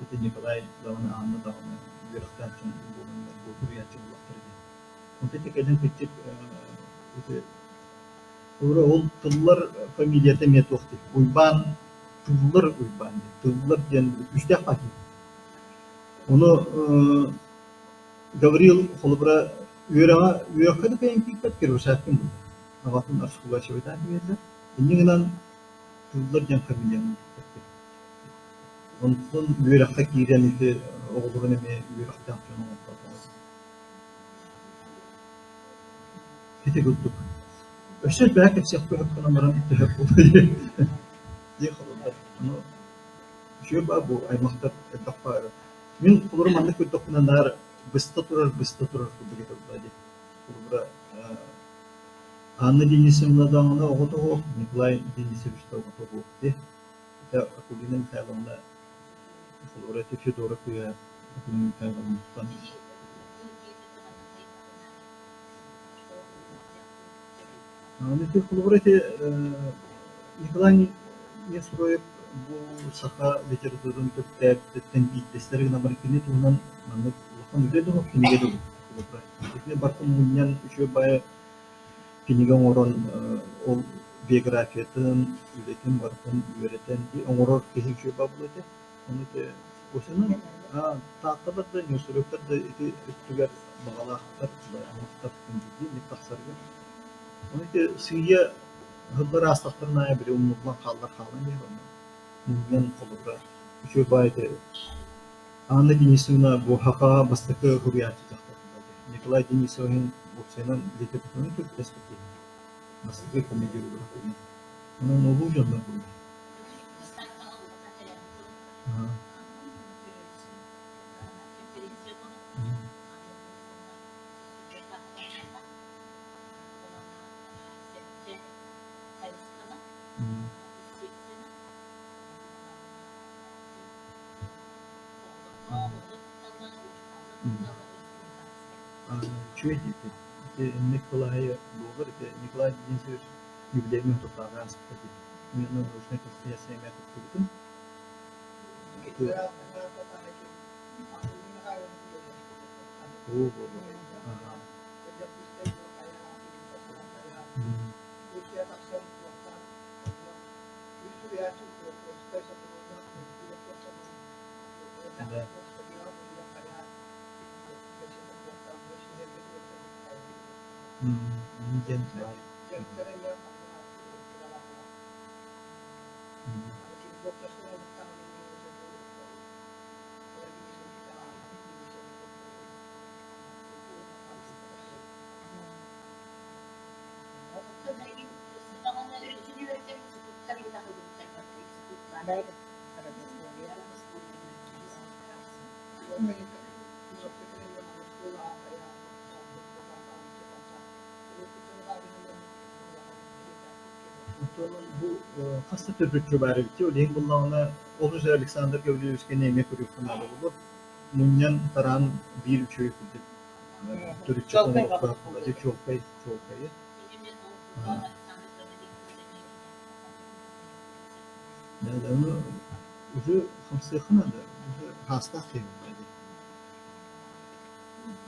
ити Николай даҕаны Анна даҕаны үөрэхтээх дьон буоланнар бу суруйааччы буоллахтара дии. Онтон ити кэлин кырдьык ити Холобура, ол тыллар фамилията эмиэ туох диир? Уйбаан Тыллар Уйбаан диэн. Тыллар диэн күүстээх баатыы. Ону Гаврил холобура үөрэҕэ үөрэххэ да кыайан киирбэт Кирбашаткин буолар. Аҕатын Арскулачевитаан дииллэр. Инньэ гынан Тыллар диэн фамилияны бүппэттэр. Онтон үөрэххэ киирэн ити оҕолорун эмиэ үөрэхтээх дьон оҥортоотоҕо. Ити курдук. Өссө элбэҕи кэпсиэхпин сөп гынан баран төһө буолуой дии холобур. Ону үчүгэй баар бу аймахтар элбэх баара. Мин холобура маннык көрдөхпүнэ наар быста турар, быста турар курдук этэ буолла дии. Холобура Анна Денисовна даҕаны оҕото суох, Николай Денисович да оҕото суох дии. Ити Акулина Михайловна холобура ити Федора кыыһа Акулина Михайловнаттан Ити холобура ити Николай Неустроев бу саха литературатын төрүттээбититтэн биирдэстэрэ гынан баран кини туһунан маннык улахан үлэ да суох, кинигэ да суох. Холобура, итини барытын мунньан үчүгэй баайы кинигэ оҥорон ол биографиятын, үлэтин барытын үөрэтэн оҥорор киһи үчүгэй баҕа буолуо этэ. Ону ити осенин Таатталар да, Неустроевтар да ити өттүгэр баҕалаахтар, омуктар күндүлүү тахсарга. Ону ити сыыйа ыһыллар аастахтарын аайы били умнуллан хааллар хаалан иһэр ону мунньан холобура үчүгэй баай ити Анна Денисовна бу сахаҕа бастакы суруйааччы дьахтар Николай Денисовиһын уопсайынан литератураны төрүттэспит киһи. Бастакы комедия Онон улуу дьоннор буолар. Үчүгэй диэки. Ити инник кылаайы буолар. Ити Николай Денисович юбилейын утуртааҕы ааспыта дии. Мин научнай конференция эмиэ кыттыбытым. Уу буолуо. Аха. М. Да. М, диэн баар. М. Оттон бу хас да төрүччү баар эбит дии, ол иһин буллаҕына ол уже Александр Гаврильевичка эмиэ көрүөххэ наада буолуо. Мунньан тараан биир үчүгэй курдук төрүччү оҥоруохтаах буолла чуолкай чуолкайы. Да, да, ну уже хамсыахха наада, уже хаастаах киһи буолла дии.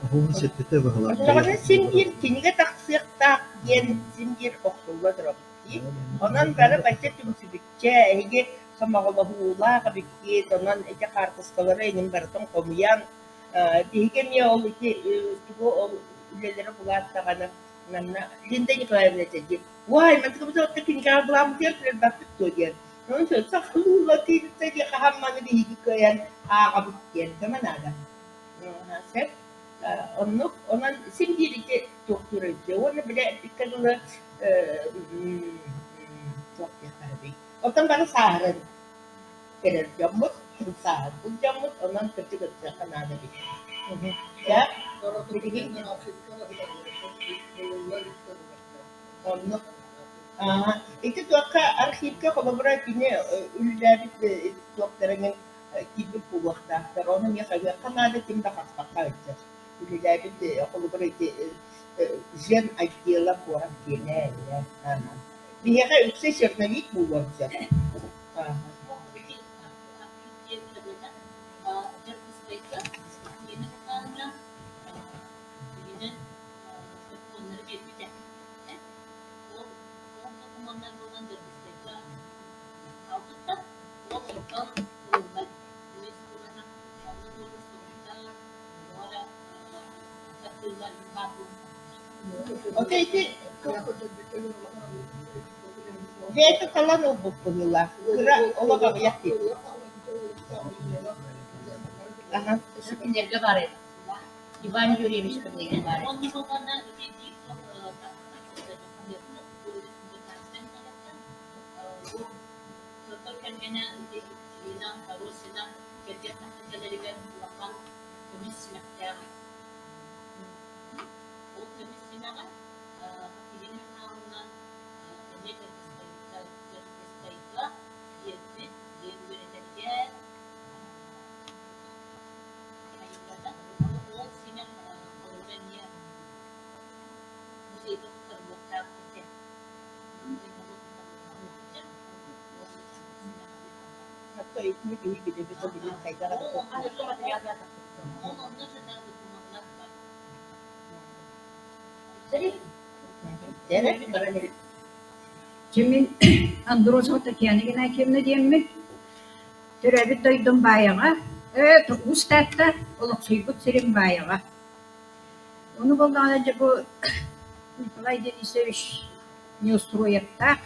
Оһоҕун сэттэтэ быһалаах. Оччоҕуна син биир кинигэ тахсыахтаах диэн син биир охсулла турабыт дии. Онон бары бачча түмсүбүччэ, эһиги сомоҕолоһуулаах эбиккит, онон ити хаартыскалары эҥин барытын хомуйан, биһиги эмиэ ол ити тугу ол үлэлэри булаат даҕаны манна Линда Николаевна этэ дии, «Уай, мантыкабыт отто кинигэҕэ былааммытыгар кэлбэппит дуо?» диэн. Онон сахалыы латыыта дии хаһан маны биһиги кыайан ааҕабыт диэн көмө наада. Сөп. Оннук. Онон син биир ити туохтуур өйдүө. Уонна бile эппиккэ дылы туох диэххэ Оттон бары сааһыран кэлэр дьоммут, сааһырбыт дьоммут, онон кырдьык ырытыахха наада эбит. Дьэ, билигин оннук. Ити туохха архивка холобура кини үлэлээбит туохтарыгын киирбит буолуохтаахтар. Ону эмиэ хайыахха наада, ким да хаспакка сылдьар. Үлэлээбит холобура ити жен отдела куорат диэнэ Биһиэхэ үксэ черновик буолуон сөп. Ото ити бэйэтэ талан ылбыт быһыылаах, кыра олох аҕыйах киһи. Аха. Кинилэргэ баар эбит. Иван Юрьевич кинилэргэ баар эбит. Кэргэнэ Ирина Росина кэргэн тахсан кэлэригэр улахан көмүс симэхтээх Ол көмүс симэҕэ киһини хаалынан эмиэ Дьаргыстайга биэрбит, диэн үөрэтэригэр айыллата. Ол симэх холобура эмиэ музейга туттарыллыахтаах этэ. Хатта итини киһи билэбит билин хайдах эрэ Ол онно сытар докумуоннар бар. Дьэ мин Андросова Татьяна Геннадьевна диэммин. Төрөөбүт дойдум Баайаҕа, Уус Таатта, олохсуйбут сирим Баайаҕа. Ону буоллаҕына дьэ бу Николай Денисович Неустроевтаах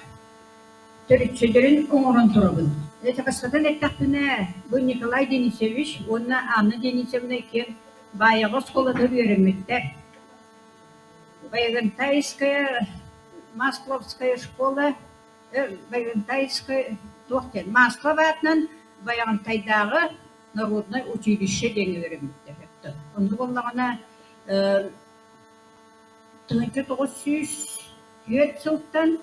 төрүччүлэрин оҥорон турабын. Ити эттэхпинэ, бу Николай Денисович уонна Анна Денисовна иккиэн Баайаҕа оскуолатыгар үөрэммиттэр. Баягантайская, Масловская школа, Баягантайская туох диэн Маслов аатынан Байаҕантайдааҕы народнай училище диэҥҥэ үөрэммиттэр. Онно буоллаҕына 1904 сылтан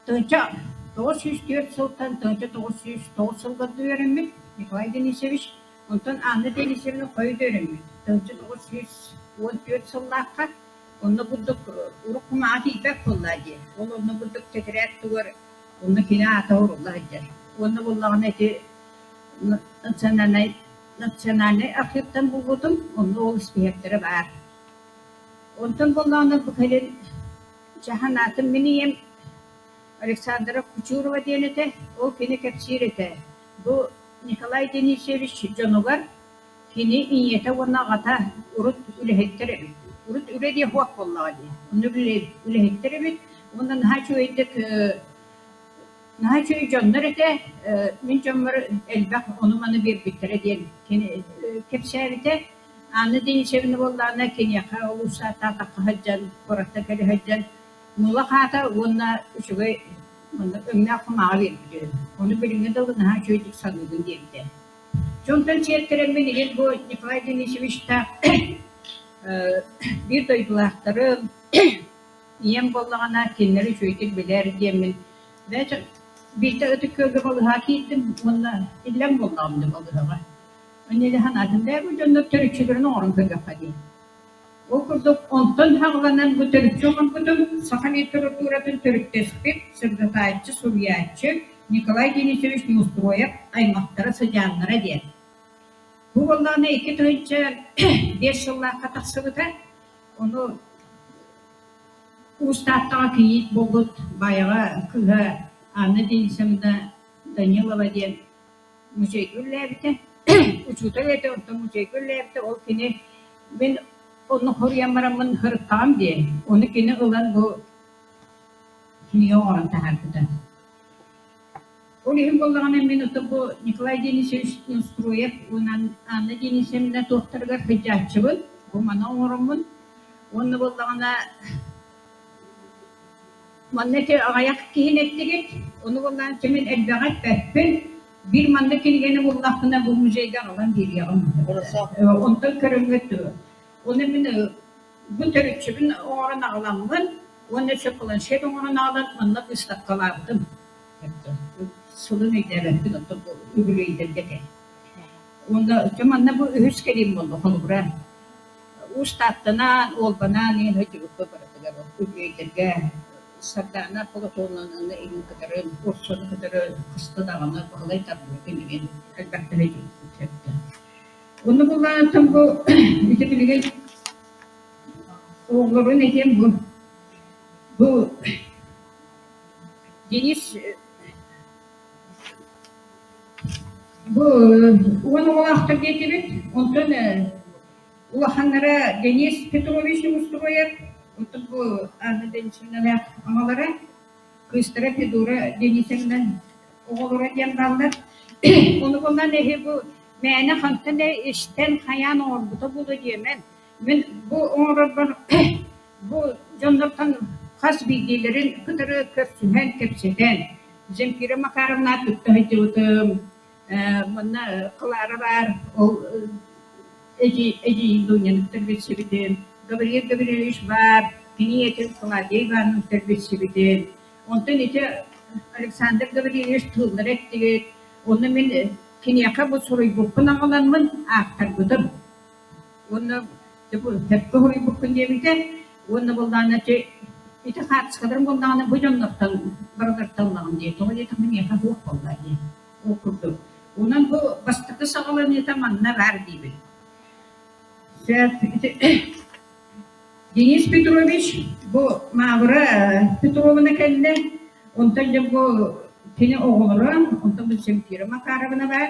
1904 сылтан 1909 сылга үөрэммит Николай Денисович, онтон Анна Денисовна хойут үөрэммит 1914 сыллаахха онно курдук урукку маҕа тиийбэт буоллаа дии. Ол онно курдук тэтэрээт тугар онно кини аата урулла сылдьар. Уонна буоллаҕына ити национальнай. Национальнай архыыптан булбутум, онно ол испииһэктэрэ баар. Онтон буоллаҕына бу кэлин дьаһанаатым мин ийэм Александра Кучурова диэн этэ, ол кини кэпсиир этэ. Бу Николай Денисевич дьонугар кини ийэтэ уонна аҕата урут үлэһиттэр эбит. Урут үлэ диэн суох буоллаҕа дии. Онно үлэһиттэр эбит уонна наһаа үчүгэйдик наһаа үчүгэй дьоннор этэ, мин дьоммор элбэх ону-маны биэрбиттэрэ диэн кини кэпсээбитэ. Анна Денисовна буоллаҕына киниэхэ олус саатаатахха сылдьан, куораттан кэлэ сылдьан мула хаата уонна үчүгэй манна өҥнөөх кумааҕы биэрбит үһү. Ону билиҥҥи дылы наһаа үчүгэйдик саныыбын диэбитэ. Дьонтон сиэттэрэммин игин бу Николай Денисовичтаах биир дойдулаахтарым Ийэм буоллаҕына кинилэри үчүгэйдик билэр диэммин бэйэтэ биирдэ Ытык Күөлгэ балыыһаҕа киирдим уонна иллэҥ буоллаҕым дии балыыһаҕа. Инньэ санаатым бээ бу дьоннор төрүччүлэрин оҥорон көрүөххэ диэн. Ол курдук онтон саҕаланан бу төрүччү оҥорбутум саха литературатын төрүттэспит сырдатааччы, суруйааччы Николай Денисович Неустроев аймахтара сыдьааннара диэн. Бу буоллаҕына 2005 сыллаахха тахсыбыта. Ону Уус Тааттаҕа кийиит буолбут Баайаҕа кыыһа Анна Денисовна Данилова диэн музейга үлэлээбитэ. Учуутал этэ, онтон музейга үлэлээбитэ. Ол кини мин онно хоруйан бараммын һырыттаҕым диэн, ону кини ылан бу кинигэ оҥорон таһаарбыта. Ол иһин буоллаҕына мин ото бу Николай Денисович Неустроев уонна Анна Денисовна туохтарыгар сылдьааччыбын, бу маны оҥороммун. Уонна буоллаҕына манна ити аҕыйах киһини эттигит, ону буоллаҕына мин элбэҕи эппэппин, биир маннык кинигэни буллахпына бу музейга аҕалан биэриэҕим. Онтон көрөҥҥүт Ону мин бу төрүччүбүн оҥорон аҕаламмын уонна өссө планшет оҥорон аҕалан манна быыстапкалаабытым. Сылын өйдөөбөппүн, оттон бу үбүлүөйдэргэ этэ. Уонна дьэ манна бу үһүс кэлиим буолла холобура. Уус Тааттанаан, Уолбанаан иһин сылдьыбыппыт барытыгар үбүлүөйдэргэ Сардаана Платоновнаны иһин кытары, Урсуну кытары хаста даҕаны Баһылай Тарбыытын иһин элбэхтэ сылдьыбыппыт. Онно буллаантан бу ити билигин оҕолорун этиэм бу бу Денис бу уон оҕолоохтор диэтибит онтон улаханнара Денис Петрович Неустроев оттон бу Анна Денисовналаах аҕалара кыыстара Федора Денисовна оҕолоро диэн бааллар. Ону булан эһи бу мээнэ хантан эрэ истэн хайаан оҥорбута буолуо диэмэн. Мин бу оҥорорбор бу дьоннортон хас биирдиилэрин кытары көрсүһэн, кэпсэтэн, Земфира Макаровна кытта сылдьыбытым, манна Клара баар, ол эдьиий Дуняны кытта билсибитим, Гавриил Гаврильевич баар, кини ийэтин Клавдия Ивановна кытта билсибитим. Онтон ити Александр Гаврильевич тыллара эттигит, онно мин киниэхэ бу суруйбуппун аҕаламмын аахтарбытым. Уонна сөпкө суруйбуккун диэбитэ. Уонна буоллаҕына ити ити хаартыскаларым буоллаҕына бу дьоннортон барыларыттан ылаҕын дии. Тоҕо диэтэххинэ миэхэ суох буолла дии. Ол курдук. Онон бу бастакы саҕаланыыта манна баар диибин. Сөп. Денис Петрович бу Мавра Петровна кэллэ. Онтон дьэ бу кини оҕолоро, онтон бу Земфира Макаровна баар.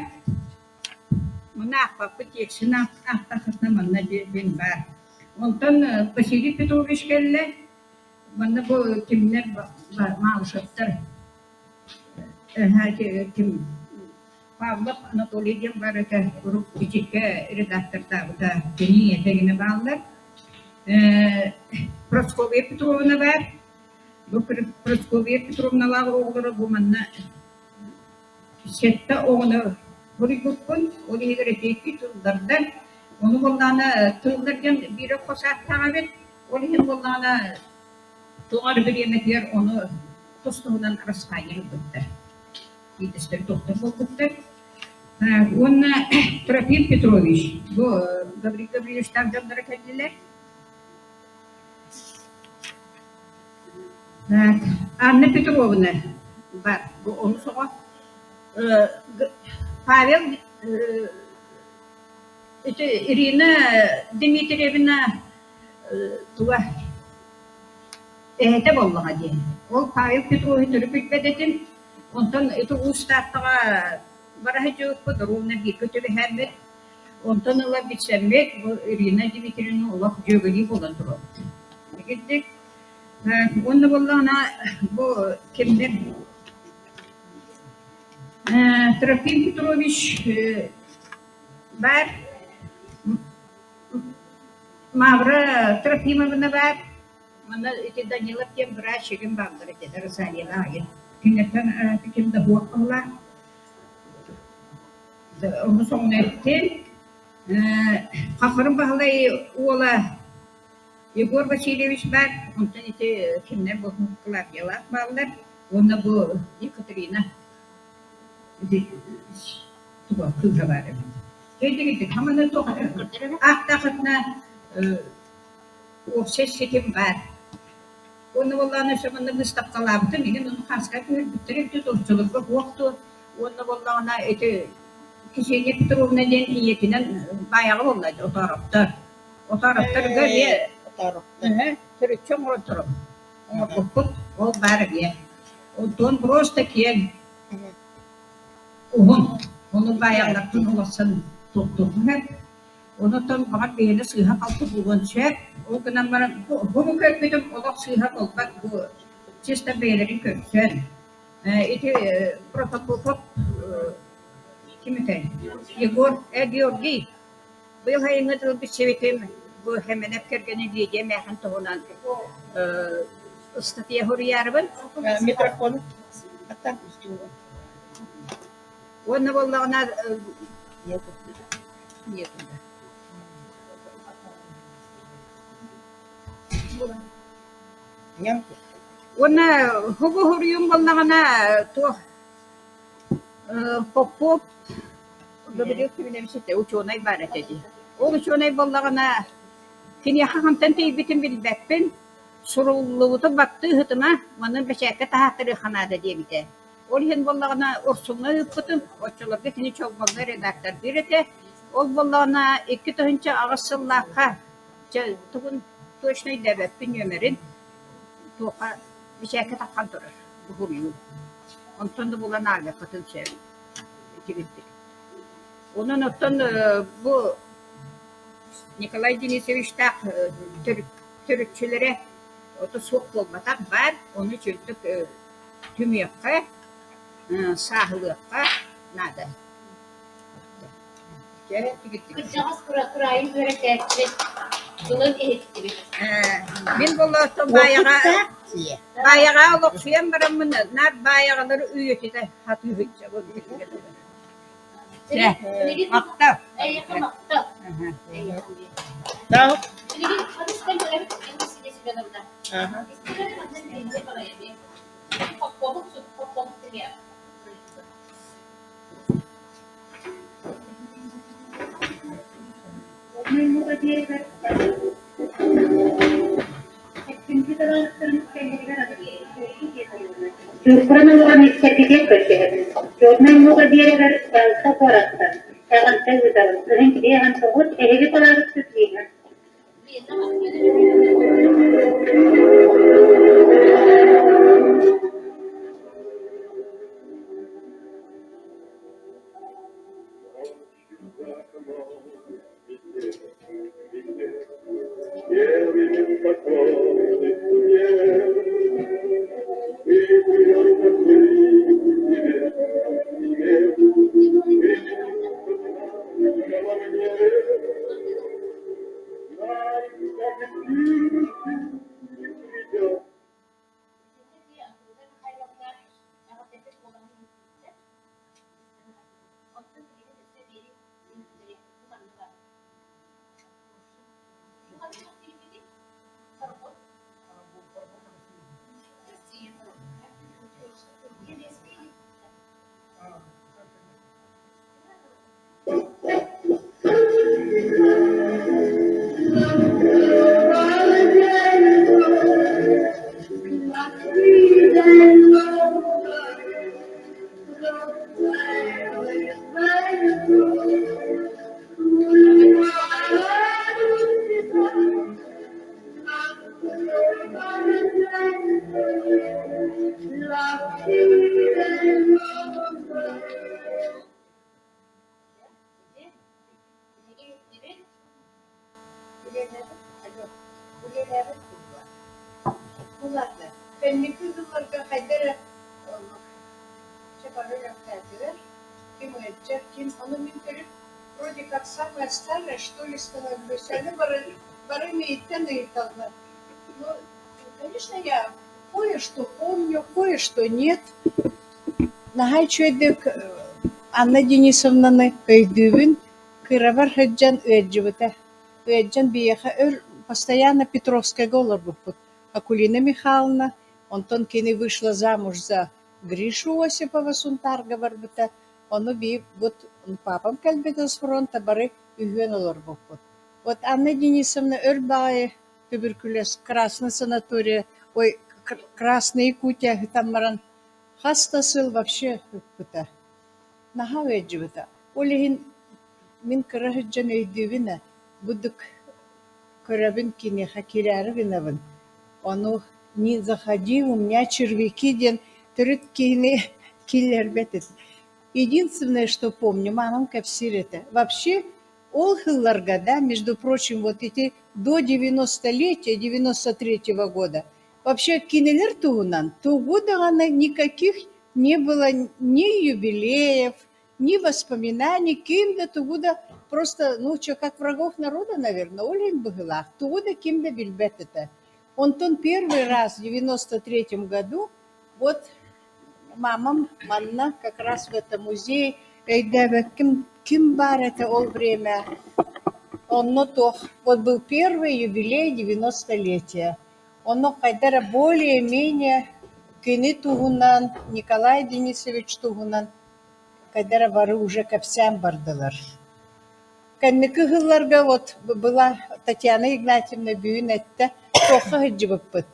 Маны аахпаппыт тиэксин аахтаххытына манна диэн баар. Онтон Василий Петрович кэллэ. Манна бу кимнэр Малышевтар ким Павлов Анатолий диэн баар этэ, урут Бичиккэ редактордаабыта, кини ийэтэ гинэ бааллар. Прасковья Петровна баар. Бу Прасковья Петровналаах оҕолоро бу манна сэттэ оҕону суруйбуппун, ол иһигэр ити тыллардар. Ону буоллаҕына тыллар диэн биир хос ааттаах эбит, ол иһин буоллаҕына туох эрэ бириэмэтигэр ону тус-туһунан араспаанньа ылбыттар. Биирдэстэр доктор буолбуттар. Уонна Трофим Петрович, бу Гаврил Гаврильевичтаах дьонноро кэллилэр. Анна Петровна бар, бу онус оҕо. Павел. Ити Ирина Дмитриевна туга эһэтэ буоллаҕа дии. Ол Павел Петрович төрүт билбэт этим. Онтон ити Уус Тааттаҕа бара сылдьыбыппыт, ровно бииргэ түбэһэммит. Онтон ыла билсэммит, бу Ирина Дмитриевна олох дьүөгэлии буолан турабыт. Итинник уонна буоллаҕына бу кимнэр Трофим Петрович баар, Мавра Трофимовна баар, манна ити Данилов диэн врач игин бааллар этэ, Розалияна аайы. Кинилэртэн арааты ким да суох быһыылаах. Ону соҥно эттим. Хахырым Баһылай уола Егор Васильевич баар, онтон ити кинилэр бу Клавдиялаах бааллар уонна бу Екатерина ити туга кыыһа баар эбит. Дьэ хамана туох ааттаахытына уопсай ситим баар. Уонна буоллаҕына өссө манна быыстапкалаабытым иһин ону хааска түһэрбиттэр эбит оччолорго суох дуо уонна буоллаҕына ити Ксения Петровна диэн ийэтинэн баайаҕа буолла Отоороптор. Отооропторго эмиэ төрүччү оҥорон турабын. Оҥорбуппут ол баар эмиэ. Онтон просто киэҥ уһун. Ону баайаҕалартан уларсан туохтуохха сөп. Онон баҕар биһиэнэ сыыһа-халты буолуон сөп. Ол гынан баран бу көрбүтүм олох сыыһа буолбат бу чисто бэйэлэрин көрсөн. Ити Протопопов ким этэй? Егор Георгий быйыл сайыҥҥы тыл билсибитим бу Хэмэнэп кэргэнэ Лидия эмээхин туһунан ыстатыйа суруйаарыбын. Микрофон. Уонна буоллаҕына Уонна һугу суруйуум буоллаҕына туох Попов Гаврил Семенович этэ учуонай баар этэ дии. Ол учуонай буоллаҕына киниэхэ хантан тиийбитин билбэппин, суруллубуту баттыы сытыма, маны бэчээккэ таһааттарыахха наада диэбитэ. Ол иһин буоллаҕына Урсуҥҥа ыыппытым, оччолорго кини Чолбоҥҥо редактордыыр этэ. Ол буоллаҕына 2008 сыллаахха чэ тугун точно өйдөөбөппүн нүөмэрин туохха бэчээккэ таххан турар уһуруйуу. Онтон да булан ааҕыаххытын сөп итигирдик. Онон оттон бу Николай Денисовичтаах төрүччүлэрэ ото суох буолбатах баар, ону үчүгэйдик түмүөххэ, сааһылыахха наада. Кырдьаҕас кыраайы үөрэтээччи тылын иһиттибит. Мин болоотто баайаҕа баайаҕа олохсуйан бараммын наар баайаҕалары үйэтитэ сатыыһыччабын. Билигин Махтал. эйиэхэ махтал. Билигин ханыс кэлбит Анастасия Семеновна. Чууппуран олорон истэргитигэр көрдөһөбүн. Чернай муора биэрэгэр Ялта куораттан эҕэрдэ ыытабын. Кыһын биэһэн тоҕус эһиги талаабыккыт Лина. бары үөрэхтээтилэр, ким ыалдьар, ким ону мин төрүт вроде как самая старая, что ли, становлюсь. Аны бары, бары миигиттэн ыйыталлар. Ну, конечно, я кое-что помню, кое-что нет. Наһаа үчүгэйдик Анна Денисовнаны өйдүүбүн. Кырабар сылдьан ыалдьыбыта. Ыалдьан биһиэхэ өр постоянно Петровскайга олорбуппут. Акулина Михайловна, онтон кини вышла замуж за Гришу Осипова Сунтаарга барбыта. Ону биир вот папам кэлбитэ с фронта бары үһүөн олорбуппут. Вот Анна Денисовна өр баҕайы туберкулез Красный санаторий, ой, Красная Якутия ыһытан баран хас да сыл вообще ыппыта. Наһаа ыалдьыбыта. Ол иһин мин кыра сылдьан өйдүүбүн ээ, бу көрөбүн киниэхэ киирээри гынабын. Ону не заходи, у меня червяки диэн төрүт киһини киллэрбэт этэ. Единственное, что помню, мамам кэпсиир этэ. Вообще ол сылларга, да, между прочим, вот эти до 90-летия, 93-го года, вообще кинилэр туһунан тугу даҕаны никаких не было ни юбилеев, ни воспоминаний, ким да тугу да просто, ну, что, как врагов народа, наверное, ол иһин быһыылаах, тугу да ким да билбэт этэ. Онтон первый раз в 93-м году вот мамам манна как раз в этом музее өйдөөбөккүм ким баар этэ ол время онно туох вот был первый юбилей 90-летия. Онно хайда эрэ более-менее кини туһунан, Николай Денисович туһунан хайда эрэ бары уже кэпсээн бардылар. Кэнники сылларга вот была Татьяна Игнатьевна бүгүн эттэ, туохха сылдьыбыппыт.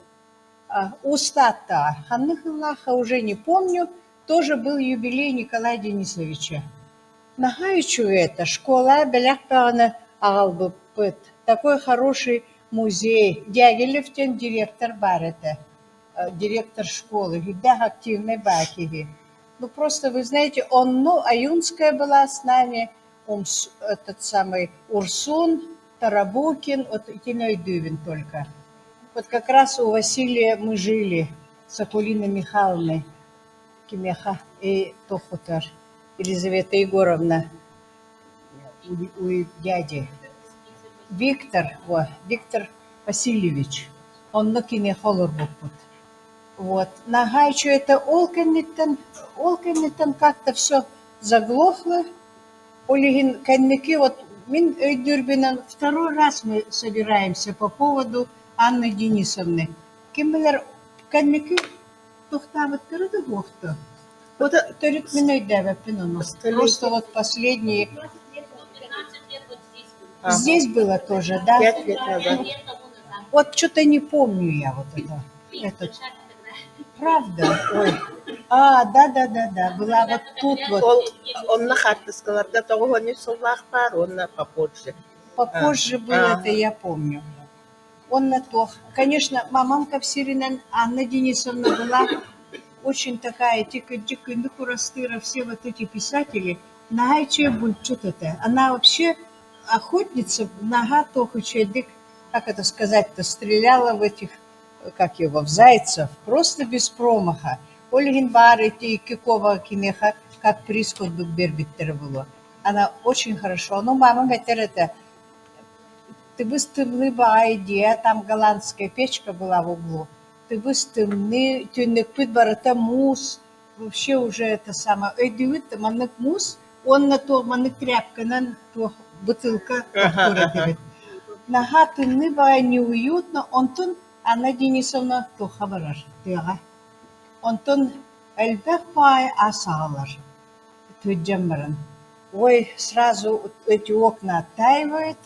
Уус Тааттаҕа ханнык сыллаахха уже не помню, тоже был юбилей Николая Денисовича. Наһаа үчүгэй этэ, школа бэлэх даҕаны аҕалбыппыт. Такой хороший музей. Дягилев диэн директор баар этэ, директор школы, сүрдээх активный баар киһи. Ну просто вы знаете, онно Аюнская была с нами, этот самый Урсун, Тарабукин, вот итини өйдүүбүн только. Вот как раз у Василия мы жили с Акулиной Михайловной кимиэхэ и туохпутар Елизавета Егоровна у дяди Виктор, во, Виктор Васильевич онно киниэхэ олорбуппут. Вот. Наһаа үчүгэй этэ. Ол кэнниттэн, ол кэнниттэн как-то все заглохло. Ол иһин кэнники вот мин өйдүүрбүнэн второй раз мы собираемся по поводу Анны Денисовны. Ким билэр кэнники тохтообуттара да буолуохту. Вот төрүт мин өйдөөбөппүн ону. Просто вот последние Здесь было тоже, да? 5 лет назад. Вот что-то не помню я вот это. Этот. Правда? Ой. А, да-да-да-да, была вот тут вот. Ол онно хаартыскаларга 93 сыллаах баар уонна попозже. Попозже было это, я помню. Онно туох. Конечно, мамам кэпсииринэн Анна Денисовна была очень такая, тик Күндү Курастыра, все вот эти писатели, наһаа үчүгэй булчут этэ. Она вообще охотница, наһаа туох үчүгэйдик, как это сказать-то, стреляла в этих, как его, в зайцев, просто без промаха. Ол иһин баар ити икки куобаҕы киниэхэ как приз курдук биэрбиттэрэ буолуо. Она очень хорошо. Ну, мамам этэр этэ, тыбыс-тымныы баҕайы дьиэ, там голландская печка была в углу, тыбыс-тымныы, түннүкпүт барыта муус, вообще уже это самое, өйдүүгүт маннык муус уонна туох маннык тряпканан туох бытыылка тохтуур этибит. Наһаа тымныы баҕайы неуютно, онтон Анна Денисовна туохха барар тыаҕа. Онтон элбэх баҕайы ас аҕалар тыдьан баран. Ой, сразу эти окна оттаивает,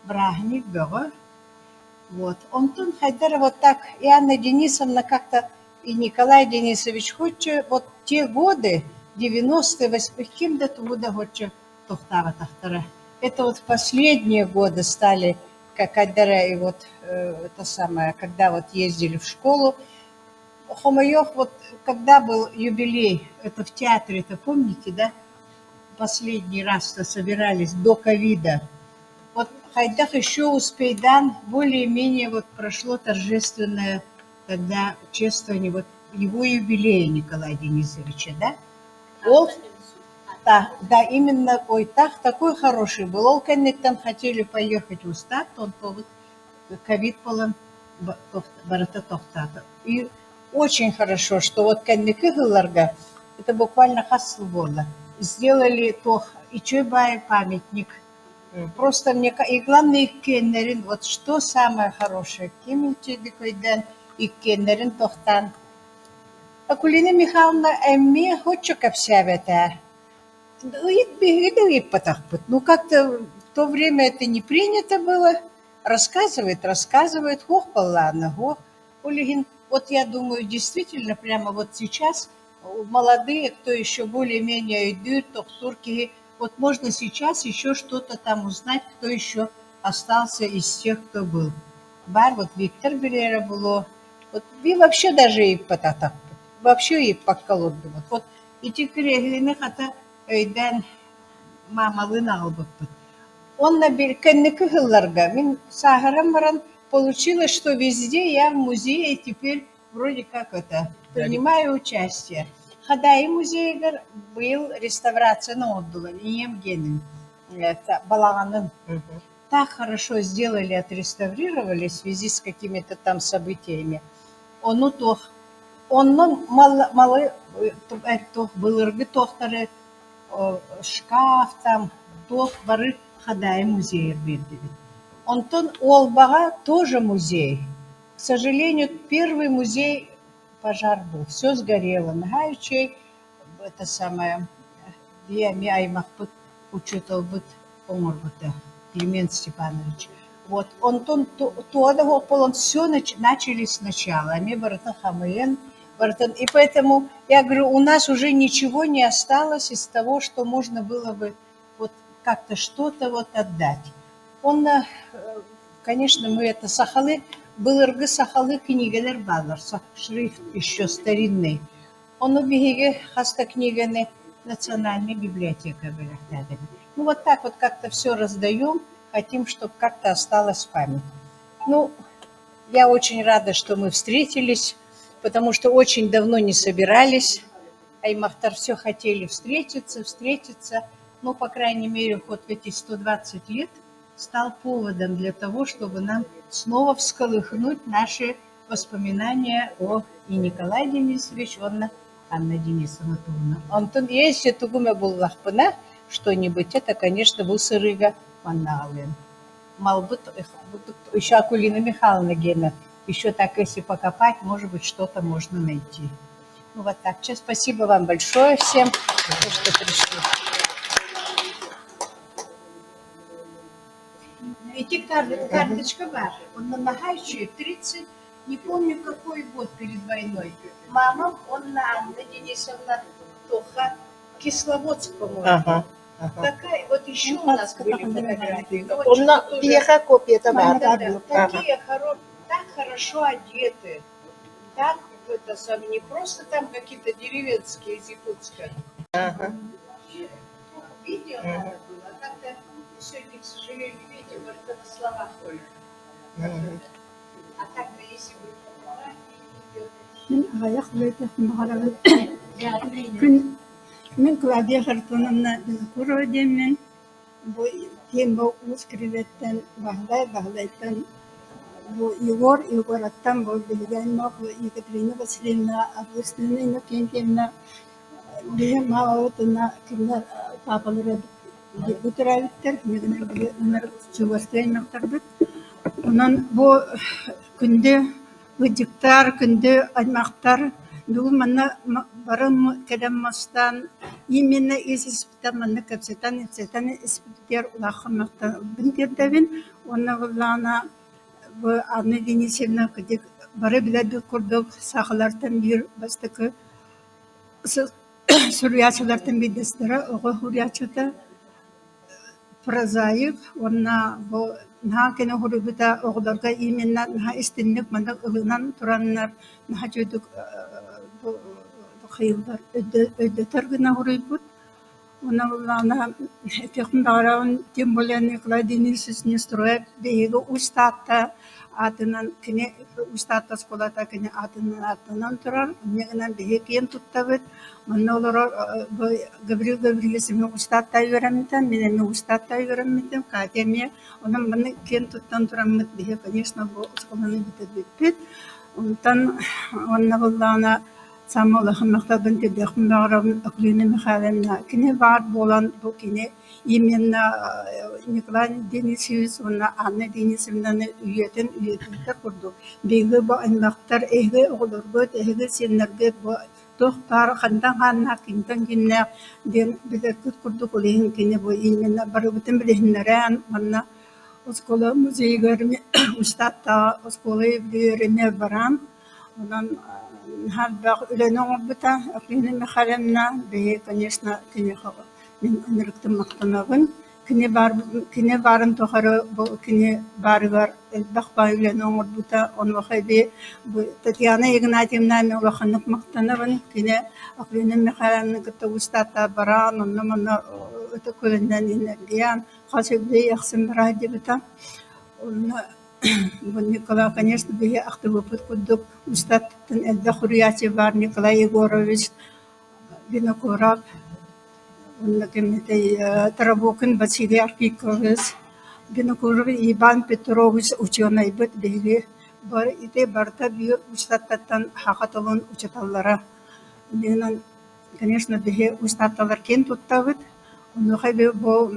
бырааһынньык бөҕө. Вот. Онтон хайдах эрэ вот так и Анна Денисовна как-то и Николай Денисович хоччу вот те годы, 90-е, ким да тугу да хоччу тохтообатахтара. Это вот в последние годы стали, как и вот это самое, когда вот ездили в школу. Хомойуох, вот когда был юбилей, это в театре, это помните, да? Последний раз-то собирались до ковида. Вот хайдах еще успейдаан, более-менее вот прошло торжественное тогда чествование вот его юбилея Николая Денисовича, да? Ол да, да, именно ой, так такой хороший был. Ол кэнниттэн хотели поехать в Устат, онтубут ковид буолан барыта тохтоото. И очень хорошо, что вот кэнники сылларга, это буквально хас сыл буолла, сделали туох үчүгэй баай памятник. Просто мне и главное иккиэннэрин, вот что самое хорошее, ким өйдөөн иккиэннэрин тохтоон Акулина Михайловна эмиэ соччо кэпсээбэтэ. Ыйыт биһиги да ыйыппатахпыт. Ну как-то в то время это не принято было. Рассказывает, рассказывает, һуох буоллаҕына һуох. Ол иһин вот я думаю, действительно прямо вот сейчас молодые, кто еще более-менее өйдүүр, тохтуур киһи, вот можно сейчас еще что-то там узнать, кто еще остался из тех, кто был. Баар вот Виктор билэрэ буолуо. Вот би вообще даже ыйыппатахпыт. Вообще ыйыппакка олордубут. Вот ити кириэһилэни хата өйдөөн маамалыын аҕалбыппыт. Уонна бир кэнники сылларга мин сааһыран баран получилось, что везде я в музее теперь вроде как это принимаю участие. Хадаайы музейыгар быйыл реставрацияны оҥордулар ийэм диэнин это балаҕанын. Так хорошо сделали, отреставрировали в связи с какими-то там событиями. Ону туох онно малы туох былыргы туохтары шкаф там туох бары Хадаайы музейыгар биэрдибит. Онтон Уолбаҕа тоже музей. К сожалению, первый музей пожар был, все сгорело. Наһаа үчүгэй это самое эмиэ аймахпыт учууталбыт оҥорбута Климент Степанович. Вот онтон туга да суох буолан все начали сначала. Эмиэ барытын хамыйан, барытын и поэтому я говорю, у нас уже ничего не осталось из того, что можно было бы вот как-то что-то вот отдать. Он, конечно, мы это сахалыы, былыргы сахалыы кинигэлэр бааллар, шрифт еще старинный. Ону биһиги хас да книганы Национальная библиотека бэлэхтээтибит. Ну вот так вот как-то все раздаем, хотим, чтобы как-то осталась память. Ну, я очень рада, что мы встретились, потому что очень давно не собирались. Аймахтар все хотели встретиться, встретиться. Ну, по крайней мере, хоть в эти 120 лет стал поводом для того, чтобы нам снова всколыхнуть наши воспоминания о и Николай Денисович, уонна Анна Денисовна туһунан. Онтон если тугу эмэ буллахпына что-нибудь, это, конечно, бу сырыыга манна аҕалыам. Малбыт еще Акулина Михайловна гена, еще так если покопать, может быть, что-то можно найти. Ну вот так. Сейчас спасибо вам большое всем, что пришли. Эти карточка бар. Он наһаа үчүгэй 30, не помню какой год перед войной. Мамам, уонна Анна Денисовна Тоха, Кисловодск, по-моему. Такая, вот еще у нас были фотографии. Ну, вот Онно что-то тоже- биһиэхэ копията баар. Да, да, такие хоро... так хорошо одеты, так это сам не просто там какие-то деревенские из Якутска. Видео надо было, а так-то сегодня, к сожалению, видите, только на словах только. А так-то если бы фотографии, видео, Мин аҕыйах үлэтэх баҕарабын. Күн мин Клавдия Харитоновна Винокурова диэммин. Бу киин бу Уус Кирилэттэн Баһылай, Баһылайтан бу Егор, Егораттан бу биһиги аймах Екатерина Васильевна Августина Иннокентьевна биһи маабабыт уонна кинилэр паапалара бииргэ төрөөбүттэр, чугастыы аймахтарбыт. Онон бу күндү ыалдьыттар, күндү аймахтар бүгүн манна бары кэлэн мустан именно ис-испиттэн манна кэпсэтэн ипсэтэн испитигэр улахан махталбын тиэрдэбин уонна буоллаҕына бу Анна Денисовна кырдьык бары билэрбит курдук сахалартан биир бастакы суруйааччылартан биирдэстэрэ оҕо суруйааччыта прозаик уонна бу наһаа кини суруйбута оҕолорго именно наһаа истиҥник маннык ылынан тураннар наһаа үчүгэйдик хайыыллар өйдөтөр гына суруйбут. Уонна буоллаҕына этиэхпин баҕарабын, тем более Николай Денисович Неустроев биһиги Уус Таатта аатынан кини Уус Таатта оскуолата кини аатынан ааттанан турар. Инньэ гынан биһиги киэн туттабыт. Манна олорор бу Гаврил Гаврильевич эмиэ Уус Таатта үөрэммитэ, мин эмиэ Уус Таатта үөрэммитим, Катя эмиэ. Онон манна киэн туттан тураммыт биһиги, конечно, бу оскуоланы бүтэрбиппит. Онтон уонна буоллаҕына Саамай улахан махталбын тиэрдиэхпин баҕарабын Акулина Михайловна. Кини баар буолан бу кини именно Николай Денисович уонна Анна Денисовнаны үйэтин үйэтитэр курдук биһиги бу аймахтар эһиги оҕолоргут, эһиги сиэннэргит бу туох баар хантан хааннаах, кимтэн кимнээх диэн билэргит курдук ол иһин кини бу именно барыбытын билиһиннэрэн манна оскуола музейыгар устаттааҕы оскуола үбүлүөйүгэр баран Онон наһаа элбэх үлэни оҥорбута Акулина Михайловна. Биһиги, конечно, киниэхэ мин ынырыктык махтанабын. Кини баар кини баарын тухары бу кини баарыгар элбэх баай үлэни оҥорбута. Онуоха эбии бу Татьяна Игнатьевна мин улаханнык махтанабын. Кини Акулина Михайловнаны кытта уустааттаах бараан, онно-манна ытык көлөннөн энергиян хас үбүлүөй ахсын бараа диэбитэ. Онно Бу Николай, конечно, биһи ахтыбыппыт курдук устаттан элбэх суруйааччы баар Николай Егорович Винокуров, уонна ким этэй Тарабукин Василий Архипович, Винокуров Иван Петрович учуонайбыт биһиги ити барыта биир устаттан саха тылын учууталлара. Иннинэн Конечно, биһи устаатталар киэн туттабыт. Онуоха бу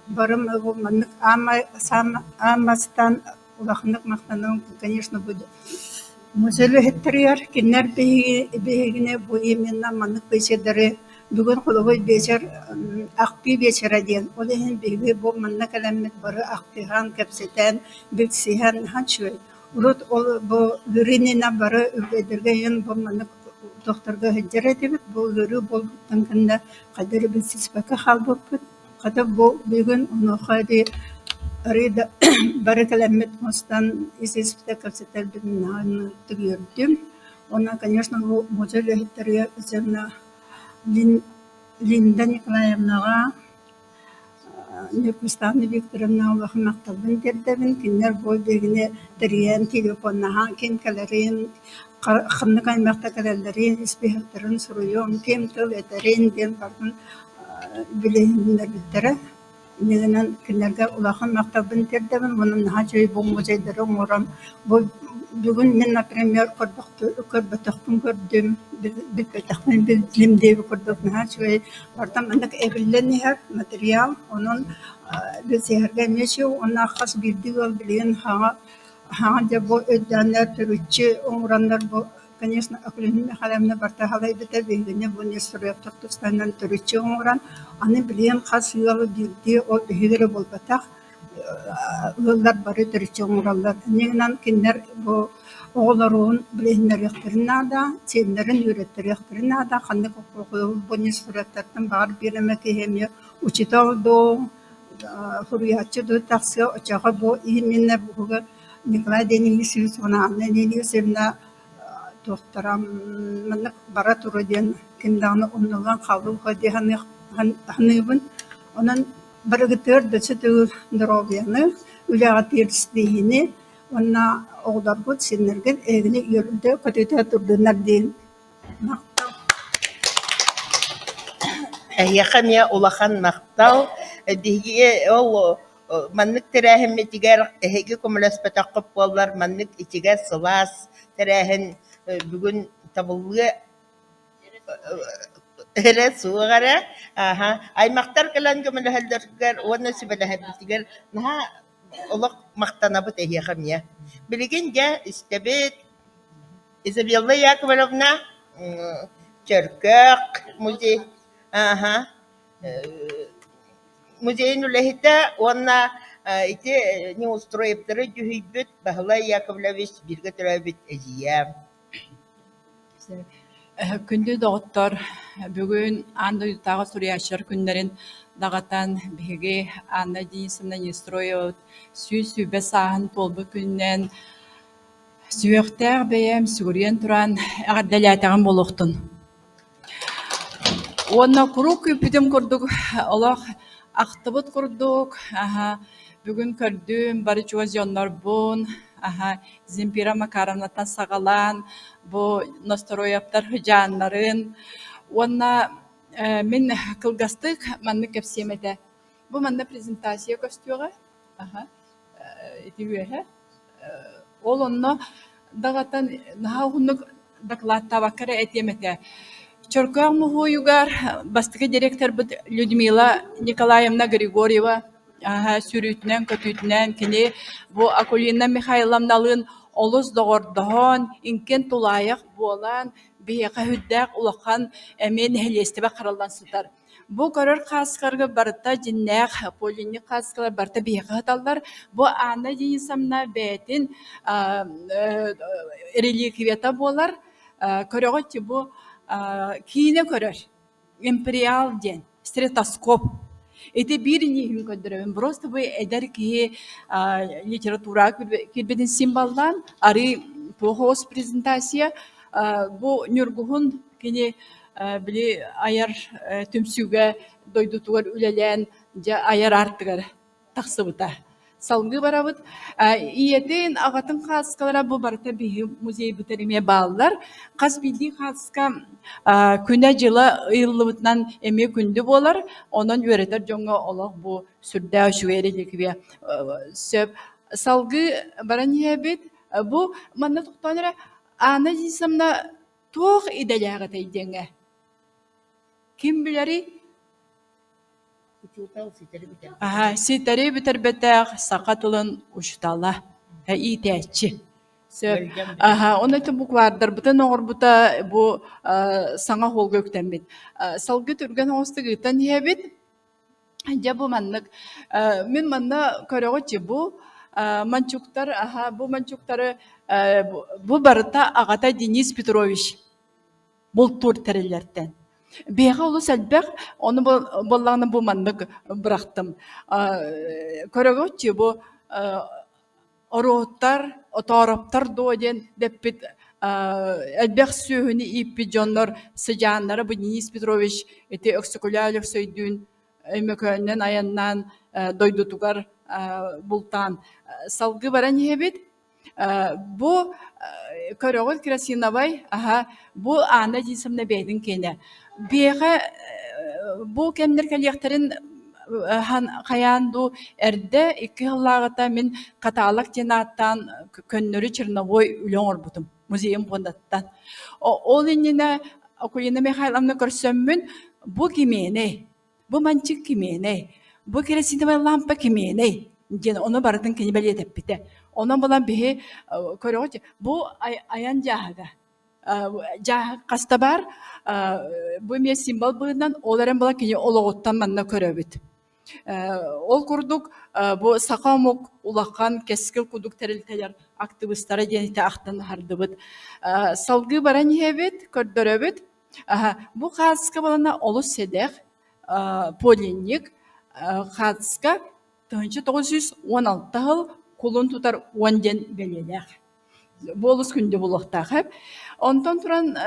барым бу маннык аан бастаан улаханнык махтанабын, конечно, бу музей үлэһиттэригэр кинилэр биһигини бу именно маннык биэчэрдэри бүгүн холобур биэчэр ахтыы биэчэрэ диэн. Ол иһин биһиги бу манна кэлэммит бары ахтыһан, кэпсэтэн, билсиһэн наһаа үчүгэй. Урут ол бу ыарыы иннинэ бары үбүлүөйдэргэ иһин бу маннык тохторго сылдьар этибит. Бу ыарыы буолбуттан кэннэ хайдах эрэ билсиспэккэ хаалбыппыт. Хата бу бүгүн онуоха дии арыый да бары кэлэммит мустан ис-испитэ кэпсэтэрбитин наһаа үөрдүм. Уонна, конечно, бу музей үлэһиттэригэр итиэннэ Линда Николаевнаҕа Ньургустаана Викторовна улахан махталбын тиэрдэбин. Кинилэр бу биһигини тэрийэн, телефоннаһан ким кэлэрин, ханнык аймахта кэлэллэрин, испииһэктэрин суруйуом, ким тыл этэрин диэн барытын билиһиннэрбиттэрэ. Инньэ гынан кинилэргэ улахан махталбын тиэрдэбин уонна наһаа үчүгэй бу музейдары оҥорон бу бүгүн мин, например, көрбөтөхпүн көрдүм, билбэтэхпин биллим диэбит курдук наһаа үчүгэй барыта маннык эбиллэн иһэр материал онон билсиһэргэ эмиэ үчүгэй уонна хас биирдии ыал билигин хаҥа хаҥа дьэ бу өйдөөннөр төрүччү оҥороннор бу Конечно, Акулина Михайловна барыта салайбыта, биһигини бу Нестеровтар тустарынан төрүччү оҥорон, аны билигин хас ыалы биирдии ол биһиги эрэ буолбатах, ыаллар бары төрүччү оҥороллор. Инньэ гынан кинилэр бу оҕолорун билиһиннэриэхтэрин наада, сиэннэрин үөрэттэриэхтэрин наада, ханнык бу Нестеровтартан баҕар биир эмэ киһи эмиэ учуутал дуу, суруйааччы дуу тахсыа, оччоҕо бу именно буһуга Николай Денисович уонна Анна Денисовна туохтара маннык бара туруо диэн ким даҕаны умнуллан хаалыа дии саныыбын. Онон барыгытыгар да өссө доруобуйаны, үлэҕэ тиэрдиһиини уонна оҕолоргут, сиэннэргит эһигини үөрдэ-көтүтэ турдуннар диэн махтал. Эһиэхэ эмиэ улахан махтал. Биһиги ол Маннык тэрээһиммитигэр эһиги көмөлөспөтөххүт буоллар, маннык ичигэс, сылаас тэрээһин бүгүн табыллыа эрэ суох эрэ. Ааһа, аймахтар кэлэн көмөлөһөллөрүгэр уонна сүбэлэһэрбитигэр наһаа олох махтанабыт эһиэхэ эмиэ. Билигин дьэ истэбит Изабелла Яковлевна Чөркөөх музей ааһа Музейын үлэһитэ уонна ити Неустроевтары дьүһүйбүт Баһылай Яковлевич бииргэ төрөөбүт эдьиийэ. Күндү доҕоттор, бүгүн аан дойдутааҕы суруйааччылар күннэрин даҕатан биһиги Анна Денисовна Неустроева 120 сааһын туолбут күнүнэн сүһүөхтээх бэйэм сүгүрүйэн туран эҕэрдэлээтэҕим буолуохтун. Уонна куруук күүппүтүм курдук олох ахтыбыт курдук, аһа, бүгүн көрдүм бары чугас дьоннорбун, аһа, Земфира Макаровнаттан саҕалаан бу Ностороевтар сыдьааннарын уонна мин кылгастык маннык кэпсиэм этэ. Бу манна презентация көстүөҕэ, аһа, ити үөһэ. Ол онно даҕатан наһаа уһуннук дакылааттаабакка эрэ этиэм этэ. Чөркөөх муһуойугар бастакы директорбыт Людмила Николаевна Григорьева сүүрүүтүнэн-көтүүтүнэн кини бу Акулина Михайловналыын олус доҕордоһон, иҥкин тулаайах буолан, биһиэхэ сүрдээх улахан эмиэ нэһилиэстибэ хараллан сытар. Бу көрөр хааскаларга барыта дьиннээх подлинник хааскалар барыта биһиэхэ сыталлар. Бу Анна Денисовна бэйэтин реликвията буолар. Көрөҕүт бу киинэ көрөр империал диэн стетоскоп. Ити биир иннигин көрдөрөбүн. Просто бу эдэр киһи литератураҕа киирбитин символлаан арыы туох оҕус презентация бу Ньургуһун кини били айар түмсүүгэ дойдутугар үлэлээн дьэ айар аартыгар тахсыбыта. Салгыы барабыт. Ийэтин, аҕатын хааскалара бу барыта биһи музейбытыгар эмиэ бааллар. Хас биирдии хааска күнэ-дьыла ыйыллыбытынан эмиэ күндү буолар. Онон үөрэтэр дьоҥҥо олох бу сүрдээх үчүгэй реликвия сөп. Салгыы баран иһэбит. Бу манна тохтоон эрэ Анна Денисовна Туох идэлээх этэй диэҥҥэ? Ким билэрий? Учуутал ситэри бүтэрбэтэх. Аһа, ситэри бүтэрбэтэх саха тылын учуутала, иитээччи. Сөп. Аһа, онно ити буквардарбытын оҥорбута бу саҥа оһуолга үктэммит. Салгыы түргэн оҕустук ыытан иһэбит. Дьэ бу маннык мин манна көрөҕүт бу манчуктар аха бу манчуктары бу барыта аҕата Денис Петрович бултуур тэриллэртэн. Биһиэхэ олус элбэх, ону буоллаҕына бу маннык бырахтым. Көрөҕүт бу Оруоттар, отоороптор дуо диэн дэппит элбэх сүөһүнү ииппит дьоннор сыдьааннара бу Денис Петрович ити Өксөкүлээх Өлөксөйдүүн Өймөкөөнүнэн айаннаан дойдутугар бултаан салгыы баран иһэбит. Бу көрөҕүт керосиновай аһа бу Анна Денисовна бэйэтин киэнэ. Биһиэхэ бу кэмнэр кэлиэхтэрин хайаан дуу эрдэ икки сыллааҕыта мин каталог диэн ааттаан көннөрү черновой үлэ оҥорбутум музейым пуондаттан. Ол иннинэ Акулина Михайловна көрсөммүн бу кимиэнэй, бу манчык кимиэнэй, бу керосиновай лампа кимиэнэй диэн ону барытын кини бэлиэтэппитэ. Онон булан биһи көрөҕүт бу айан дьааһыга хаста баар бу эмиэ символ быһыытынан ол эрэн була кини олоҕуттан манна көрөбүт. Ол курдук бу саха омук улахан кэскил курдук тэрилтэлэр актыбыыстара диэн ити ахтан аһардыбыт. Салгыы баран иһэбит, көрдөрөбүт. Бу хааска балана олус сэдэх подлинник хааска 1916 сыл кулун тутар уон диэн бэлиэлээх. Бу олус күндү буолуохтаах эбит. Онтон туран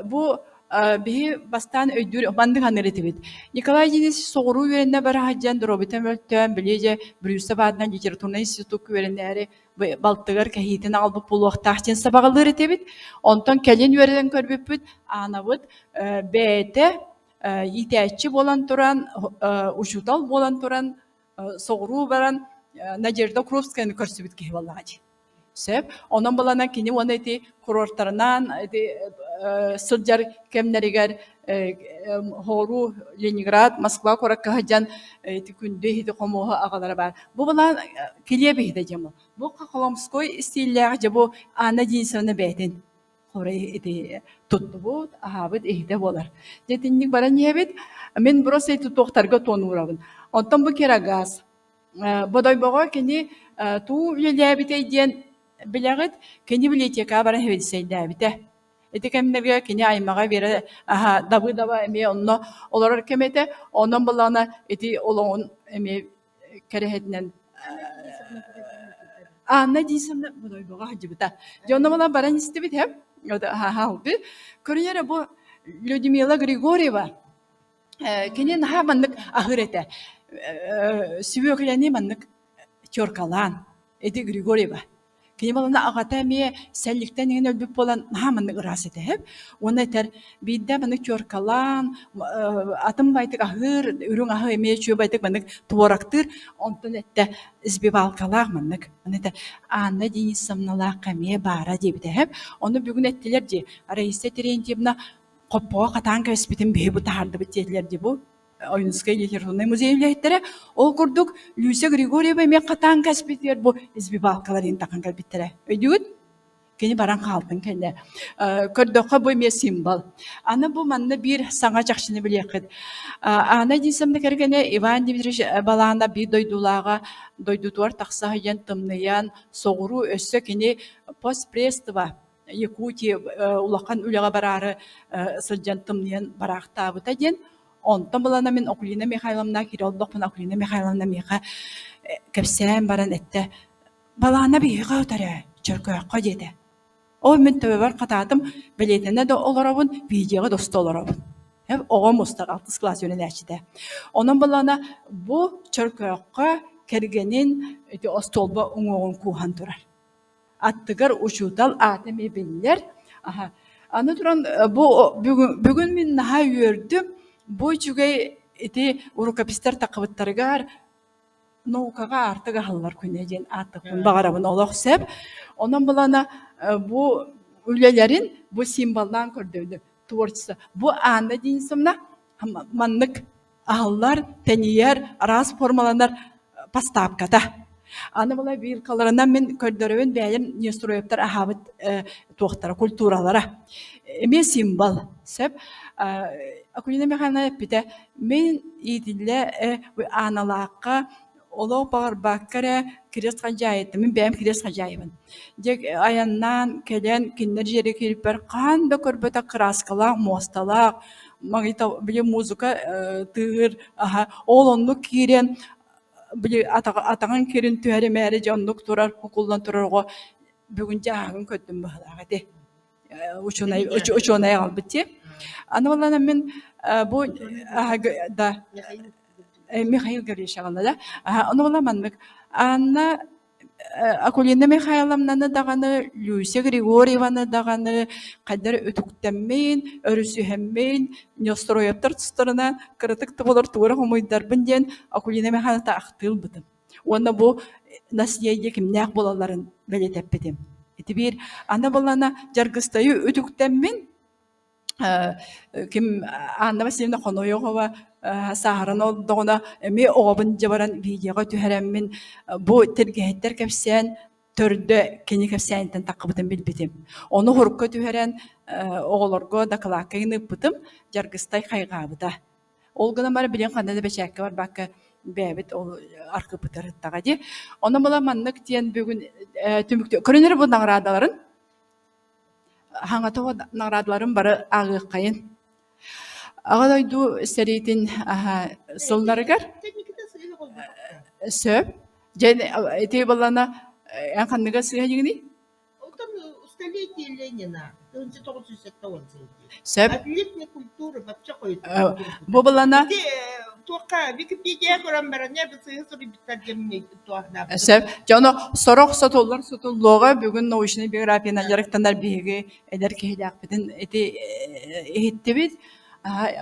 бу биһи бастаан өйдүүр маннык саныыр этибит. Николай Денисович соҕуруу үөрэнэ бара сылдьан доруобуйата мөлтөөн, били дьэ Брюсов аатынан литературнай институкка үөрэнээри балтыгар кэһиитин аҕалбыт буолуохтаах диэн сабаҕалыыр этибит. Онтон кэлин үөрэнэн көрбүппүт, Аанабыт бэйэтэ иитээччи буолан туран, учуутал буолан туран соҕуруу баран Надежда Крупскаяны көрсүбүт киһи буоллаҕа дии. Сөп. Онон балана кини уонна ити курортарынан ити сылдьар кэмнэригэр Хооруу, Ленинград, Москва куоракка сылдьан ити күндү иһити хомуоһу аҕалара баар. Бу былаан килиэп иһитэ дьэ бу. Бу Хохоломской истииллээх дьэ бу Анна Денисовна бэйэтин хорой ити туттубут, аһаабыт иһитэ буолар. Дьэ итинник баран иһэбит. Мин просто тутуохтарга туонуурабын. Онтон бу керогаз. Бодойбоҕо кини туу үлэлээбитэй диэн билэҕит, кини библиотекаҕа баран сэбиэдиссэйдээбитэ. Ити кэмнэргэ кини аймаҕа Вера Давыдова эмиэ онно олорор кэм этэ. Онон буоллаҕына ити олоҕун эмиэ кэрэһитинэн Анна Денисовна Бодойбоҕо сылдьыбыта. Дьэ онно буолан баран истибит һэ. Көрүн эрэ бу Людмила Григорьева. Кини наһаа маннык аһыыр этэ. Сүбүөкүлэни маннык теркалаан, ити Григорьева. Кини балана аҕата эмиэ сэлликтэн иҥэн өлбүт буолан наһаа маннык ыраас этэ сөп. Уонна этэр биирдэ маннык теркалаан атын байтык аһыыр, үрүҥ аһы эмиэ үчүгэйдик маннык туорактыыр. Онтон эттэ сбивалкалаах маннык. Аны этэ Анна Денисовналаах эмиэ баара диэбитэ сөп. Ону бүгүн эттилэр дии Раиса Терентьевна хоппоҕо хатаан кэбиспитин биһи бу таһаардыбыт диэтилэр дии бу Ойуунускай литературнай музей үлэһиттэрэ. Ол курдук Люся Григорьева эмиэ хатаан кэспитигэр бу избивалкалар иһин тахан кэлбиттэрэ. Өйдүүгүт? Кини баран хаалтын кэннэ. Көрдөххө бу эмиэ символ. Аны бу манна биир саҥа чахчыны билиэххит. Анна Денисовна кэргэнэ Иван Дмитриевич Балаана биир дойдулааҕа дойдутугар тахса сылдьан тымныйан, соҕуруу өссө кини постпредство Якутия улахан үлэҕэ бараары сылдьан тымныйан бараахтаабыта диэн. Онтон былана мин Акулина Михайловна киирэ олдохпуна Акулина Михайловна миэхэ кэпсээн баран эттэ «Балаана биһиэхэ өтөрөө, Чөркөөххө» диэтэ. Ол мин төбөбөр хатаатым, бэлиэтэнэ да олоробун, видеоҕа да уста олоробун. Оҕом устар, алтыс кылаас үөрэнээччитэ. Онон былана бу Чөркөөххө кэргэнин ити остуолба уҥуоҕун кууһан турар. Аттыгар учуутал аата эмиэ биллэр. Аха. Аны туран бу бүгүн, бүгүн мин наһаа үөрдүм. Бу үчүгэй ити рукопистар таххыбыттарыгар наукаҕа аартык аһыллар күнэ диэн ааттыахпын баҕарабын олох сөп. Онон булана бу үлэлэрин бу символлаан көрдөрдүм. Творчество. Бу Анна Денисовна маннык аһыллар, тэнийэр, араас формаланар поставката. Аны була вилкаларынан мин көрдөрөбүн бэйэм Нестроевтар аһаабыт туохтара, культуралара. Эмиэ символ. Сөп. Акулина Михайловна эппитэ, мин иитиллэ Ааналаахха олох баҕарбакка эрэ крест хадьаайыттан, мин бэйэм крест хадьаайыбын. Дьэ айаннаан кэлэн кинилэр дьиэлэригэр киирбиппэр хаһан да көрбөтөх кырааскалаах, муосталаах, магнито били музыка тыаһыыр аһа ол оннук киирэн били атаҕын кирин түһэримээри дьэ оннук турар кукуллан турар оҕо бүгүн дьааһыгын көрдүм быһыылаах ити учуонай учуонай аҕалбыт дии. Аны буоллаҕына мин бу да Михаил Гаврильевич аҕалла да ону буолла маннык Анна Акулина Михайловнаны даҕаны, Люся Григорьеваны даҕаны хайдах эрэ үтүктэммин, өрүсүһэммин, Неустроевтар тустарынан кыратык да буолар тугу эрэ хомуйдарбын диэн Акулина Михайловна ахтыы ылбытым. Уонна бу наследие кимнээх буолалларын бэлиэтэппитим. Ити биир аны буоллаҕына Дьаргыстайы үтүктэммин ким Анна Васильевна Хоноёхова сааһыран олордоҕуна эмиэ оҕобун дьэ баран видеоҕа түһэрэммин бу тэлгэһиттэр кэпсээн төрдө кини кэпсээниттэн таххыбытын билбитим. Ону хурукка түһэрэн оҕолорго дакылаакка ыыппытым, Дьаргыстай хайҕаабыта. Ол гынан баран билигин ханна да бэчээккэ барбакка бэйэбит ол архыыппытыгар ыттаҕа дии. Онон була маннык диэн бүгүн түмүктүү көрүнэр бу наҕараадаларын Хаҥата наҕараадаларын бары ааҕыаххайын. Аҕа дойду сэриитин сылларыгар сөп. Дьэ ити буоллаҕына эн ханныга сыыһа дьиҥиний? Оттон столетие Ленина 1970 сыл дии. Сөп. Отличная культура вообще хойут. Бу булана Ити туохха Википедия көрөн баран сыыһа суруйбуттар диэн Сөп. Дьэ ону сорох сотуллар сотуллуоҕа бүгүн научнай биографиянан дьарыктанар биһиги эдэр киһилээхпитин ити иһиттибит.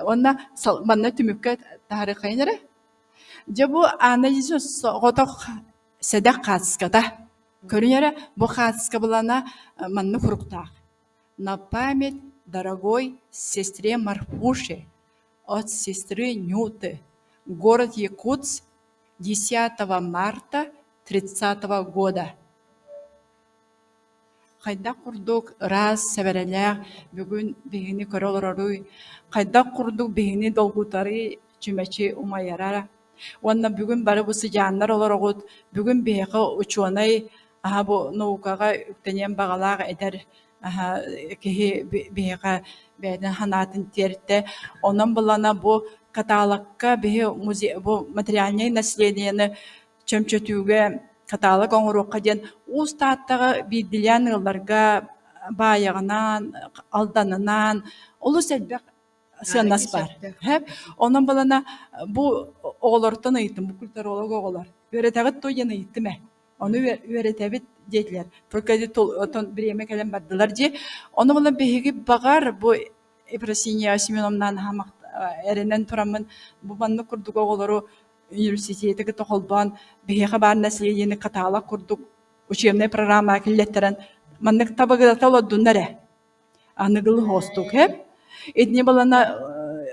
Уонна манна түмүккэ таһаарыаххайын эрэ. Дьэ бу Анна Ильична соҕотох сэдэх хаацката. Көрүн эрэ, бу хаацка булана маннык хуруктаах. На память дорогой сестре Марфуше от сестры Нюты. Город Якутск 10 марта 30 года. Хайдах курдук ыраас сэбэрэлээх бүгүн биһигини көрө олороруй, хайдах курдук биһигини долгутарый чүмэчи умайара. Уонна бүгүн бары бу сыдьааннар олороҕут, бүгүн биһиэхэ учуонай аһа бу наукаҕа үктэниэн баҕалаах эдэр киһи биһиэхэ бэйэтин санаатын тиэртэ. Онон булана бу каталогка биһи музей бу материальнай наследиены чөмчөтүүгэ каталог оҥоруохха диэн Уус Тааттаҕа биирдиилээн ыалларга Баайаҕынан, Алданынан олус элбэх. сыаннас баар. Онон балана бу оҕолортон ыйыттым, бу культуролог оҕолор. Үөрэтэҕит дуо диэн ыйыттым ээ. Ону үөрэтэбит диэтилэр. Только оттон бириэмэ кэлэн бардылар дии. Ону буолан биһиги баҕар бу Ефросинья Семеновна наһаа эрэнэн тураммын бу маннык курдук оҕолору университеты кытта холбоон биһиэхэ баар наследиены каталог курдук учебнай программаҕа киллэттэрэн маннык табыгыната олордуннар ээ. Аныгылы хоостук һэп. Итини балана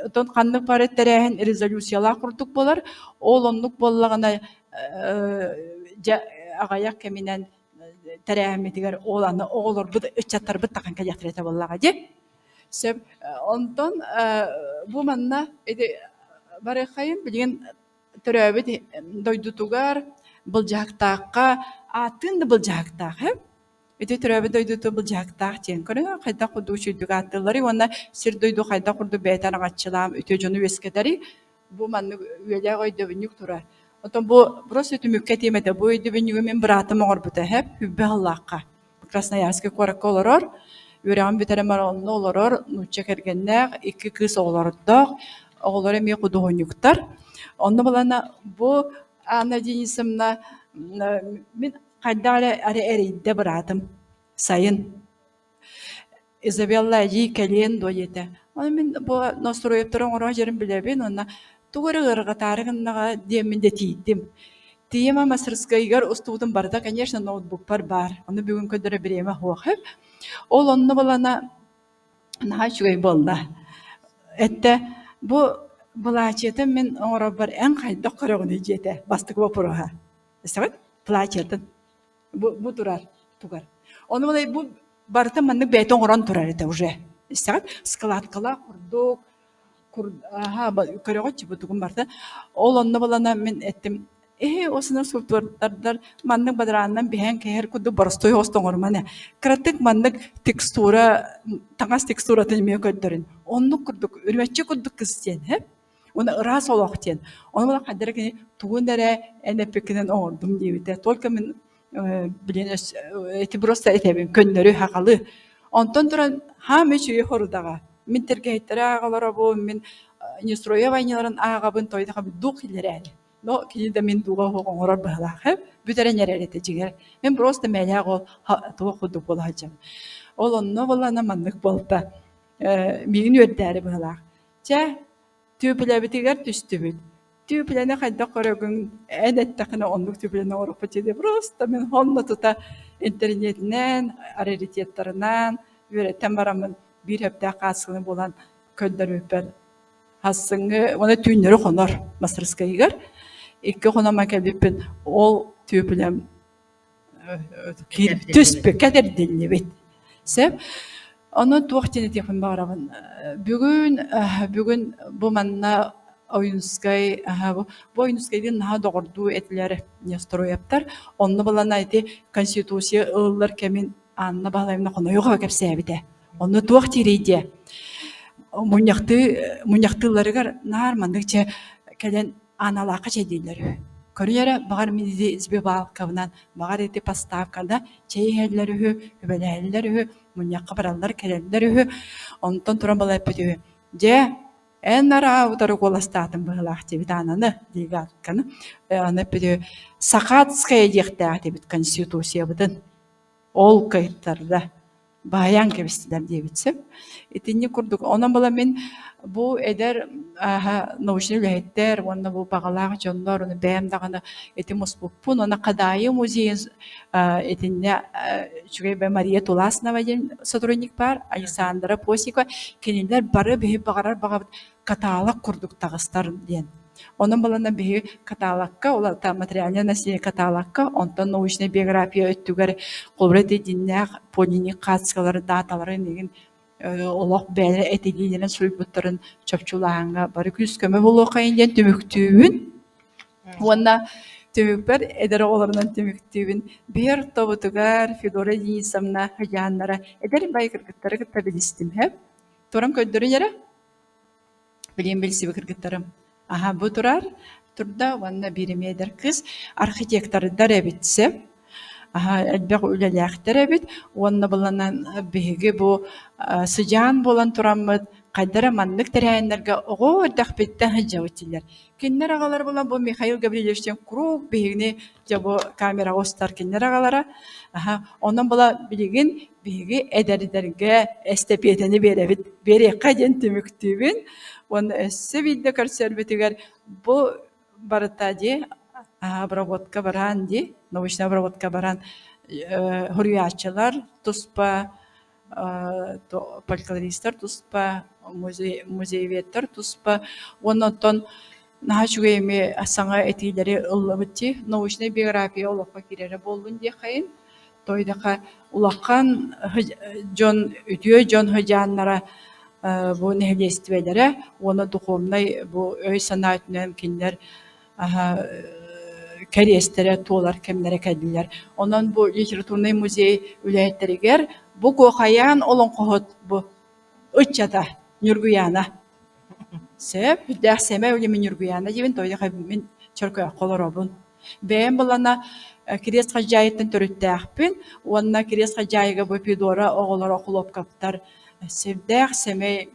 отон ханнык бары тэрээһин резолюциялаах курдук буолар. Ол оннук буоллаҕына дьэ аҕыйах кэминэн тэрээһиммитигэр ол аны оҕолорбут ыччаттарбыт тахан кэлиэхтэрэ этэ буоллаҕа дии. Сөп. Онтон бу манна ити барыаххайын билигин төрөөбүт дойдутугар былдьаһыктаахха ааттыын да былдьаһыктаах ээ. Ити төрөөбүт дойдуту былдьаһыктаах диэн көрүҥ хайдах курдук үчүгдүк ааттыылларый уонна сир-дойду хайдах курдук бэйэтэ араҥаччылаан үтүө дьону үөскэтэрий бу маннык үйэлээх өйдөбүнньүк турар. Оттон бу просто түмүккэ этиэм этэ, бу өйдөбүнньүгү мин быраатым оҥорбута эһэп Хүббэ Аллаахха. Красноярскай куоракка олорор, үөрэҕин бүтэрэн баран онно олорор, нуучча кэргэннээх, икки кыыс оҕолордоох, оҕолоро эмиэ худуоһунньуктар. Онно балана бу Анна Денисовна мин хайдах эрэ эрэ эрийдэ быраатым сайын Изабелла эдьиий кэлиэн дуо диэтэ. Ону мин бу ностуруойуптары оҥорор дьэрин билэбин уонна тугу эрэ ыарырҕатаары гыннаҕа диэммин дэ тиийдим. Тиийэм мастарыскыайыгар устубутум барыта, конечно, ноутбукпар баар. Ону бүгүн көрдөрө бириэмэ суох. Ол онно балана наһаа үчүгэй буолла. Эттэ, бу былаачыйатын мин оҥорорбор эн хайдах көрөҕүнүй диэтэ бастакы боппуруоһа. Истэҕит? Платьетын. Бу, бу турар, тугар. Ону балай бу барыта маннык бэйэтэ оҥорон турар этэ уже. Истэҕит? Складкалаах курдук, кур, аха, көрөҕүт бу тугун барыта. Ол онно балана мин эттим, эһи осунар скульптурдардар маннык бадараанынан биһэн кэһэр курдук боростуой оҕус оҥоруман ээ. Кыратык маннык текстура, таҥас текстуратын эмиэ көрдөрүн. Оннук курдук, үрүмэччи курдук кыс диэн, һэ? Уонна ыраас олох диэн. Ону буолан хайдара кини тугун эрэ эн эппиккинэн оҥордум диэбитэ. Только мин билин эти просто этэбин көннөрү хахалы. Онтон туран хаам үчүгэй хорудаҕа. Мин тиргэһиттэри ааҕаларобун, мин Нестроя войналарын ааҕабын, тойдоха дух илэрээри. Но кини да мин дуга оһох оҥорор быһалаах бүтэрэн эрэр этэ дьиҥэр. Мин просто мэлээх ол туох курдук буола сылдьабын. Ол онно буоллаҕына маннык буолта. Миигин үөрдээри быһалаах. Чэ, түүпүлэбитигэр түстүбүт. Түүпүлэни хайдах көрөгүн, эн эттэххинэ оннук түүпүлэни оҥоруохпут диye просто мин онно тута интэриниэтинэн, раритеттарынан үөрэтэн бараммын биир сөптөөх хааскыны булан көрдөрбүппэр хассыҥҥы уонна түүннэри хонор мастарыскыайыгар икки хономмон кэлбиппин ол түүпүлэм түспүккэ кэтэрдиллибит. Сөп. Онон туох диэн этиэхпин баҕарабын. Бүгүн бүгүн бу манна Ойуунускай бу Ойуунускайдыын наһаа доҕордуу этилэр Нестороевтар. Онно балана ити Конституция ылыллар кэмин Анна Баһылаевна Хоноюхова кэпсээбитэ. Онно туох диирий диэ? Мунньахтыы мунньахтыылларыгар наар маннык чэ кэлэн Ааналаахха чэйдииллэр үһү. Көрүҥ эрэ, баҕар мин ити сбивалкабынан, баҕар ити поставкада чэй иһэллэр үһү, үбэлэһэллэр үһү, мунньахха бараллар, кэлэллэр үһү. Онтон туран балайпыт үһү. Дьэ, эн араа утары куоластаатым быһыылаах диэбит Аананы, делегатканы. Аны эппит үһү, Сахатская диэхтээх диэбит конституциябытын. Ол кыайтарда. баайан кэбистилэр диэбит сөп. Итинник курдук онон була мин бу эдэр ааһа научнай үлэһиттэр уонна бу баҕалаах дьоннор уонна бэйэм даҕаны ити муспуппун уонна Хадаайы музейын итиннэ үчүгэй бэ Мария Туласнова диэн сотрудник баар Александра Посикова кинилэр бары биһи баҕарар баҕабыт каталог курдук таҕыстар диэн Онон балана биһи каталогка, ол материальное население каталогка, онтон научнай биография өттүгэр холобура ити дьиннээх подлинник хаачыстыбалары дааталарын игин олох бэйэлэрэ этилиилэрин суруйбуттарын чопчулааһыҥҥа бары күүс-көмө буолуоххайын диэн түмүктүүбүн. Уонна түмүкпэр эдэр оҕолорунан түмүктүүбүн. Биһи ортобутугар Федора Денисовна Хыдьааннара эдэр бай кыргыттары кытта билистим һэ. Туран көрдөрүн эрэ. Билиэн билсибит кыргыттарым аһа бу турар турда уонна биир эмиэ эдэр кыыс архитектордар эбит сөп аһа элбэх үлэлээхтэр эбит уонна быланан биһиги бу сыдьаан буолан тураммыт. Хайда эрэ маннык тэрээһиннэргэ оҕо эрдэхпиттэн сылдьабыт дииллэр. Кинилэр аҕалара буолан бу Михаил Гаврильевич диэн куруук биһигини дьэ бу камераҕа устар кинилэр аҕалара. Аһа, онон була билигин биһиги эдэрдэргэ эстэпиэтэни биэрэбит, биэриэххэ диэн түмүктүүбүн. Уонна өссө биирдэ көрсөрбүтүгэр бу барыта дии обработка баран дии, научная обработка баран суруйааччылар туспа фольклористар туспа, музееведтар туспа уонна оттон наһаа үчүгэй эмиэ саҥа этиилэри ыллыбыт дии. Научнай биография олоххо киирэрэ буоллун диэххэйин. Тойдоха улахан дьон, үтүө дьон сыдьааннара бу нэһилиэстибэлэрэ уонна духовнай бу өй-санаа өттүнэн кинилэр кэриэстэрэ туолар кэмнэрэ кэллилэр. Онон бу литературнай музей үлэһиттэригэр бу Куохайаан олоҥхоһут бу ыччата Ньургуйаана. Сөп, үрдээх сэмэй үлэми Ньургуйаана диибин, тоҕо мин Чөркөөххө олоробун. Бэйэм былана Кириэс Халдьаайыттан төрүттээхпин уонна Кириэс Халдьаайыга бу Пидора оҕолоро Охлопковтар сүрдээх сэмэй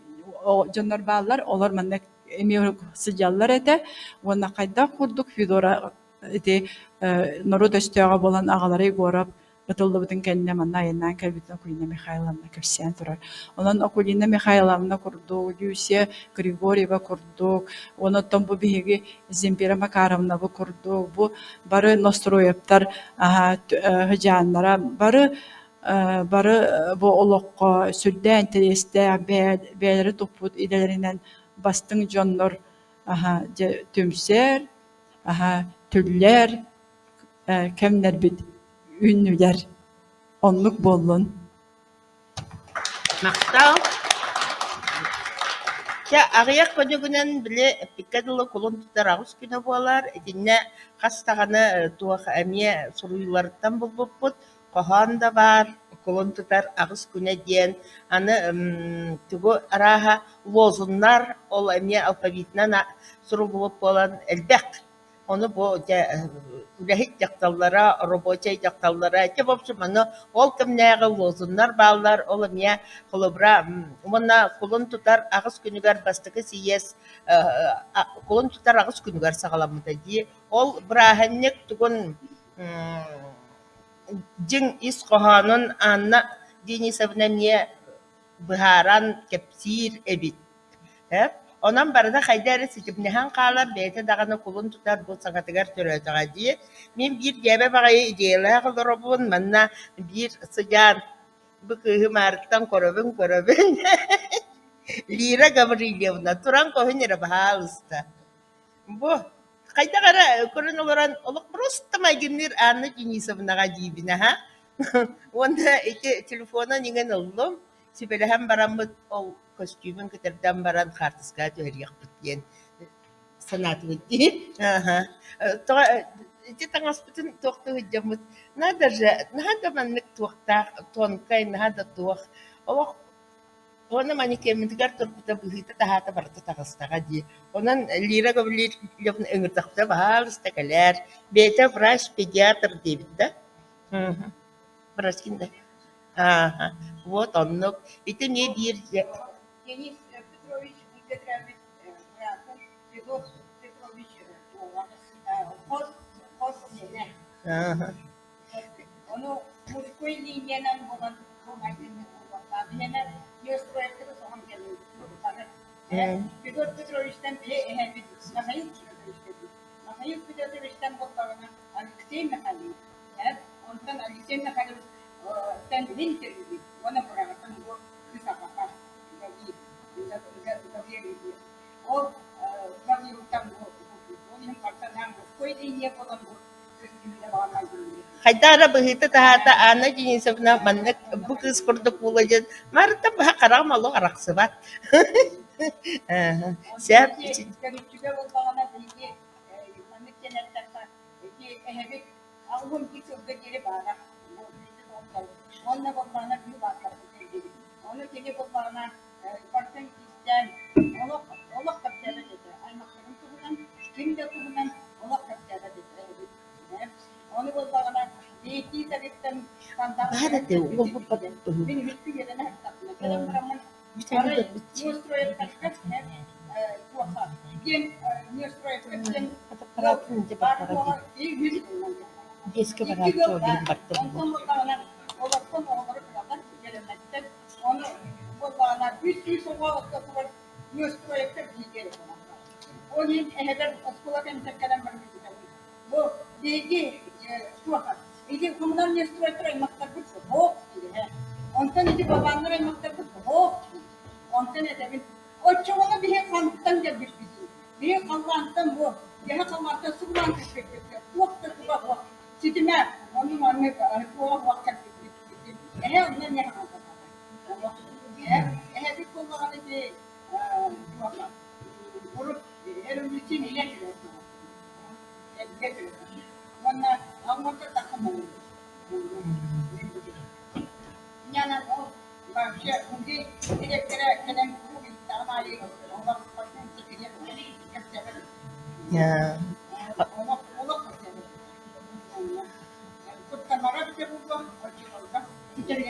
дьоннор бааллар, олор манна эмиэ сылдьаллар этэ уонна хайдах курдук Федора ити норуот өстөөҕө буолан аҕалара Егоров ытыллыбытын кэннэ манна айаннаан кэлбитин Акулина Михайловна кэпсээн турар. Онон Акулина Михайловна курдук, Люся Григорьева курдук, онон бу биһиги Земфира Макаровна бу курдук, бу бары Ностроевтар сыдьааннара бары бары бу олоххо сүрдээх интэриэстээх бэйэлэрэ туппут идэлэринэн бастыҥ дьоннор аһа дьэ түмсэр, аһа түллэр кэмнэрбит үүннүлэр. Оннук буоллун. Махтал. Чэ, аҕыйах күнүгүнэн били эппиккэ дылы кулун тутар аҕыс күнэ буолар. Итиннэ хас даҕаны туох эмиэ суруйууларыттан булбуппут. Хоһоон да баар, кулун тутар аҕыс күнэ диэн. Аны тугу арааһа лозуннар, ол эмиэ алфавитынан суруллубут буолан элбэх. Ону бу дьэ үлэһит дьахталлара, рабочай дьахталлара, дьэ в общем аны ол кэмнээҕи лозуннар бааллар, ол эмиэ холобура уонна кулун тутар аҕыс күнүгэр бастакы сийиэс кулун тутар аҕыс күнүгэр саҕаламмыта дии. Ол бырааһынньык тугун Дьиҥ ис хоһоонун Анна Денисовна эмиэ быһааран кэпсиир эбит ээ. Онон барыта хайда эрэ ситимнэһэн хаалан, бэйэтэ даҕаны кулун тутар бу саҥатыгар төрөөтөҕө дии. Мин биир дьээбэ баҕайы идеялаах олоробун, манна биир сыдьаан бу кыыһы маарыттан көрөбүн-көрөбүн Лира Гаврильевна туран көһүн эрэ баһаалыста. Бу хайдах эрэ көрөн олорон олох просто майгынныыр Анна Денисовнаҕа диибин аһа. Уонна ити телефонун иҥэн ыллым, сүбэлэһэн бараммыт ол көстүүмүн кэтэрдэн баран хаартыскаҕа түһэриэхпит диэн санаатыбыт дии. Аһа. Тоҕо ити таҥаспытын туохтуу сылдьаммыт надо же, наһаа да маннык туохтаах тонкай, наһаа да туох олох Уонна манекеммитигэр турбута быһыыта-таһаата барыта таҕыстаҕа дии. Онон Лира Гаврильевна ыҥырдахпына баһаалыста кэлээр. Бэйэтэ врач-педиатр диэбит да. Врач да. Ааха. Вот оннук. Ити эмиэ биир Денис Петрович бииргэ төрөөбүт быраатын Федот Петрович уола хос хос сиэнэ. Ону мужской линиянан буолан бу майгынныыр буолуохтаах. Биһиэнэ неустроевтары соһон кэлин бары. Федор Петровичтан били эһэбит Михаил Федорович кэлбит. Михаил Федоровичтан буоллаҕына Алексей Михайлович, онтон Алексей Михайлович тан мин төрүүбүт уонна быраатым бу кыыс аҕата Гаврил Ол Гаврилтан бу ол иһин барыта мужской линия буолан бу Хайдах эрэ быһыыта-таһаата Анна Денисовна маннык бу кыыс курдук буолуо диэн Марта быһа хараҕым олох арахсыбат. Сөп. Төрүччүгэ буоллаҕына биһиги маннык диэн эттэххэ ити эһэбит алгым ити сылга диэри баара. Уонна буоллаҕына бүү бааттарбыт диэбит. Ону кини буоллаҕына бартан кистээн олох олох кэпсээбэт этэ. Аймахтарын туһунан, ким да туһунан олох кэпсээбэт этэ эбит. Ону буоллаҕына биирдии сарыттан Баар этэ уолбут мин үһүскү үөрэнэ сырыттахпына кэлэн бараммын. Биэскэ барааччы ол иһин барда буолуо.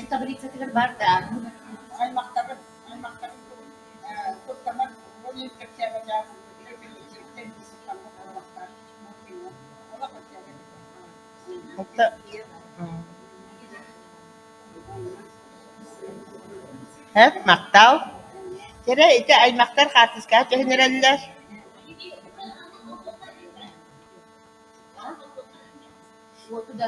Таблицатыгар бар да. Һэп, махтал. Кэрэ ити аймахтар хаартыскаҕа түһэн эрэллэр. Уоту да.